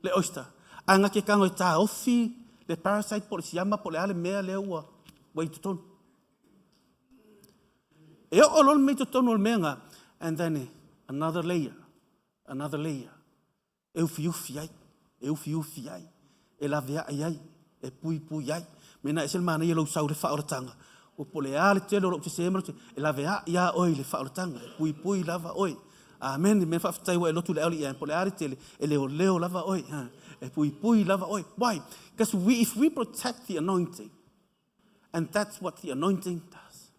Le oyster. Ae nga ke tago e taofi le parasite po o le siama po o le a le mea lea ua ua i totonu. E oo loa le mea i totonu o le mea nga, and then another layer, another layer. E ufiufi ai, e ufiufi ai, e laveai ai, e puipui ai. Mena e ese le manaia o lou sau i le faaolataga, ua po o le a le tele o lou sese ma lou sese, e laveai lava oe i le faaolataga, e puipui lava oe. Amene. Mea faafetai ua e lotu i le LEM, po o le a le tele, e leoleo lava oe, e puipui lava oe. Why? Because we, if we protect the anointing, and that's what the anointing does.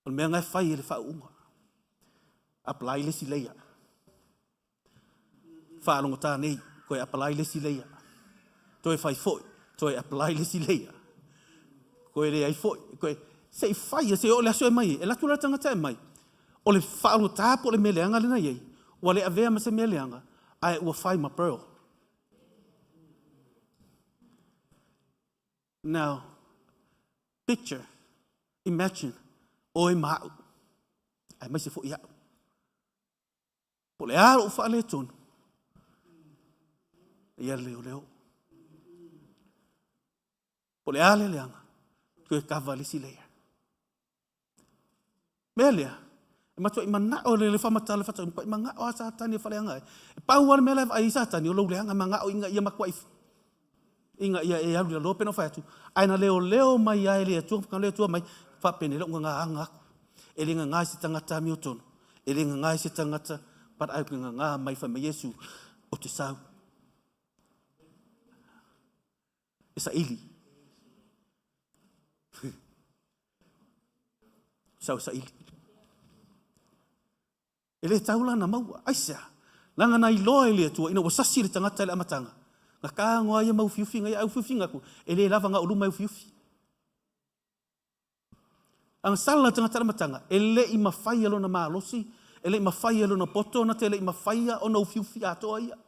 O le mea na e fai e le faauuga. Apply le isi layer. Faalogotā nei, toe apply le isi layer. Toe fai foi, toe apply le isi layer. Toe leai foi, toe se i fai, se i oo i le aso e mai ai. E alu atu la le tagata e aumai, o le faalogotā po o le mea leaga lena e i ai, ua le avea ma se mea leaga, ae ua fai ma pearl. Now, picture, imagine, oe ma au, aemaise foi au. Po o le a lou faaletonu, ia leoleo. Po o le a le leaga, toe kava le isi layer. Mea lea, e matuai manao le faamatala le faataunuu, matuai manao lava Satani e faaleaga ai. E pau lava le mea la e vaai ai Satani, o lou leaga, manao ina ia matuai, ina ia e alu i lalo, pei ona ou fai atu, ae na leoleo mai lava e le Atua, na leoleo mai, faapenei lou nana aga aku. E le nana i se tagata amiotonu, e le nana i se tagata, but ai nana mai fai mai Iesu, ou te sau. E saili. Sau e saili. E le tau la na maua. Aisea? Leaga na iloa e le Atua ina ua sasi le tagata i le amataga, na tago a ia mau ufiufiga ia, a ufiufiga atu, e le lava na o luma e ufiufi. A na sala le tagata i le amataga, e le i mafai e lona malosi, e le i mafai e lona poto ona te le i mafaia ona ufiufi atoa ia.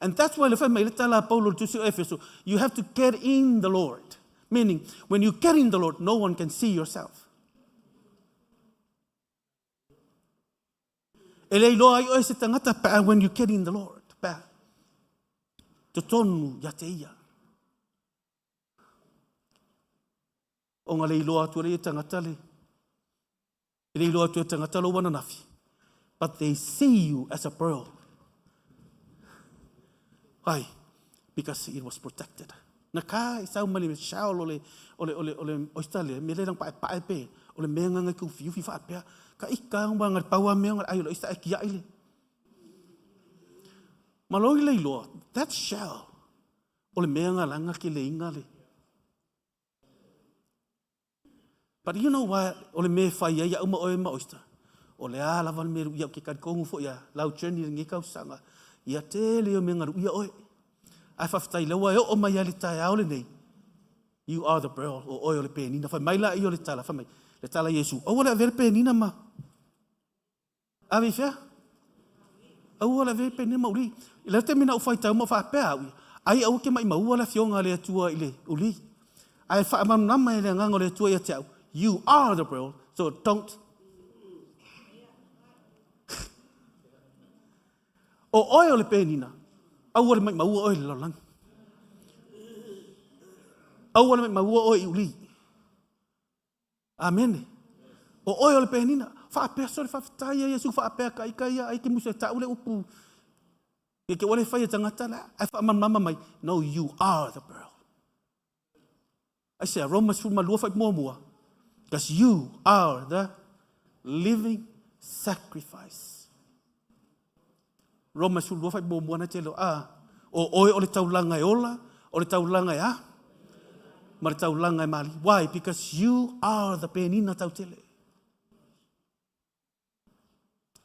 And that's why le fai mai le tala a Paulo i le tusi o Efeso, you have to get in the Lord. Meaning, when you get in the Lord, no one can see yourself. E le iloa ai oe se tangata pe a when you get in the Lord. Pe a totonu ia te ia. O nga le iloa atu e le ia tangata le E le iloa atu e tangata lou ananafi, but they see you as a pearl. Why? Because it was protected. Na ka e sau mai le shell o le, o le, o le, o le oyster le, me le lang paepae pe, o le mea nganga ke ufiufi faapea, ka ika nga le pau a mea nga le ai o le oyster e kiai le. Ma loi le iloa, that shell, o le mea nga langa ke le inga le. But you know what, o le mea e fai ai au ma oe ma Oyster, o le a lava le mea e luʻia au ke talitonu foi a lau journey i lenei tausaga, ia tele ia o mea na luʻia oe. Ae faafetai lea ua e oo mai lava i le taeao lenei, you are the pearl, o oe o le penina. Fai mai laia o le tala, fai mai, le tala a Iesu, aua le avea le penina ma Ave i fea? Aua le avea penina ma uli. I le taimi na ou faitau ma ou faapea au ia, ai aua ke maʻimaua le afioga a le Atua i le uli. Ae faamalamalama e le Agaga o le Atua ia te au, you are the pearl, so don't. O oe o le penina, aua le maʻimaua oe i le lalolagi. Aua le maʻimaua oe i uli. Amene. O oe o le penina. Faapea sole faafetai ia Iesu faapea ka ika ia ai ke musa e tau le upu. Ke ke ua le fai e tagata la ai faamalamalama mai. No, you are the pearl. Aisea, Roma 12 fai muamua. Because you are the living sacrifice. Roma 12 fai muamua na te lo a. O oe o le taulaga e ola, o le taulaga e a, ma le taulaga e mali. Why? Because you are the penina tautele.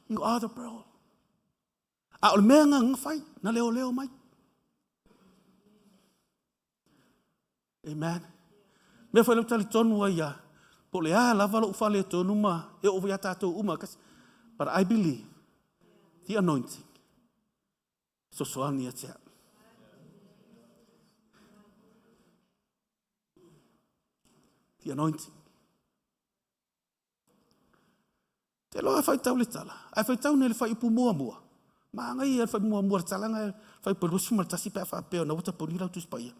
You are the pearl. A o le mea nga fai, na leo leo mai. Amen. Mea foi lau talitonu ai ia, po o le a lava lou faaletonu ma e oo foi ia tatou uma, but I believe the anointing fesoasoani ia te au. The anointing. Te loa e faitau le tala, ae faitau nei le fuaiupu muamua. Manaia le fuaiupu muamua o le talaga e fuaiupu 21 pe a faapea ona ua tapuni lau Tusi Paia.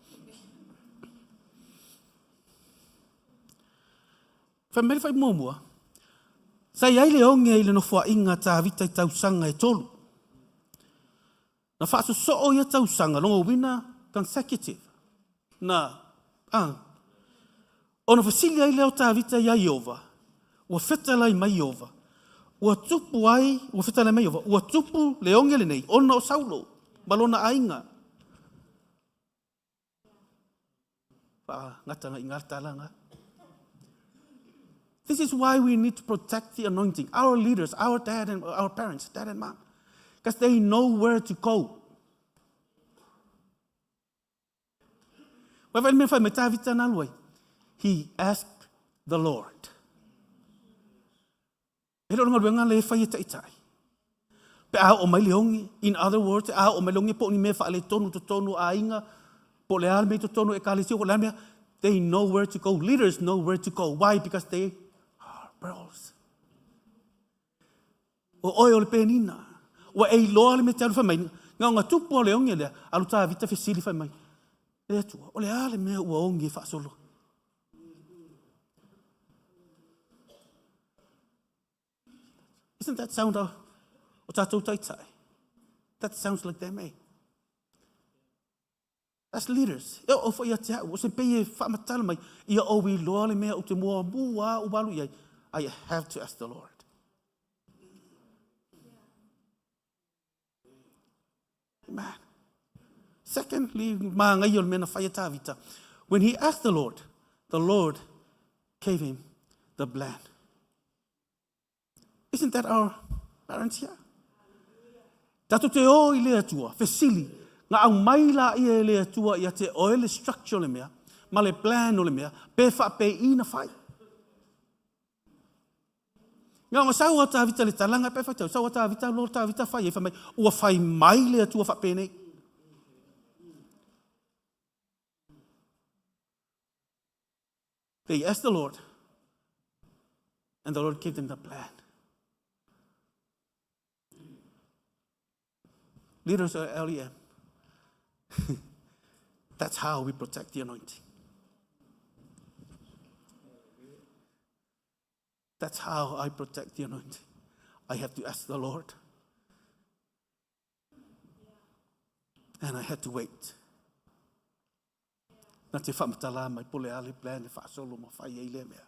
Fai mai le fuaiupu muamua, sa i ai le oge i le nofoaiga a Tavita i tausaga e tolu. Na faasosoo ia tausaga, lona uiga consecutive, na, a, ona fesili ai lea o Tavita iā Ieova, ua fetalai mai Ieova, ua tupu ai, ua fetalai mai Ieova, ua tupu le oge lenei ona o Saulo ma lona aiga. Faagata ai i ina le tala lena. This is why we need to protect the anointing. Our leaders, our dad and our parents, dad and mom, because they know where to go. He asked the Lord. E le o le galuega lea e fai e taitai. Pe a oo mai le oge, in other words, a oo mai le oge po o ni mea faaletonu totonu o aiga, po o le a le mea i totonu o ekalesia, po o le a le mea, they know where to go. Leaders know where to go. Why? Because they are pearls. O oe o le penina. Ua e iloa le mea te alu fai mai, na ona tupu o le oge lea, alu Tavita fesili fai mai, le Atua, o le a le mea ua oge e faasolo? Isn't that sound of, o tātou taitai? That sounds like them, eh? That's leaders. E o foi ia te au, o se pei e whaamatala mai, ia o i loa le mea o te mua mua o walu iai. I have to ask the Lord. Amen. Secondly, māngai o le mea na whai a Tāvita. When he asked the Lord, the Lord gave him the plan. Isn't that our parents here? Tatou te o i le Atua, fesili, nga au mai la ia e le Atua ia te oe le structure o le mea, ma le plan o le mea, pe whaapei na whai. Nga o sau a Tavita le talanga pe whaitau, sau a Tavita, lo Tavita whai e whai mai, ua whai mai le Atua whaapenei. They asked the Lord, and the Lord gave them the plan. Leaders of LEM, that's how we protect the anointing. That's how I protect the anointing. I have to ask the Lord. And I had to wait. Na te whaamatala mai po le a le plan e faasolo ma fai ai lea mea.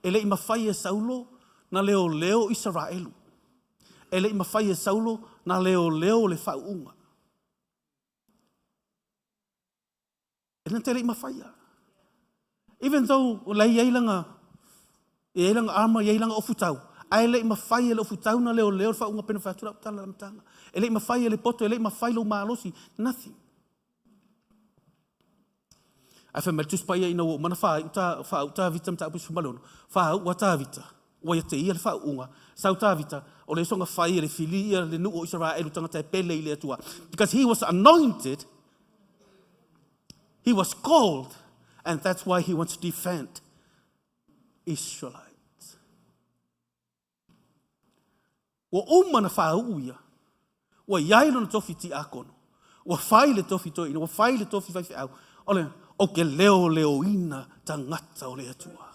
E le i mafai e Saulo na leo leo Isaraelu. E le i mafai e Saulo na leo leo le faauuga. E na te le i mafai a. Even though la i ai langa, e ai langa armor, i ai langa ofutau, ae le i mafai e le ofutau na leo leo le faauuga pena whai atu lau tala la matanga. E le i mafai e le poto, e le i mafai lou malosi, nothing. Ae fai mai le Tusi Paia ina ua uma ona faauu Tavita mataupu 16, faauu a Tavita, ua ia te ia le faauuga, sau Tavita, o le soga fai e le fili ia le nuu o Isaraelu tagata e pele i le Atua. Because he was anointed, he was called, and that's why he wants to defend Israelites. Ua uma na faauu ia, ua i ai lona tofi tiakono, ua fai le tofi toeaina, ua fai le tofi faifeau, o le, ou te leoleoina tagata o le Atua.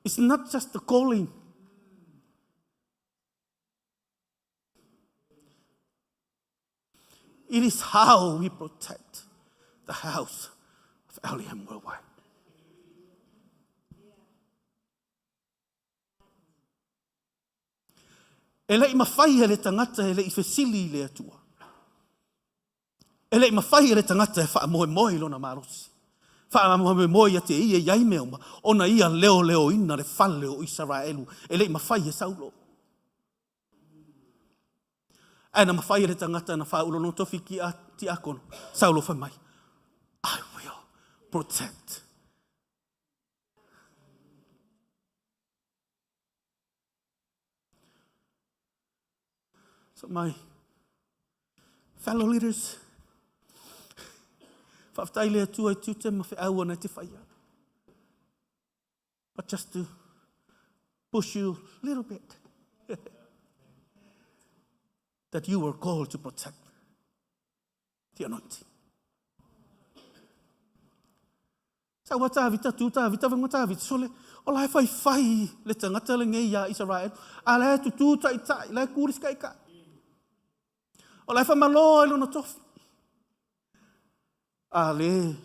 It's not just the calling. It is how we protect the house of LEM Worldwide. E le i mafai e le tagata e le i fesili i le Atua. E le i mafai e le tagata e faamoemoe i lona malosi. Faamoemoe ia te ia i ai mea uma, ona ia leoleoina le fale o Isaraelu. E le i mafai e Saulo. Ae na mafai e le tagata na faaulu lona tofi ki a tiakono, Saulo fai mai, I will protect. So my fellow leaders, Faafetai le Atua i tiute ma feau ona e te faia. But just to push you a little bit that you were called to protect the anointing. Sa ua Tavita tu Tavita vengo Tavita sole o la e fai fai le tangata le ngei ia Israel a la e tutu tai tai la e kuri skai kai. O la e whamaloa i lona tofi. A le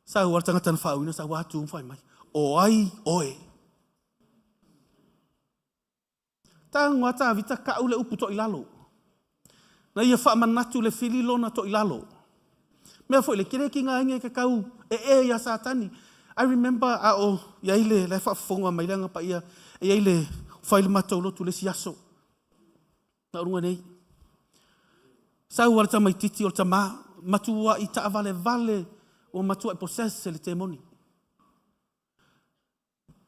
Sa ua tangata na whaauina, sa ua atu whai mai. O ai oe. Tago a Tavita kau le upu toʻilalo. Na ia faamanatu le fili lona toʻilalo. Mea foi le kele ki ngā inge ke kau e e ia Satani. I remember a o iai le le faafofoga mai le Aga Paia e iai le fai le matou lotu le isi aso. Na urunga nei. Sau a le tamaititi o le tamā matuai taavalevale ua matuai possess e le temoni.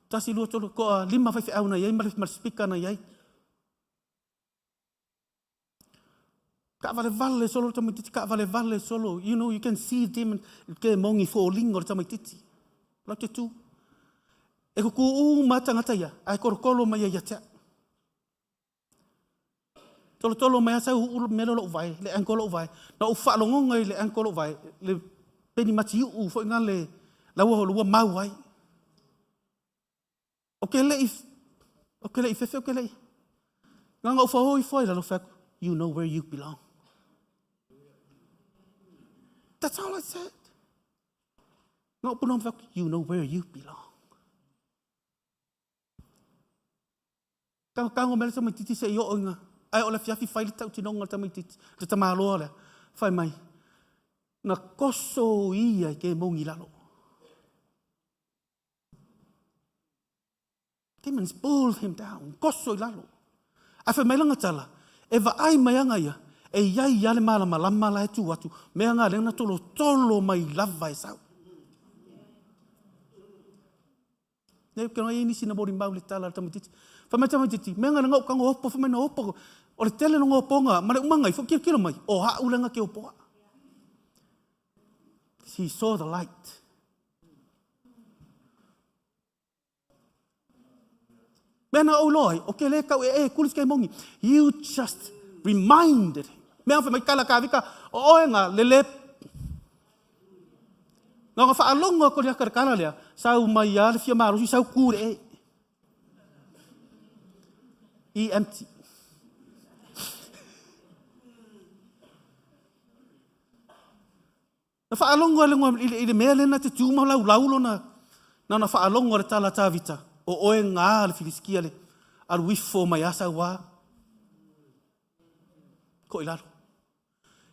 Tasi, lua, tolu, koa lima faifeau na i ai ma le, ma le speaker na i ai. Kaavalevale solo le tamaititi, kaavalevale solo. You know, you can see demon, ke mongi fōlinga o le tamaititi. Lau te tū. E kuku u ma tangata ia, ae korokolo mai ia ia te au. Tolotolo mai asa u mea lou vae, le ankle lou vae. Na ou faalogoga i le ankle lou vae, le peni matiuu foi nga le laua ua mau ai. O ke lei, o ke lei fefe, o ke lei. Nga nga ufa hoi foi lalo fai you know where you belong. That's all I said. Nga upu na you know where you belong. Tango mai le tamaititi se i oo inga. Ai o le fiafi fai le tautinoga le tamaititi, le tamaloa lea. Fai mai, na koso ia i ke mongi lalo. Demons pulled him down, koso i lalo. Ai fai mai langa tala, e vaai mai anga ia, e iai ia le malamalama la e tu atu, mea nga lea na tolo tolo mai lava e sau. Nei ke ngai nisi na mori mau le tala le tamaitiiti. Fai mai tamaitiiti, mea nga nga uka opo, fai mai na opo. O le tele no oponga, ma le umanga i fo kilo kilo mai. O ha ulenga ke opoa. He saw the light. Mea na ou loa ai, o ke le kau e e kulis ke mongi. You just reminded him. Mea fai mai kala ka vika, o oe nga lele Na ka whaalongo ko le kala lea, sau mai ia le fia malosi, sau ku le e. E empty. Na whaalongo le ngua i le mea lena te tūma lau laulo na na na whaalongo le tala Tavita o oe ngā le Filistia le alu ifo mai asa wā. Ko i lalo.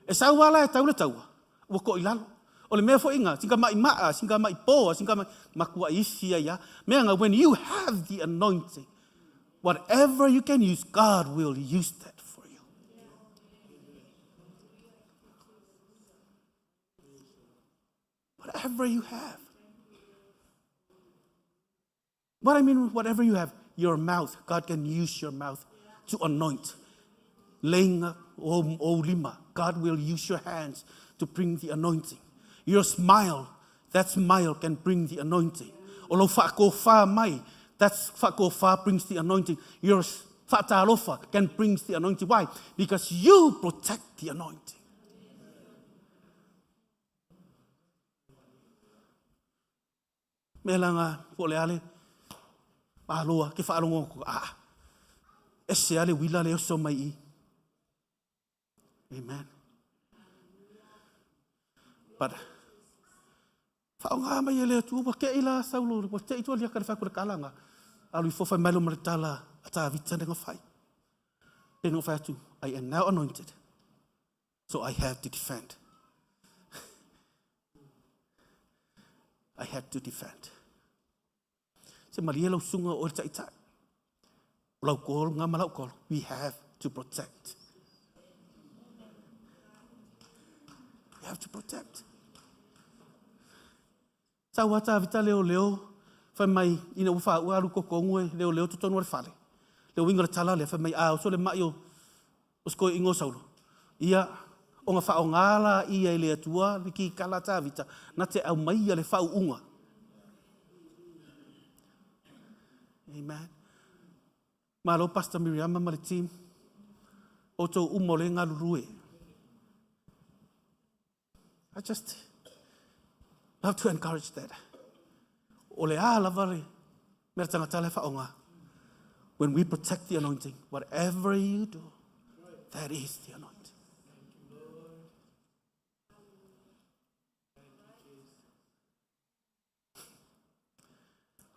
E sau ala e tau le taua, ua ko i lalo. O le mea foi nga, singa mai maa, singa mai poa, singa mai makua isi ia. Mea nga, when you have the anointing, whatever you can use, God will use that for you. Whatever you have. What I mean, whatever you have, your mouth, God can use your mouth to anoint. Laying o, o lima, God will use your hands to bring the anointing. Your smile, that smile can bring the anointing. O lo whakofa mai, that whakofa brings the anointing. Your whatalofa can bring the anointing. Why? Because you protect the anointing. Mea langa po le ale aloa ke whaalongo ko a ese ale wila le oso mai i. Amen. But whaonga mai ele atu ua ke ila saulo ua te i tua lia ka le whaku le kalanga. Alu i fofai mai lo ma le tala a tā vita nenga whai. Peno whai atu, I am now anointed. So I have to defend. I had to defend. Se malie lau sunga o le taitai. O lau kolo, ngā ma lau kolo. We have to protect. We have to protect. Sa ua tā vita leo leo, whai mai, ina ua wha ua alu koko ngue, leo leo totonu le fale. Leo winga le tala le, whai mai a, o so le mai o, o sko ingo saulo. Ia, Ona whaonga la ia i le atua le ki kala tāvita, na te au mai ia le whauunga. Amen. Malo Pastor Miriama ma le team. O tō umo le ngalurue. I just love to encourage that. O le a lava le mea tangata le whaonga. When we protect the anointing, whatever you do, that is the anointing.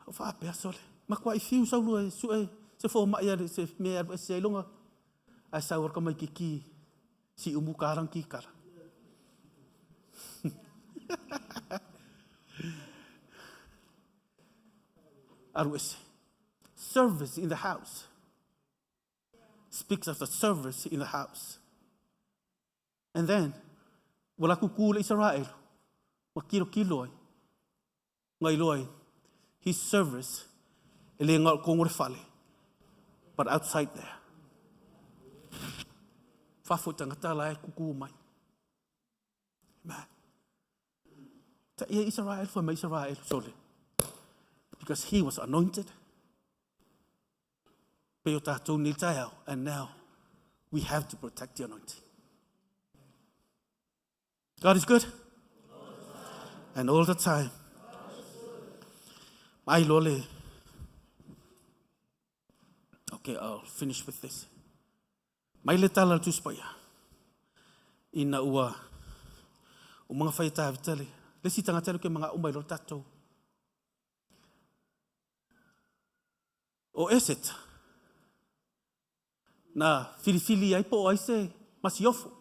O whaapea sole. Makua i fiu saulu e sue se fo mai ale se mea alu e se ilonga. Ai sau ar ka mai ki si umu karang ki kara. Aru ese. Service in the house speaks of the service in the house. And then, wala kuku le Israel, ma kilo kilo ai, ngai loa ai, his service, e le ngā kongo le fale, but outside there. Whafo tangata la e kuku mai. Amen. Ta ia Israel for mai Israel sole. Because he was anointed. Pe o tātou ni taeao, and now we have to protect the anointing. God is good. And all the time. Mai lole. Okay, I'll finish with this. Mai le tala le tuspaia. Ina ua o mga whai tāvitale. Le si tangata ke mga umai lo tātou. O Eseta. Na whiriwhiri ai po ai se masiofo.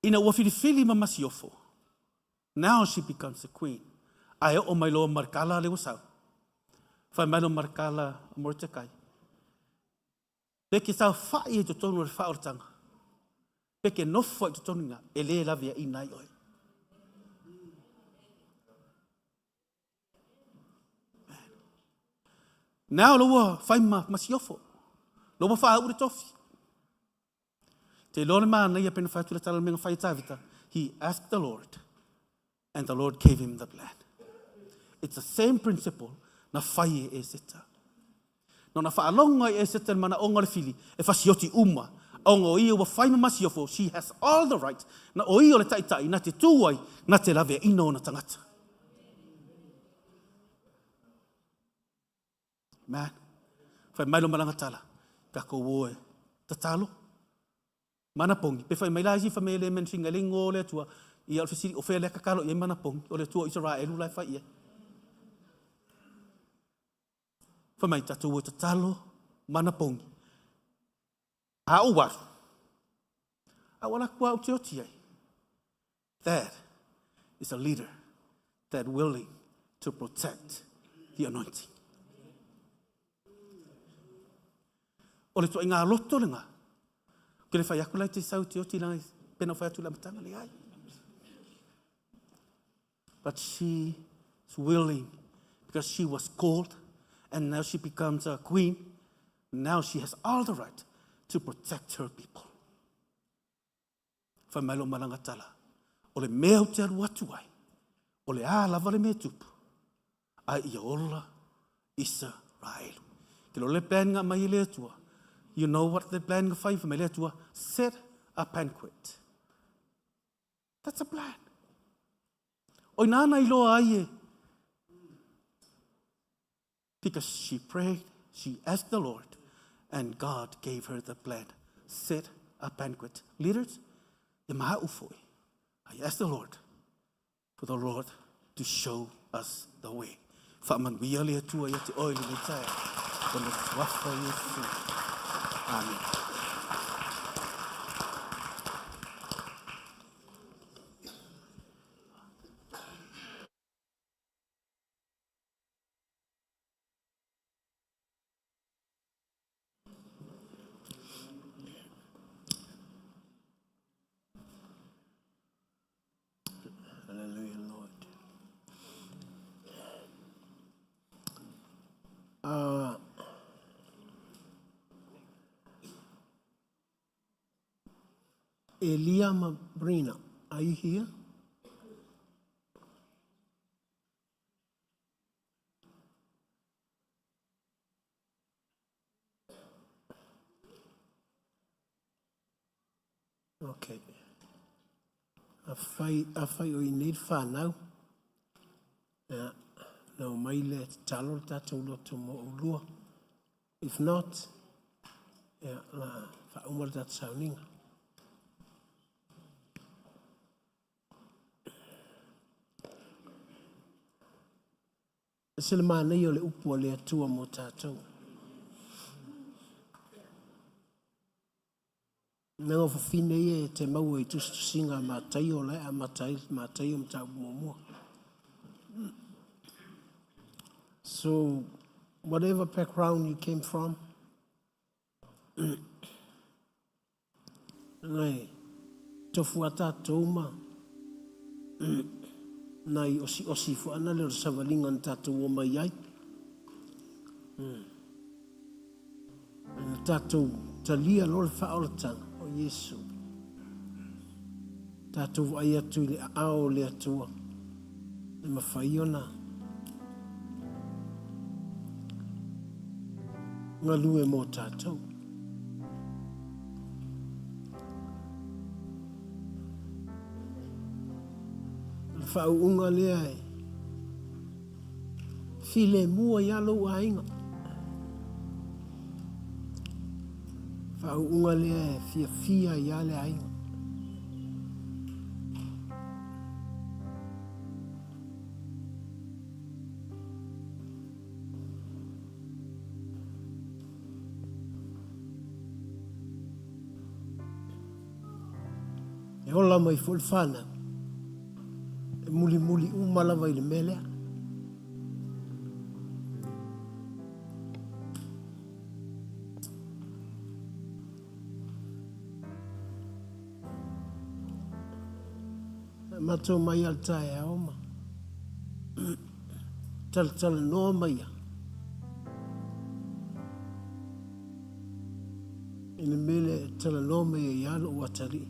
Ina ua whiriwhiri ma masiofo. Now she becomes the queen. Ai o mai loa markala le wasau. Whai mai lo markala a Mordecai. Pe ke tau whai e te tonu o le whaoratanga. Pe ke nofo i te tonu ngā, e le lawe a inai oi. Now lo ua whai ma masiofo. Lo ua wha ure tofi. Te lore mana ia pena whai tula tala menga whai tāvita. He asked the Lord, and the Lord gave him the plan. It's the same principle na whai e Eseta. No na whaalonga i Eseta mana o ngā whili, e whasioti uma. Ongo o ia ua whai ma masiofo, she has all the right. Na o ia o le taitai, na te tūai, na te lawe ina o na tangata. Man, whai mai lo maranga tala, ka ko oe, tatalo, mana pongi. Pe whai mai la isi whamele men finga le ngō le atua, ia o le fesili, o whea lea kakalo i mana pongi, o le atua Israelu lai whai ia. Whai mai tātou o tatalo, mana pongi. A o waru. A wala kua o te oti ai. That is a leader that willing to protect the anointing. O le tua i ngā loto le ngā. Ke le whai aku lai te sau te oti langai pena whai atu la matanga le ai. But she is willing because she was called and now she becomes a queen. Now she has all the right to protect her people. Whai mai lo maranga tala. O le mea o te aru atu ai. O le a lava le mea tupu. Ai ia ola Israel. Te lo le plan ngā mai le atua. You know what the plan ngā whai mai le atua? Set a banquet. That's a plan. Oi nāna i loa ai e. Because she prayed, she asked the Lord, and God gave her the plan. Set a banquet. Leaders, e maha ufoi. I asked the Lord for the Lord to show us the way. Whaamanuia le atua ia te oi le tae. O le tuafa Yesu. Amen. Hallelujah, Lord. Elia ma Brina, are you here? Okay. Afai, afai o i nei le whanau, ia, na o mai le tatalo le tatou loto mo oulua. If not, ia, la whauma le tatou sauniga. E se le manaia o le upu a le Atua mo tatou. Mea o fafine ia e te maua i tusitusiga a Mataio la e amata ai Mataio mataupu muamua. So, whatever background you came from, ngai tofu a tātou ma nai osi osi fo ana le o le savaliga na tātou o mai ai. Na tātou talia lo le whaolatanga o Iesu. Tātou ai atu i le ao o le Atua. E mawhai ona ngalue mō tātou. Le whaunga lea e file mua ia lou aiga. Whaunga lea e fia fia ia le aiga. E ola mai foi le whanau. E muli muli uma lava i le mea lea. Matou mai al taeao ma talatala noa mai ia. I le mea lea e talanoa mai ai ia lou atalii.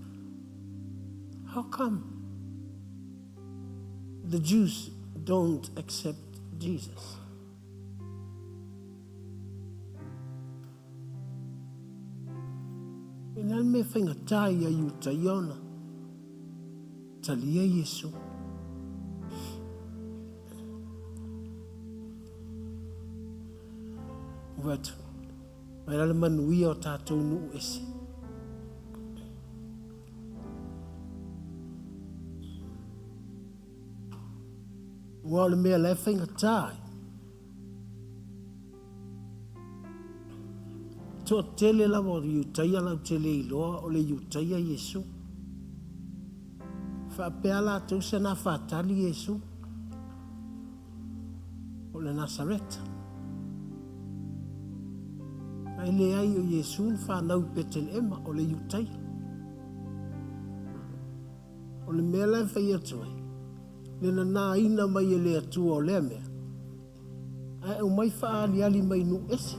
How come the Jews don't accept Jesus? E nā le mea whaingatā ia Iutaia ona talia Iesu. Ua atu, mai la le manuia o tātou nuu ese. Ua o le mea la e whaingatā ai. Toatele lava o Iutaia lautele iloa o le Iutaia Iesu. Faapea latou se na whātali Iesu o le Nasareta. Ai le ai o Iesu na whanau i Petelehema o le Iutaia. O le mea la e whai atu ai, le na nā ina mai e le atua o lea mea. Ae au mai whaaliali mai nu ese.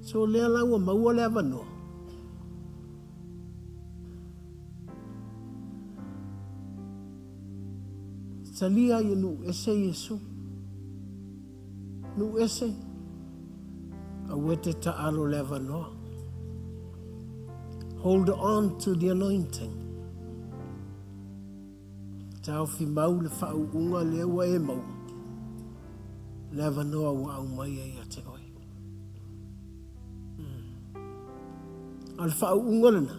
So lea la ua maua le avanoa. Talia i nu ese Iesu. Nu ese. Aua te taalo le avanoa. Hold on to the anointing. Taofi mau le whaunga lea ua e maua. Le avanoa ua au mai ai a te oe. A le whaunga lena,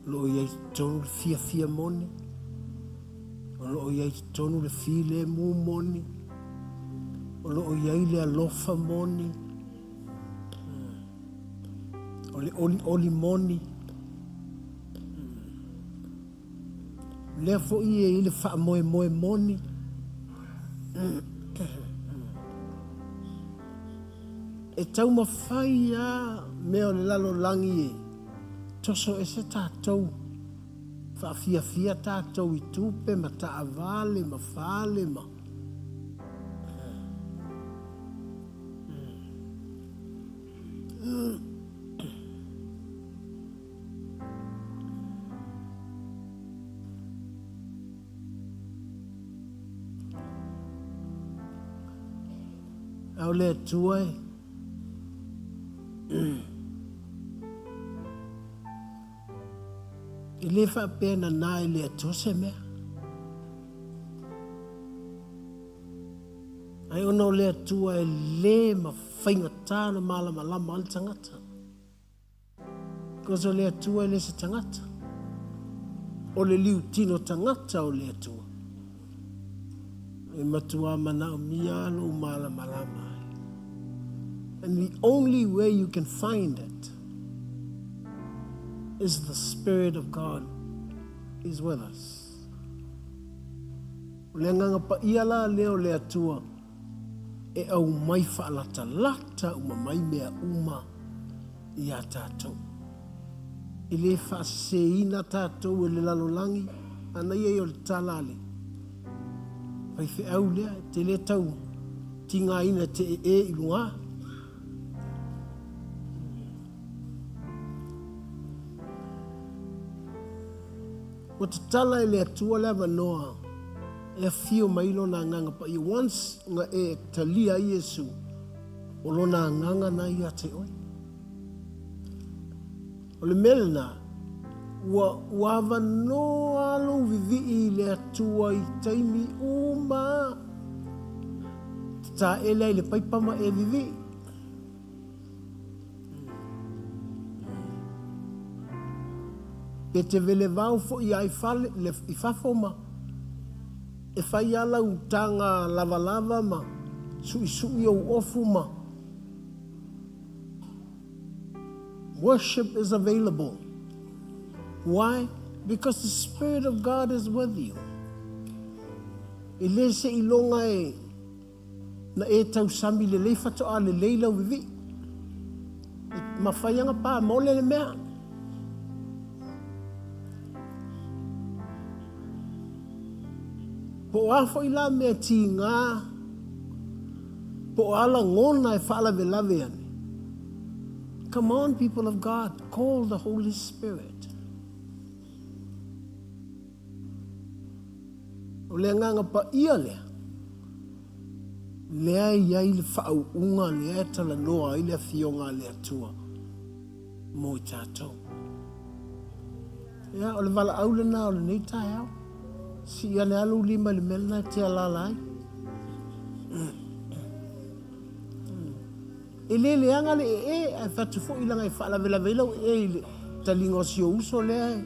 lo i ai tonu le fia fia moni, o lo i ai tonu le file mu moni, o lo i ai le alofa moni, o le oli oli moni, lea foi e i le wha moe moe moni. E taumafai a mea o le lalolagi e toso ese tātou whaafiafia tātou i tupe ma taavale ma fale ma A o le Atua e. E le faapea nanā i le Atua se mea. Ai ona o le Atua e le mafaigatā ona malamalama ai le tagata. Because o le Atua e le se tagata. O le liutino tagata o le Atua. E matua manaomia lou malamalama ai. And the only way you can find it is the Spirit of God is with us. O le agaga paia la lea o le Atua e aumai faalatalata uma mai mea uma iā tatou. E le faaseseina tatou e le lalolagi, ana ia ia o le tala a le faifeau lea, e te le tau tigaina e te ee i lugā. Ua tatala e le Atua le avanoa e afio mai Lona Agaga Paia. Once na e talia ai Iesu, o Lona Agaga na ia te oe. O le mea lena, ua, ua avanoa lou vivii i le Atua i taimi uma. Tataele ai le paipa ma e vivii. Pe te velevao foi ai fale, le, i fafo ma e fai a lau taga lavalava ma suʻisuʻi ou ofu ma Worship is available. Why? Because the Spirit of God is with you. E le se iloga e Na e tausami lelei faatoa lelei lau vivii. E mafai aga pa mole le mea. Po o a foi la mea tigā, po o a lagona e faalavelave ane. Come on, people of God, call the Holy Spirit. O le agaga paia lea, lea e i ai le faauuga lea e talanoa ai le Afioga a le Atua mo i tatou. Ia, o le valaau lena o lenei taeao. Sii ane lava lou lima i le mea lena e te alaala ai. E le leaga le ee, ae fai atu foi leaga e faalavelave ai lau ee i le taliga o si ou uso lea e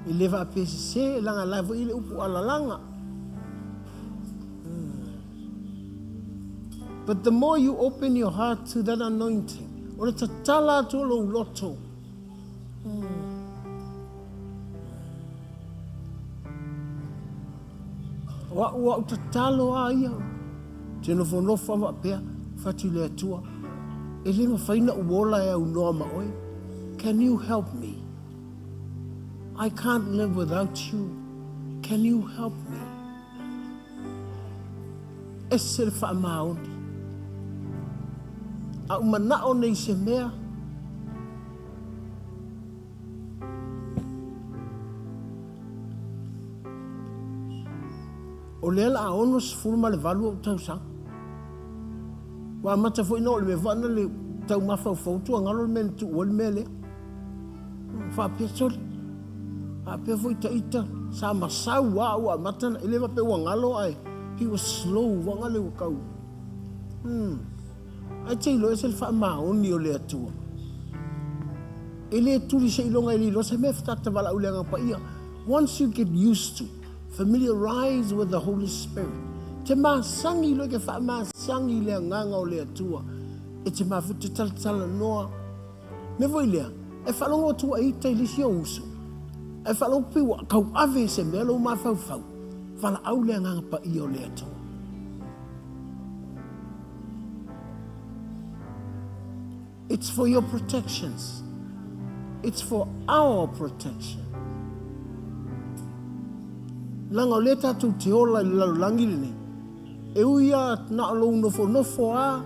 E le faapea sese, leaga la foi i le upu alalaga. But the more you open your heart to that anointing, o le tatala atu o lou loto. O a'u a'u tatalo a ia, te nofonofo a faapea, fai atu i le Atua, E le mafai na ou ola e aunoa ma oe. Can you help me? I can't live without you. Can you help me? Ese le faamaoni. A u manao nei se mea, O lea la a 68 ou tausaga. Ua amata foi na oo i le mea foi na le tau mafaufau tuagalo le mea na tuu ai le mea lea. Faapea sole. Faapea foi ita sa masau a ua amata na, e le faapea ua galo ae he was slow vaga le ua kau. Ae te iloa ese le faamaoni o le Atua. E le tuli seiloga e le iloa se mea e valaau i le Agaga Paia. Once you get used to, familiarize with the Holy Spirit, te masani loa ke faamasani i le Agaga o le Atua, e te mafuta te talatalanoa. Mea foi lea, e faalogo atu ai ita i le isi ou uso, ae faalogo pei ua tauave e se mea lou mafaufau, valaau le Agaga Paia o le Atua. It's for your protections. It's for our protection. Leaga o lea tatou te ola i le lalolagi lenei, e ui a na o lou nofonofo a,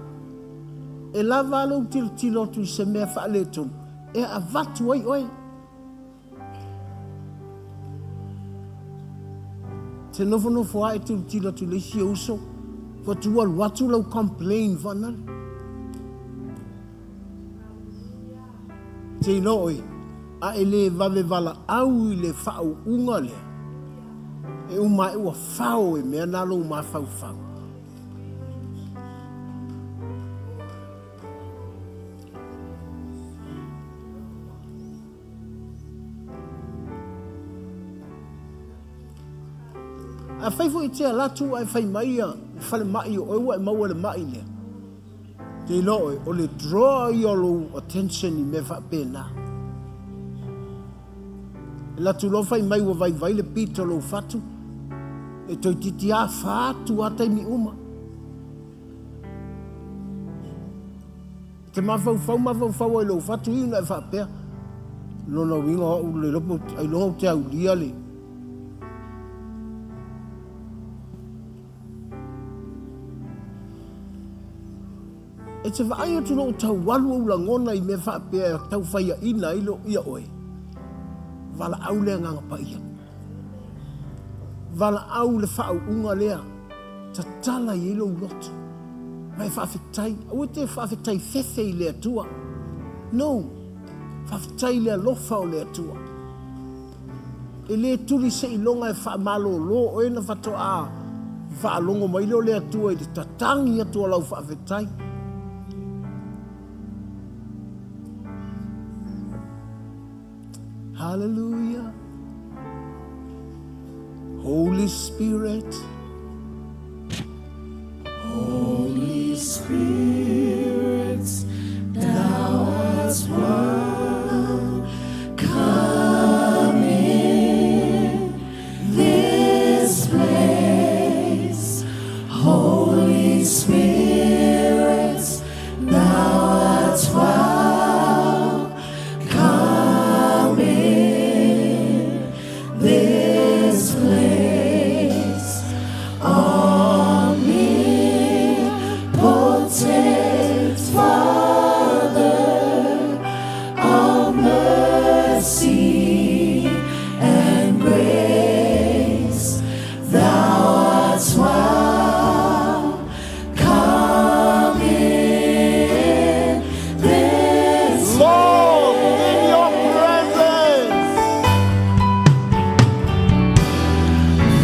e lava a lou tilotilo atu i se mea faaletonu, e avatu ai oe. Te nofonofo lava e tilotilo atu i le isi uso, faatu alu atu lau complain faanale. Te iloa oe, a e le vave valaau i le faauuga lea, e uma ae ua fao e mea na lou mafaufau. Afai foi e te alu atu ae fai mai ia le falemai o oe ua e maua i le mai lea, te iloa oe, o le draw ia o lou attention i mea faapena. E alu atu loa fai mai ua vaivai le beat o lou fatu, e toeitiiti lava fa atu lava taimi uma. E te mafaufau mafaufau ai i lou fatu iu na e faapea, lona uiga o au le iloa ailoga ou te aulia le E te vaai atu loa ua tau alu ou lagona i mea faapea e tau faiaina ai ia oe, valaau le Agaga Paia. Valaau le faauuga lea, tatala i ai lou loto, ma e faafetai. Aua e te faafetai fefe i le Atua. No, faafetai i le alofa o le Atua. E le tuli seiloga e faamalolo oe ona faatoa faalogo mai lea o le Atua i le tatagi atu o lau faafetai. Hallelujah. Holy Spirit. Holy Spirit, thou art welcome in this place. Holy Spirit, thou art welcome in this place. Omnipotent Father of mercy and grace, thou art welcome in this Lord, in your presence.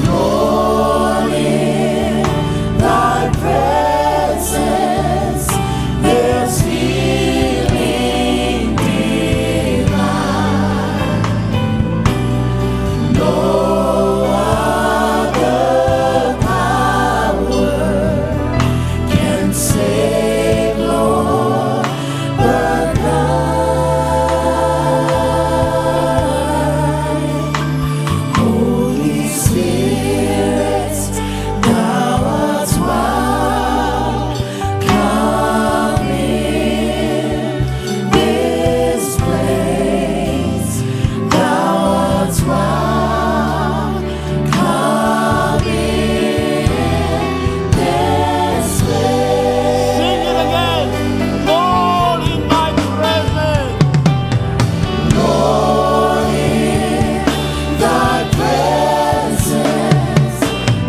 Lord, in thy presence there's healing divine. No other power can save, Lord, but thine. Holy Spirit, thou art welcome in this place. Thou art welcome in this place. Sing it again. Lord, in thy presence. Lord, in thy presence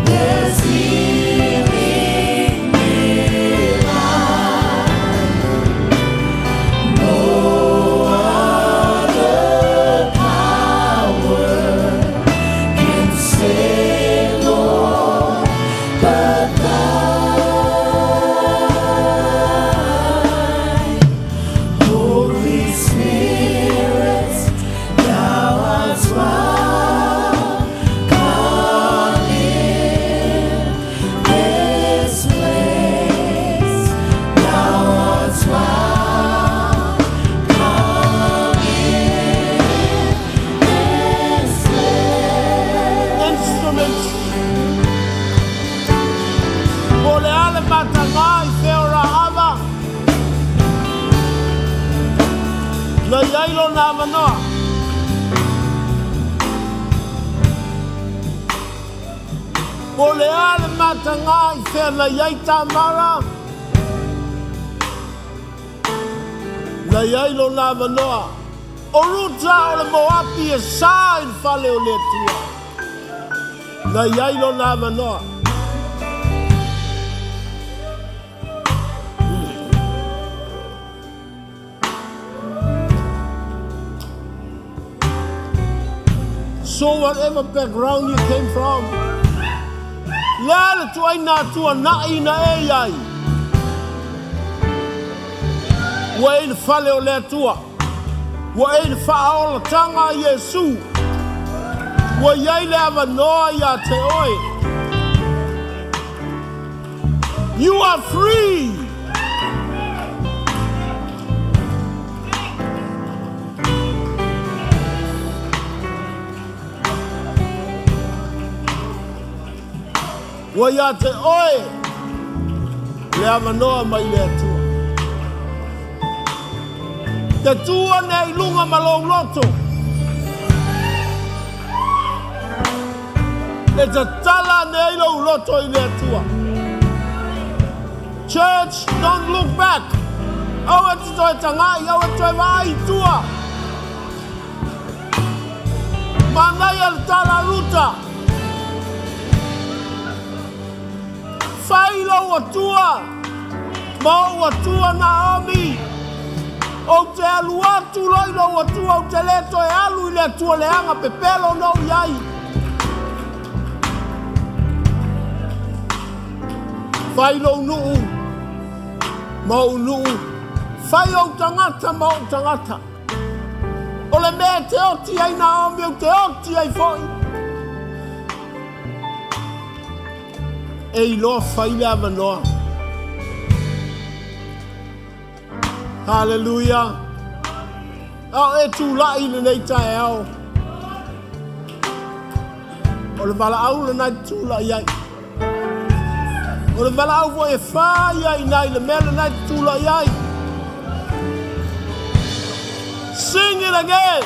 there's healing divine. No other power can save, Lord, but thine. Holy Spirit, thou art welcome in this place. Thou art welcome in this place. Instruments. Po o le a le mataga i fea o Rahava na i ai lona avanoa? Po o le a le mataga i fea na i ai Tamara na i ai lona avanoa? O Ruta o le Moapi e sa i le fale o le Atua. Na iai lona avanoa. So whatever background you came from, le a le tuaina tuana'i na e iai. Ua e i le fale o le Atua. Ua e i le faaolataga a Iesu. Ua iai le avanoa ia te oe. You are free! Ua ia te oe le avanoa mai le Atua. Te tu ane i luga ma lou loto. E tatala ane ai lou loto i le Atua. Church, don't look back. Aua e te toe tagai, aua e toe vaai i tua. Manaia le tala a Ruta. Fai lou Atua ma ou Atua Naomi. Ou te alu atu loa i lou Atua, ou te le toe alu i le Atua leaga pepelo na ou iai. Fai lou nuu ma ou nuu, fai ou tagata ma ou tagata. O le mea e te oti ai Naomi, ou te oti ai foi. E iloa fai le avanoa. Haleluia. A o e tulai i lenei taeao. O le valaau lena e tulai ai. O le valaau foi e fai ai i le mea lena e tulai ai. Sing it again.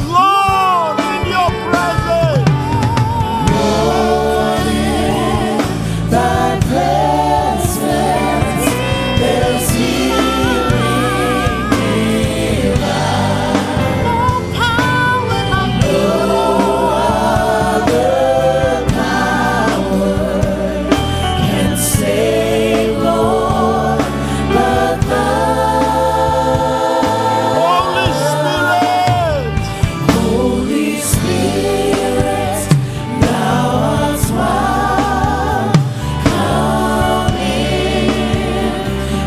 Lord, in your presence. Lord, in thy presence there's healing divine. No power like No other power can save, Lord, but thine. Holy Spirit. Holy Spirit, thou art welcome in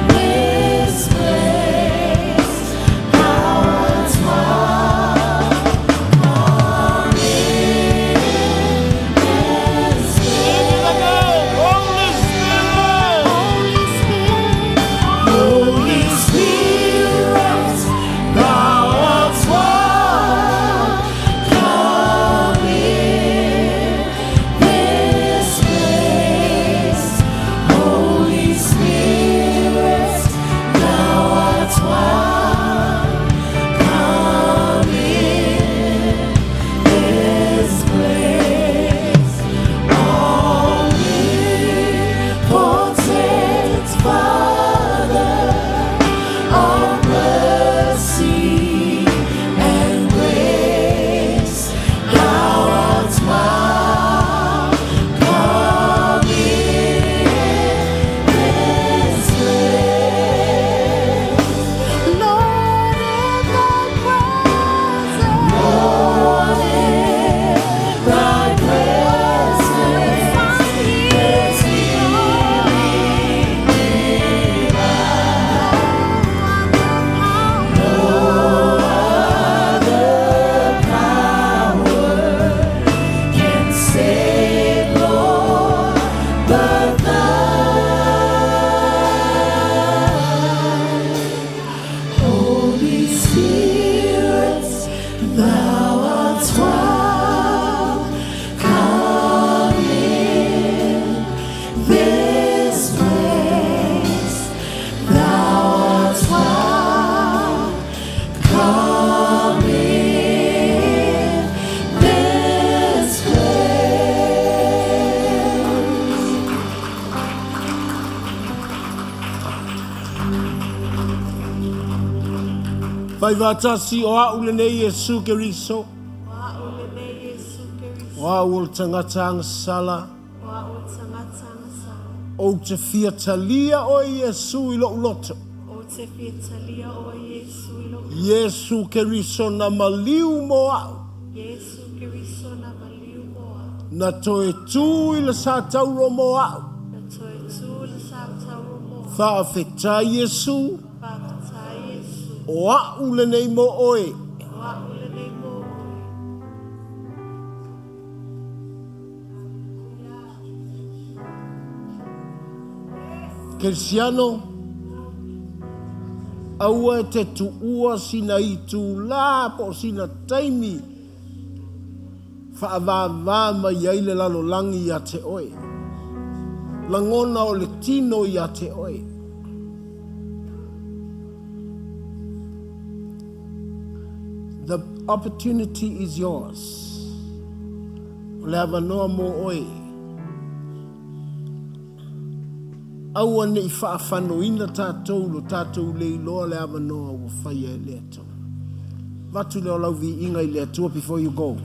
this place. Thou art welcome in this Sing it again. Holy Spirit. Holy Spirit. Holy Spirit, thou art welcome in this place. Holy Spirit, thou art welcome in this place. Omnipotent Father of mercy and grace, thou art welcome in this place. Lord, in thy presence. Lord, in thy presence there's healing divine. No other power can save, Lord, but thine. Holy Spirit, thou art welcome in this place. Thou art welcome in this place. Fai faatasi o a'u lenei Iesu Keriso. O au o le tagata agasala. O au o le tagata agasala. Ou te fia talia oe Iesu i lou loto. Ou te fia talia oe Iesu i lou loto. Iesu Keriso na maliu mo au. Iesu Keriso na maliu mo au. Na toe tu i le satauro mo au. Na toe tu i le satauro mo au. Faafetai Iesu. Faafetai Iesu. O au lenei mo oe. O au lenei mo oe. Kerisiano, aua e te tuua sina itulā po o sina taimi faavāvā mai ai le lalolagi iā te oe. Lagona o le tino iā te oe. The opportunity is yours. O le avanoa mo oe. Aua ne i faafanoina tatou lo tatou le iloa le avanoa ua faia e le Atua. Avatu lea o lau viiga i le Atua before you go.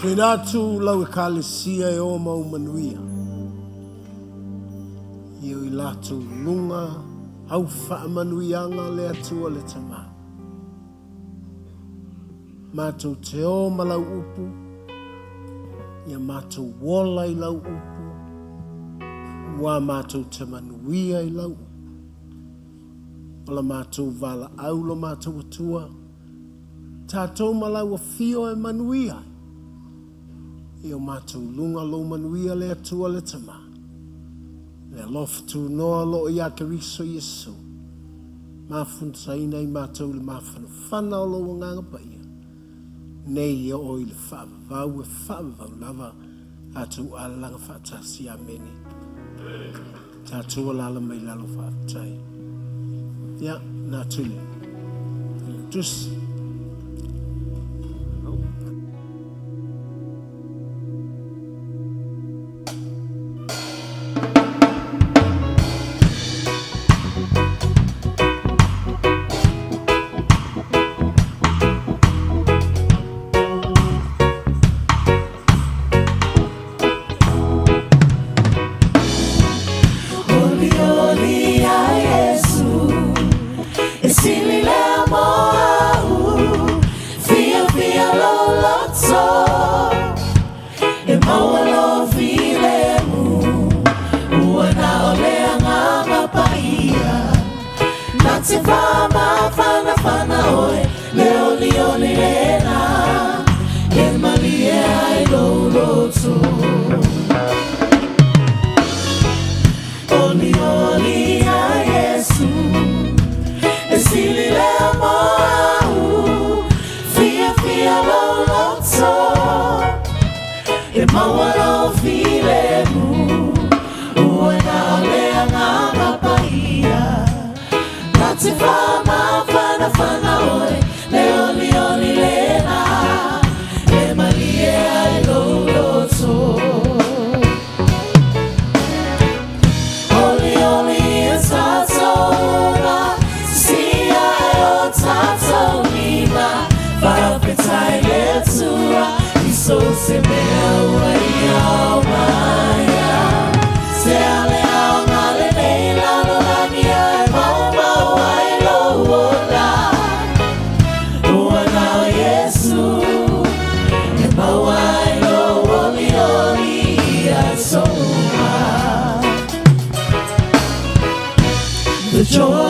Tuina atu lau ekalesia e o mau manuia. Ia i latou luga au faamanuiaga le Atua le Tama. Matou te o ma lau upu, ia matou ola i lau upu, ua matou te manuia i lau upu. O la matou valaau lo matou Atua, tatou ma lau afio e manuia ai. Ia o matou luga lou manuia le Atua le Tama, le alofa tunoa o lo o ia Keriso Iesu, mafuntaina i matou i le mafanafana o lou Agaga Paia, nei e oo i le faavavau e faavavau lava tatou alalaga faatasi. Amene. Tatou alala mai lalo faafetai. Ia, na tuli. Tusi. Oli oli a Iesu e sili lea mo au fia fia lou loto e maua lou filemu ua na o le Agaga Paia na te faamafanafana oe le olioli lena e malie ai lou loto. Oli oli a Iesu e sili lea mo au fia fia lou loto e maua lou filemu ua na o le Agaga Paia na te faamafanafana oe le olioli lena e malie ai lou loto. Oli oli e tatou sia e o tatou lima faafetai le Atua i so o se mea ua ia aumaia se ale aoga lenei lalolagi ae maumau ai lou ola ua na o Iesu e maua ai lou olioli i aso uma. The joy